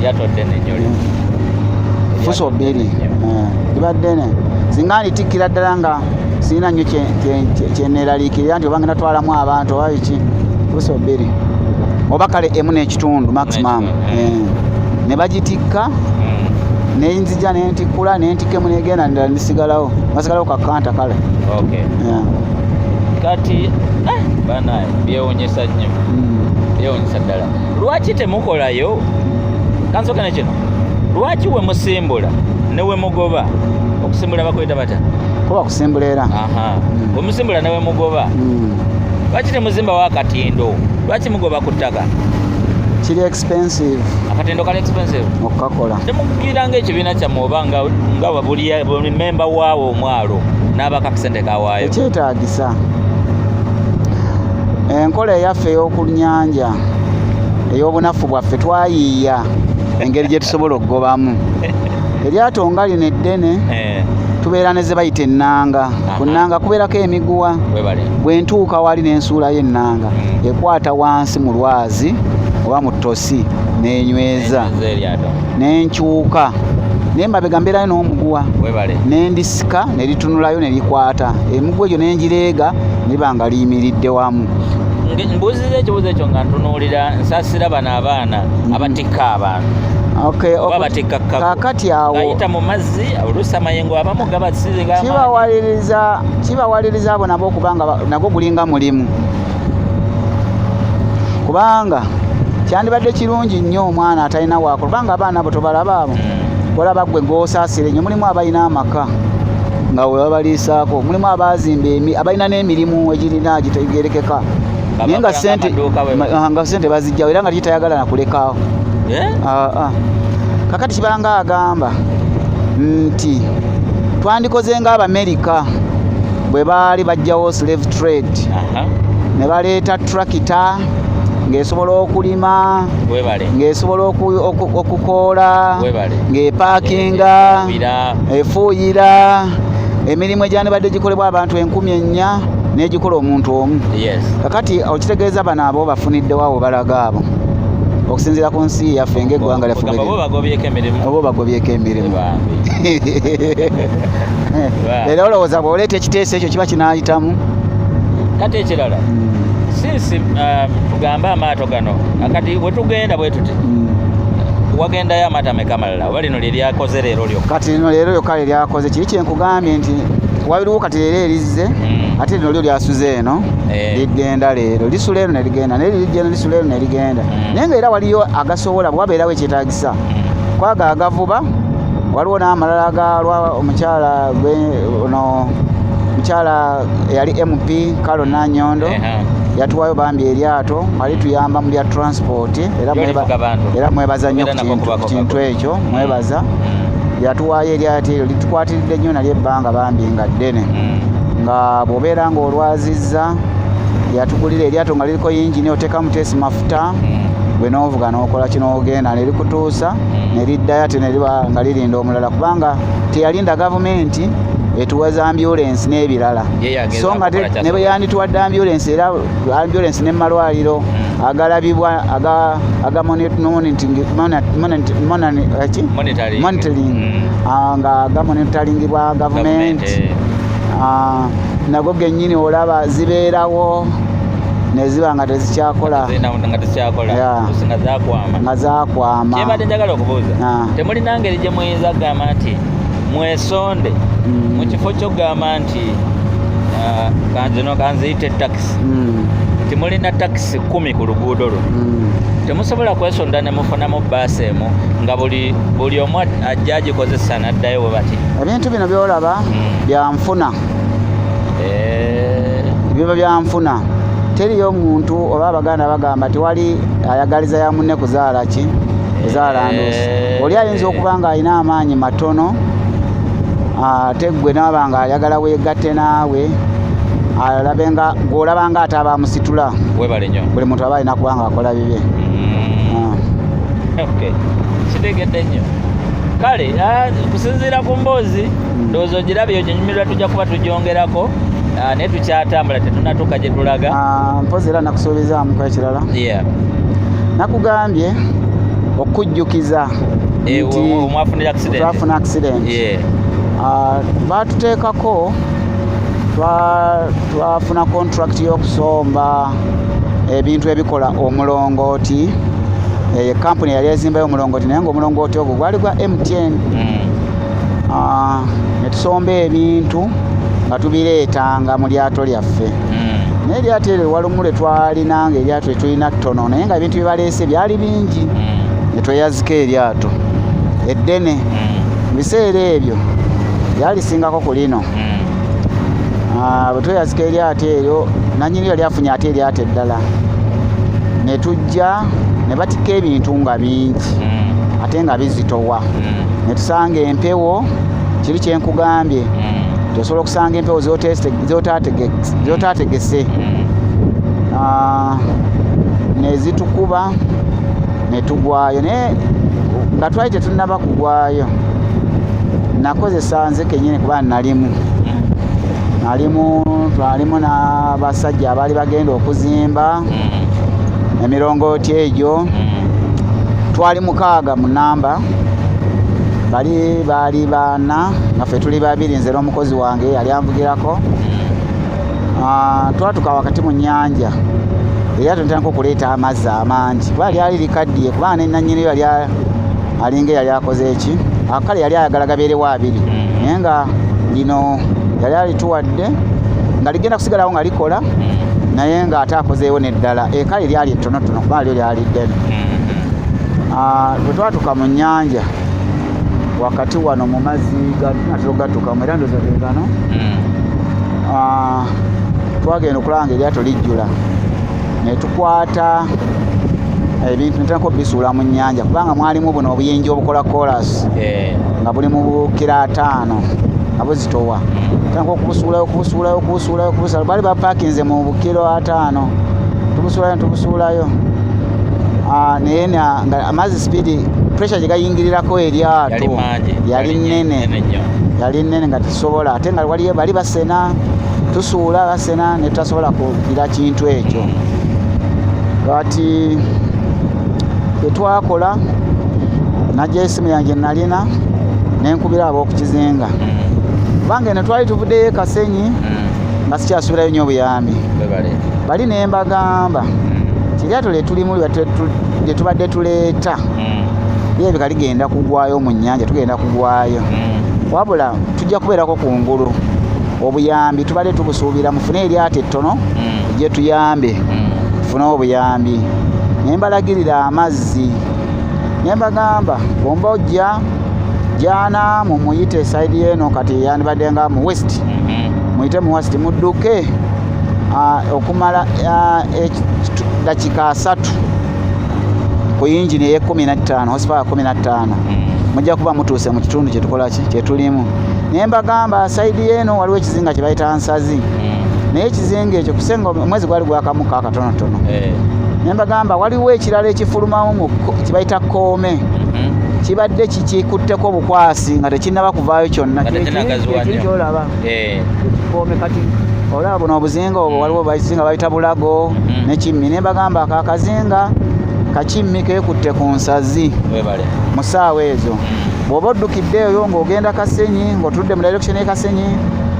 Speaker 1: Lyato ddene nnyo lino.
Speaker 2: Fuso
Speaker 1: Eryato
Speaker 2: 2.
Speaker 1: ddene nnyo.
Speaker 2: Liba ddene. Singa nditikkira ddala nga sirina nnyo kyeneeraliikirira nti oba ngenda twalamu abantu oba biki, fuso 2 oba kale emu n'ekitundu maximum.
Speaker 1: N'ekitundu.
Speaker 2: Ne bagitikka nenzija nentikkula nentikka emu negenda ndala nisigalawo, basigalawo kakanta kale.
Speaker 1: Kati banaye byewunyisa nnyo. Byewunyisa ddala. Lwaki temukolayo kansooke ne kino, lwaki we musimbula ne we mugoba, okusimbula bakweta batya?
Speaker 2: Kuba kusimbula era.
Speaker 1: Aha. We musimbula ne we mugoba, lwaki temuzimbawo akatindo? Lwaki mugoba ku ttaka?
Speaker 2: Kiri expensive.
Speaker 1: Akatindo kali expensive.
Speaker 2: Okukakola.
Speaker 1: Temukukirira ngaekibiina kyammwe oba nga buli memba waawo omwalo n'abako akasente kawaayo?
Speaker 2: Ekyetaagisa enkola eyaffe ey'oku nnyanja ey'obunafu bwaffe, twayiiya engeri gye tusobola okugobamu eryato nga lino eddene. Tubeera ne ze bayita ennanga. Ku nnanga kubeerako emiguwa.
Speaker 1: Webale.
Speaker 2: Bwe ntuuka wali n'ensuulayo ennanga, ekwata wansi mu lwazi oba mu ttosi n'enyweza.
Speaker 1: Enyweza eryato.
Speaker 2: N'enkyuka. Naye mabega mbeerayo n'omuguwa.
Speaker 1: Webale.
Speaker 2: Nendisika ne litunulayo ne likwata emiguwa egyo, nengireega ne liba nga liyimiridde wamu.
Speaker 1: Mbuuziza ekibuuzo ekyo nga ntunuulira, nsaasira bano abaana abatikka abantu oba abatikka cargo.
Speaker 2: Kaakati awo
Speaker 1: Ng'ayita mu mazzi, oluusi amayengo abamu gabasiiga amaanyi.
Speaker 2: Kibawaliriza abo nabo okubanga nagwo gulinga mulimu, kubanga kyandibadde kirungi nnyo omwana atalina waako, kubanga abaana abo tobalaba abo olaba gwe gwosaasira ennyo. Mulimu abalina amaka nga we babaliisaako, mulimu abazimba abalina n'emirimu egirina gitegerekeka, naye nga
Speaker 1: Abakola
Speaker 2: sente
Speaker 1: ng'amaduuka
Speaker 2: nga sente bazijjawo era nga kitayagala nakulekaawo.
Speaker 1: Eh?
Speaker 2: Ah, ah. Kakati kibanga agamba nti twandikoze ng'Abamerika bwe baali bajjawo slave trade, ne baleeta tractor ng'esobola okulima,
Speaker 1: Webale.
Speaker 2: ng'esobola okukoola,
Speaker 1: Webale.
Speaker 2: ng'epaakinga,
Speaker 1: Bira.
Speaker 2: efuuyira. Emirimu egyandibadde gikolebwa abantu 4000 n'egikola omuntu omu. Kakati okitegeeza bano abo bafuniddewo abo balaga abo okusinziira ku nsi yaffe ng'eggwanga lyaffe.
Speaker 1: Kugamba bo bagobyeko emirimu.
Speaker 2: Oba bagobyeko emirimu.
Speaker 1: Bambi.
Speaker 2: Era olowooza bw'oleeta ekiteeso ekyo kiba kinaayitamu?
Speaker 1: Kati ekirala, since tugambe amaato gano kati wetugenda bwe tuti, wagendayo amaato ameka amalala, oba lino lye lyakoze leero lyokka?
Speaker 2: Kati lino leero lyokka lye lyakoze. Kiri kyenkugambye nti waliwo kati leero erizze, ate lino lyo lyasuze eno. Ligenda leero, lisula eno ne ligenda, naye lirijja lisula eno ne ligenda. Naye nga era waliyo agasobola bwe wabeerawo ekyetaagisa kwaga agavuba. Waliwo n'amalala agalwa omukyala ono mukyala eyali MP Carol Nanyondo. Yatuwayo bambi eryato alituyamba mu bya transport era
Speaker 1: Lyo livuga bantu.
Speaker 2: Era mwebaza nnyo ku
Speaker 1: Ogenda nako kubako
Speaker 2: ku kintu
Speaker 1: kako.
Speaker 2: ekyo, mwebaza. Yatuwaayo eryato eryo, litukwatiridde nnyo nalyo ebbanga bambi nga ddene. Nga bw'obeera ng'olwazizza, yatugulira eryato nga liriko yingini, oteekamu teesi mafuta, gwe n'ovuga n'okola kino, ogenda ne likutuusa ne liddayo, ate ne liba nga lirinda omulala, kubanga teyalinda gavumenti etuwaza ambulensi n'ebirala.
Speaker 1: Ye yagezaako
Speaker 2: So nga
Speaker 1: kukola
Speaker 2: ne bwe yandituwadde ambulensi, era ambulensi ne malwaliro agalabibwa aga ki?
Speaker 1: Monitoring.
Speaker 2: Monitoring. Ah, nga gamonitoringibwa gavumenti.
Speaker 1: Gavumenti.
Speaker 2: Ah, nago gennyini olaba zibeerawo ne ziba nga tezikyakola.
Speaker 1: Zirina nga tezikyakola. Oluusi nga zakwama.
Speaker 2: Nga zakwama.
Speaker 1: Kyembadde njagala okubuuza, temulina ngeri gye muyinza kugamba nti mwesonde mu kifo ky'okugamba nti zino kanziyite takisi, nti mulina takisi 10 ku luguudo luno, temusobola kwesonda ne mufunamu baasi emu nga buli omu ajja agikozesa n'addayo bwe bati?
Speaker 2: Ebintu bino byolaba byanfuna. Biba byanfuna. Teriyo muntu, oba Abaganda bagamba tewali ayagaliza ya munne kuzaala ki, kuzaala nduusi. Oli ayinza okuba nga alina amaanyi matono, ate gwe naaba nga ayagala weegatte naawe, alabe nga gw'olaba nga ate aba amusitula.
Speaker 1: Webale nnyo.
Speaker 2: Buli muntu aba alina kuba nga akola bibye. Ah.
Speaker 1: Okay. Kitegedde nnyo. Kale kusinziira ku mboozi, ndowooza ogirabye, oginyumirwa, tujja kuba tugyongerako, naye tukyatambula, tetunatuuka gye tulaga.
Speaker 2: Ah, mpozi era nakusuubizaamuko ekirala. Nakugambye okujjukiza nti
Speaker 1: mwafunira accident.
Speaker 2: Twafuna accident. Ah, baatuteekako twafuna contract y'okusomba ebintu ebikola omulongooti. Eyo kampuni yali ezimbayo omulongooti, naye nga omulongooti ogwo gwali gwa MTN. Ah, ne tusomba ebintu nga tubireetanga mu lyato lyaffe. Naye eryato eryo walumu lwe twalina nga eryato tetulina ttono, naye nga ebintu bye baleese byali bingi, ne tweyazika eryato eddene. Mu biseera ebyo lyalisingako ku lino. Ah, bwe tweyazika eryato eryo, nanyini yali afunye ate eryato eddala, ne tujja ne batikka ebintu nga bingi ate nga bizitowa, ne tusanga empewo. Kiri kyenkugambye, tosobola okusanga empewo z'otaategese. Ah, ne zitukuba ne tugwayo. Naye nga twali tetunnaba kugwayo, nakozesa nze kennyini, kuba nalimu twalimu n'abasajja abaali bagenda okuzimba emirongooti egyo. Twali 6 mu namba. Bali baali baana nga ffe tuli babiri, nze n'omukozi wange yali anvugirako. Twatuka wakati mu nnyanja, eryato netandika okuleeta amazzi amangi kuba lyali likaddiye, kubanga nenannyini yali alinga eyali akoze eki, kale yali ayagala gabeerewo abiri, naye nga lino yali alituwadde nga ligenda kusigalawo nga likola, naye nga ate akozeewo neddala. Kale lyali ettonotono kubanga lyo lyali ddene. Bwe twatuka mu nnyanja wakati wano mu mazzi natera okugatuukamu, era ndowooza ge gano. Twagenda okulaba nga eryato lijjula, ne tukwata ebintu netandika obisuula mu nnyanja, kubanga mwalimu buno obuyinja obukola kolas nga buli mu bukiro 50 nga buzitowa. Tandika okubusuulayo, okubusuulayo, okubusuulayo, okubusuulayo. Bali bapakinze mu bukiro 50, tubusuulayo, tubusuulayo. Naye nga amazzi speed pressure gye gayingirirako eryato
Speaker 1: Yali mangi.
Speaker 2: Yali nnene.
Speaker 1: Nnene nnyo.
Speaker 2: Yali nnene nga tetusobola, ate nga waliyo bali basena, tusuula, basena, ne tutasobola kugira kintu ekyo. Kati tetwakola, najja esimu yange nalina nenkubira ab'okukizinga, kubanga eno twali tuvuddeyo e Kasenyi nga sikyasuubirayo nnyo obuyambi.
Speaker 1: Webale.
Speaker 2: Bali ne mbagamba ti eryato lye tulimu lye tubadde tuleeta lirabika ligenda kugwayo mu nnyanja, tugenda kugwayo, wabula tujja kubeerako ku ngulu. Obuyambi tubadde tubusuubira, mufune eryato ettono gye tuyambe tufune obuyambi. Ne mbalagirira amazzi ne mbagamba, bw'oba ojja jana mumuyite side eno, kati yandibadde nga mu west, muyite mu west, mudduke okumala dakiika 30 ku yingini ey'e15, horsepower 15, mujja kuba mutuuse mu kitundu kyetukola ki kyetulimu. Naye mbagamba side eno waliwo ekizinga kye bayita Nsazi, naye ekizinga ekyo kusenga omwezi gwali gwakamuka akatonotono. Naye mbagamba waliwo ekirala ekifulumamu kye bayita Koome, kibadde kikikutteko obukwasi nga tekinnaba kuvaayo kyonna.
Speaker 1: Nga tekinnagaziwa
Speaker 2: Kiri
Speaker 1: nnyo.
Speaker 2: kyolaba Koome. Kati olaba buno obuzinga obwo, waliwo bakizinga bayita Bulago ne Kimmi. Ne mbagamba ako akazinga Kakimmi keekutte ku nsazi.
Speaker 1: Webale.
Speaker 2: Mu ssaawa ezo bw'oba oddukidde eyo ng'ogenda Kasenyi, ng'otudde mu direction y'e Kasenyi,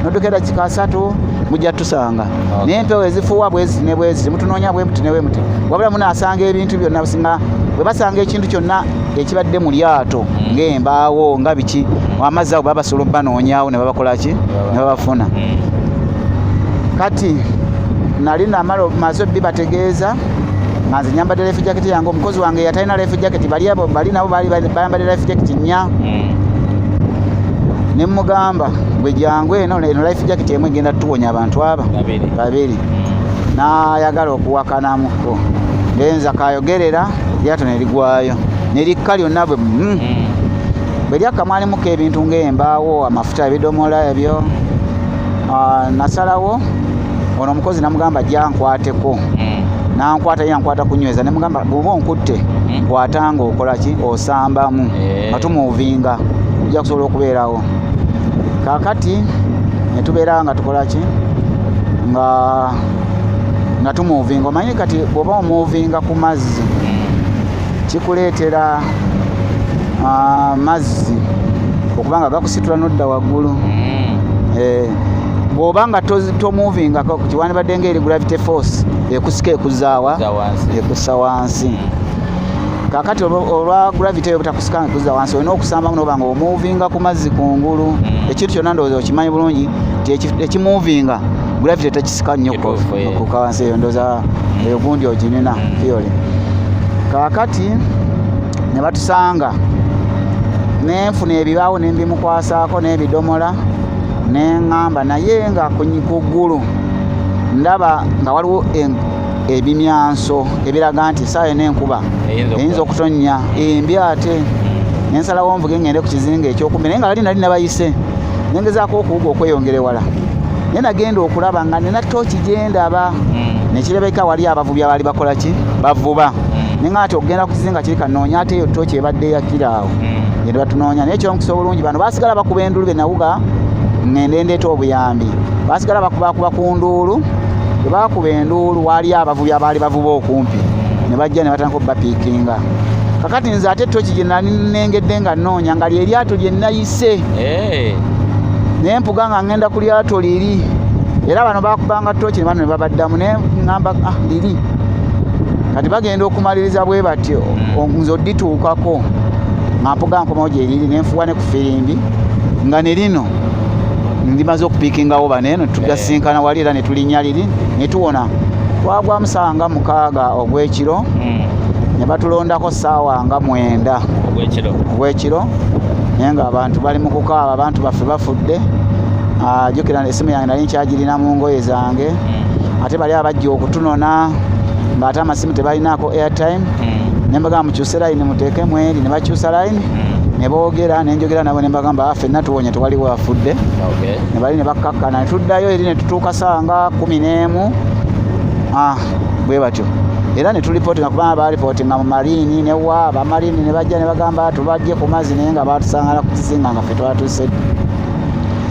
Speaker 2: n'odduka eddakiika 30, mujja tusanga. Naye empewo ezifuuwa bwezi ne bwezi, mutunoonya bwe muti ne bwe muti, wabula munaasanga ebintu byonna. Businga bwe basanga ekintu kyonna ekibadde mu lyato ng'embaawo nga biki, amazzi ago baba basobola obbanoonyaawo ne babakola ki, ne babafuna. Kati nali namala maze bibategeeza nga nze nyambadde life jacket yange, omukozi wange yatalina life jacket, bali abo bali nabo bali bayambadde life jacket nnya. Ne mugamba, gwe jangu eno, eno life jacket emu egenda tuwonya abantu aba
Speaker 1: Babiri.
Speaker 2: babiri. N'ayagala okuwakanamuko, ngenza kayogerera, eryato ne ligwayo ne likka lyonna bwe Bwe lyakka mwalimuko ebintu ng'embaawo, amafuta, ebidomola ebyo. Nasalawo ono omukozi namugamba jja nkwateko. Nankwata, ye yankwata kunyweza. Nemugamba bw'oba onkutte, nkwata nga okola ki, osambamu nga tumuvinga, ojja kusobola okubeerawo. Kaakati ne tubeera nga tukola ki, nga tumuvinga. Omanyi kati bw'oba omuvinga ku mazzi, kikuleetera mazzi okuba nga gakusitula nodda waggulu. Bw'oba nga tomovingako, kiwandibadde nga eri gravity force ekusika ekuzaawa
Speaker 1: Ekussa wansi.
Speaker 2: Ekussa wansi. Kakati olwa gravity eyo obutakusika nga ekuzza wansi, olina okusambamu noba nga omovinga ku mazzi kungulu. Ekintu kyonna ndowooza okimanyi bulungi nti ekimuvinga gravity tekisika nnyo
Speaker 1: Kituufu, eh.
Speaker 2: kuka wansi. Eyo ndowooza eyo gundi oginina theory. Kaakati ne batusanga, nenfuna ebibaawo nembimukwasaako n'ebidomola, neŋŋamba naye nga ku ggulu ndaba nga waliwo ebimyanso ebiraga nti essaawa yonna enkuba
Speaker 1: Eyinza
Speaker 2: eyinza okutonnya embi. Ate nensalawo nvuge ngende ku kizinga ekyokumbi, naye nga bali nali nabayise, nengezaako okuwuga okweyongera ewala, naye nagenda okulaba nga nina tooki gyendaba, nekirabika wali abavubi abaali bakola ki, bavuba. Neŋŋamba nti okugenda ku kizinga kiri kanoonya ate eyo tooki ebadde eyakira awo. Ngende batunoonya, naye ekyomukisa obulungi bano basigala bakuba enduulu. Be nawuga ŋŋende ndeeta obuyambi, basigala bakubakuba ku nduulu. Bwe bakuba enduulu, waaliyo abavubi abaali bavuba okumpi, ne bajja ne batandika okubapiikinga. Kakati nze ate toki gye nali nnengedde nga nnoonya nga lyeryato lye nayise, naye mpuga nga ngenda ku lyato liri, era bano bakubanga toki ne bano ne babaddamu, naye ŋŋamba, "Ah, liri." Kati bagenda okumaliriza bwe batyo, nze odituukako nga mpuga nkomawo gye liri, nenfuwa ne ku firimbi nga ne lino ndimaze okupiikingawo baneeno, tugasinkana wali era ne tulinnya liri ne tuwona. Twagwamu saawa nga 6 ogw'ekiro, ne batulondako saawa nga 9
Speaker 1: ogwekiro.
Speaker 2: Ogw'ekiro, naye nga abantu bali mu kukaaba, abantu baffe bafudde. Ah, jjukira essimu yange nali nkyagirina mu ngoye zange, ate bali abajja okutunona ng'ate amasimu tebalinaako airtime. Ne mbagamba, "Mukyuse layini, muteekemu eri." Ne bakyusa layini, ne boogera, ne njogera nabo, ne mbagamba, "Ah, ffenna tuwonye, tewaliwo afudde." Ne bali ne bakkakkana, ne tuddayo eri, ne tutuuka saawa nga 11. Ah, bwe batyo era ne tulipootinga, kubanga balipootinga mu marine newa abamarine ne bajja ne bagamba tubajje ku mazzi, naye nga batusangana ku kizinga nga ffe twatuuse.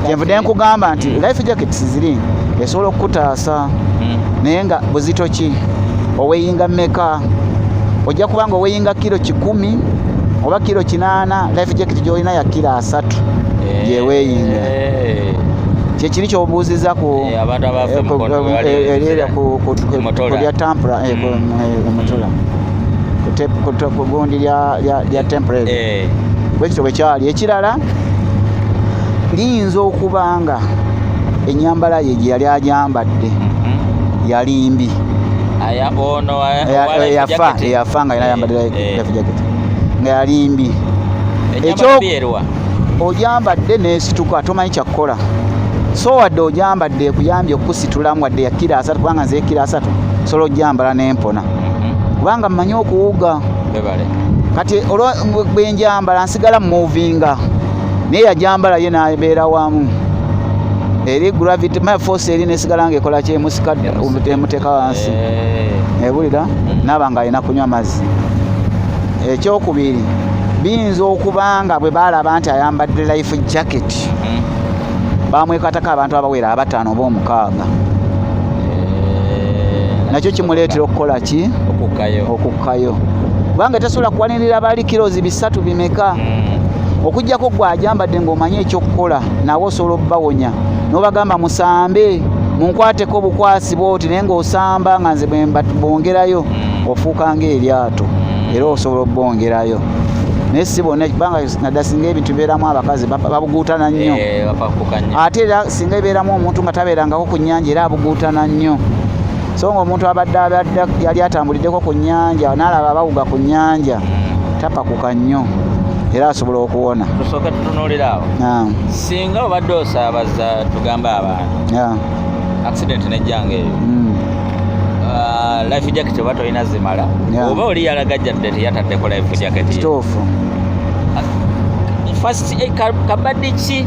Speaker 2: Kyenvudde nkugamba nti life jackets ziri esobola okukutaasa, naye nga buzito ki, oweyinga mmeka? Ojja kuba nga oweyinga kiro 100 oba kiro 80, life jacket gyolina ya kiro 30 gyeweeyinga. Kyekiri kyobuuziza ku
Speaker 1: Abantu abafa emikono bwe bali
Speaker 2: erya
Speaker 1: e Motola.
Speaker 2: ku lya Tempra, Motola. Ku gundi lya Tempra eryo. Bwekityo bwe kyali. Ekirala, liyinza okuba nga ennyambala ye gye yali ajambadde yali mbi.
Speaker 1: Aya ono owa life
Speaker 2: Eyafa
Speaker 1: jacket.
Speaker 2: Eyafa nga yali ayambadde life jacket nga yali mbi.
Speaker 1: Ennyambala mbi erwa?
Speaker 2: Ojambadde n'esituka, tomanyi kyakkola. So wadde ojambadde ekuyambye okukusitulamu, wadde ya kiro 30, kubanga nze kiro 30 sobola ojambala n'empona, kubanga mmanyi okuwuga.
Speaker 1: Webale.
Speaker 2: Kati olwa bwe njambala nsigala muvinga, naye yajambala ye n'abeera wamu eri gravity my force eri nesigala nga ekola kyemusika, emuteeka wansi. Ebulira naaba nga alina kunywa mazzi. Ekyokubiri, biyinza okuba nga bwe baalaba nti ayambadde life jacket, bamwekatako abantu abawera abataano oba omukaaga, nakyo kimuleetera okukola ki?
Speaker 1: Okukkayo.
Speaker 2: Okukkayo, kubanga tasobola kuwanirira bali kirozi bisatu bimeka, okugjako gwe ajambadde ng'omanyi ekyokukola, nawe osobola obbawonya n'obagamba, "Musambe, munkwateko obukwasi bwoti," naye ng'osamba nga nze bwe bongerayo, ofuuka ng'eryato, era osobola obbongerayo, naye si bonna, kubanga naddala singa ebintu bibeeramu abakazi babuguutana nnyo.
Speaker 1: Bapakuka nnyo.
Speaker 2: Ate era singa ebeeramu omuntu nga tabeerangako ku nnyanja, era abuguutana nnyo. So nga omuntu abadde yali atambuliddeko ku nnyanja n'alaba abawuga ku nnyanja, tapakuka nnyo era asobola okuwona.
Speaker 1: Tusooke tutunuulire awo. Singa obadde osaabaza, tugambe abantu, accident nejjanga eyo, life jacket oba tolina zimala, oba oli yalagajjadde teyataddeko life jacket ye.
Speaker 2: Kituufu.
Speaker 1: First kabaddi ki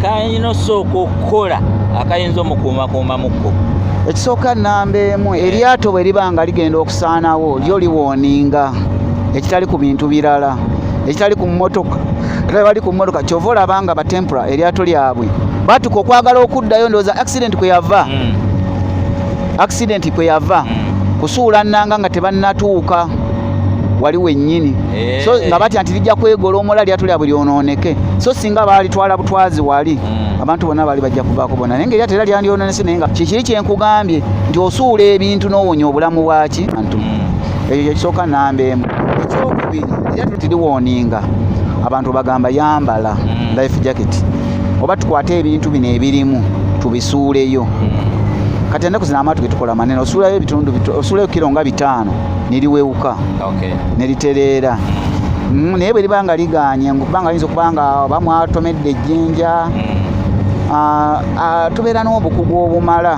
Speaker 1: kayina osooka okukola akayinza omukuumakuumamukko?
Speaker 2: Ekisooka, namba emu, eryato bwe liba nga ligenda okusaanawo, lyo liwooninga, ekitali ku bintu birala, ekitali ku mmotoka. Bali ku mmotoka, kyova olaba nga batempura eryato lyabwe batuka okwagala okuddayo. Ndowooza accident kwe yava, accident kwe yava, kusuula nnanga nga tebannatuuka wali wennyini. So nga batya nti lijja kwegolomola, lyato lyabwe lyonooneke. So singa baalitwala butwazi wali, abantu bonna baali bajja kuvaako bonna, naye nga eryato era lyandyonoonese. Naye nga kikiri kyenkugambye nti osuula ebintu n'owonya obulamu bwaki antu. Ekyo kyekisooka, namba emu. Ekyokubiri, eryato tiliwooninga abantu, bagamba yambala life jacket oba tukwate ebintu bino ebirimu tubisuuleyo. Kati ennaku zino amaato getukola manene, osuulayo ebitundu osuulayo kiro nga 5 neriwewuka, neritereera. Naye bwe liba nga liganye, kubanga liyinza okuba nga bamwatomedde ejjinja, tubeera n'obukugu obumala.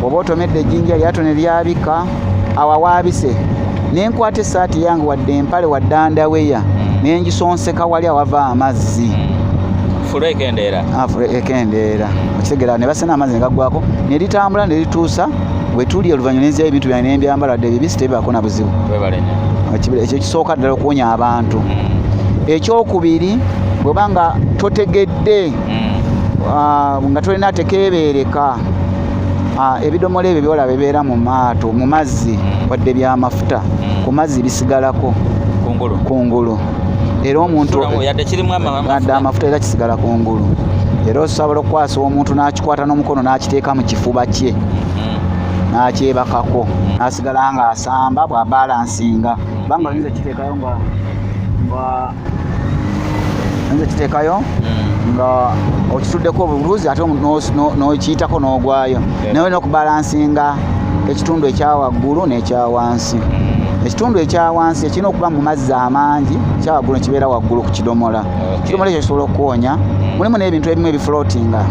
Speaker 2: Oba otomedde ejjinja, eryato ne lyabika, awo awaabise nenkwata essaati yange wadde empale wadde underwear, nengisonseka wali awava amazzi.
Speaker 1: Flow ekendeera.
Speaker 2: Flow ekendeera, okitegeera? Ne basena amazzi ne gaggwako, ne litambula ne lituusa we tuli. Oluvannyuma nenzyayo ebintu byange nembyambala, wadde ebibisi tebibaako na buzibu.
Speaker 1: Webale nnyo.
Speaker 2: Ekyo kisooka ddala okuwonya abantu. Ekyokubiri, bw'oba nga totegedde, nga tolina tekeebeereka, ebidomola ebyo byolaba bibeera mu maato mu mazzi, wadde byamafuta, ku mazzi bisigalako.
Speaker 1: Kungulu. Kungulu.
Speaker 2: Kungulu, era omuntu
Speaker 1: Sulamu, yadde kirimu
Speaker 2: yadde amafuta, era kisigala kungulu. Era osobola okukwasa omuntu n'akikwata n'omukono n'akiteeka mu kifuba kye, n'akyebakako, n'asigala ng'asamba bw'abalansinga, kubanga oyinza okiteekayo nga oyinza okiteekayo nga okituddeko obuluzi, ate n'okiyitako n'ogwayo. Naye olina okubalansinga ekitundu ekya waggulu n'ekya wansi. Ekitundu ekya wansi ekirina okuba mu mazzi amangi, ekya waggulu nekibeera waggulu ku kidomola. Ekidomola ekyo kisobola okuwonya. Mulimu n'ebintu ebimu ebifloatinga.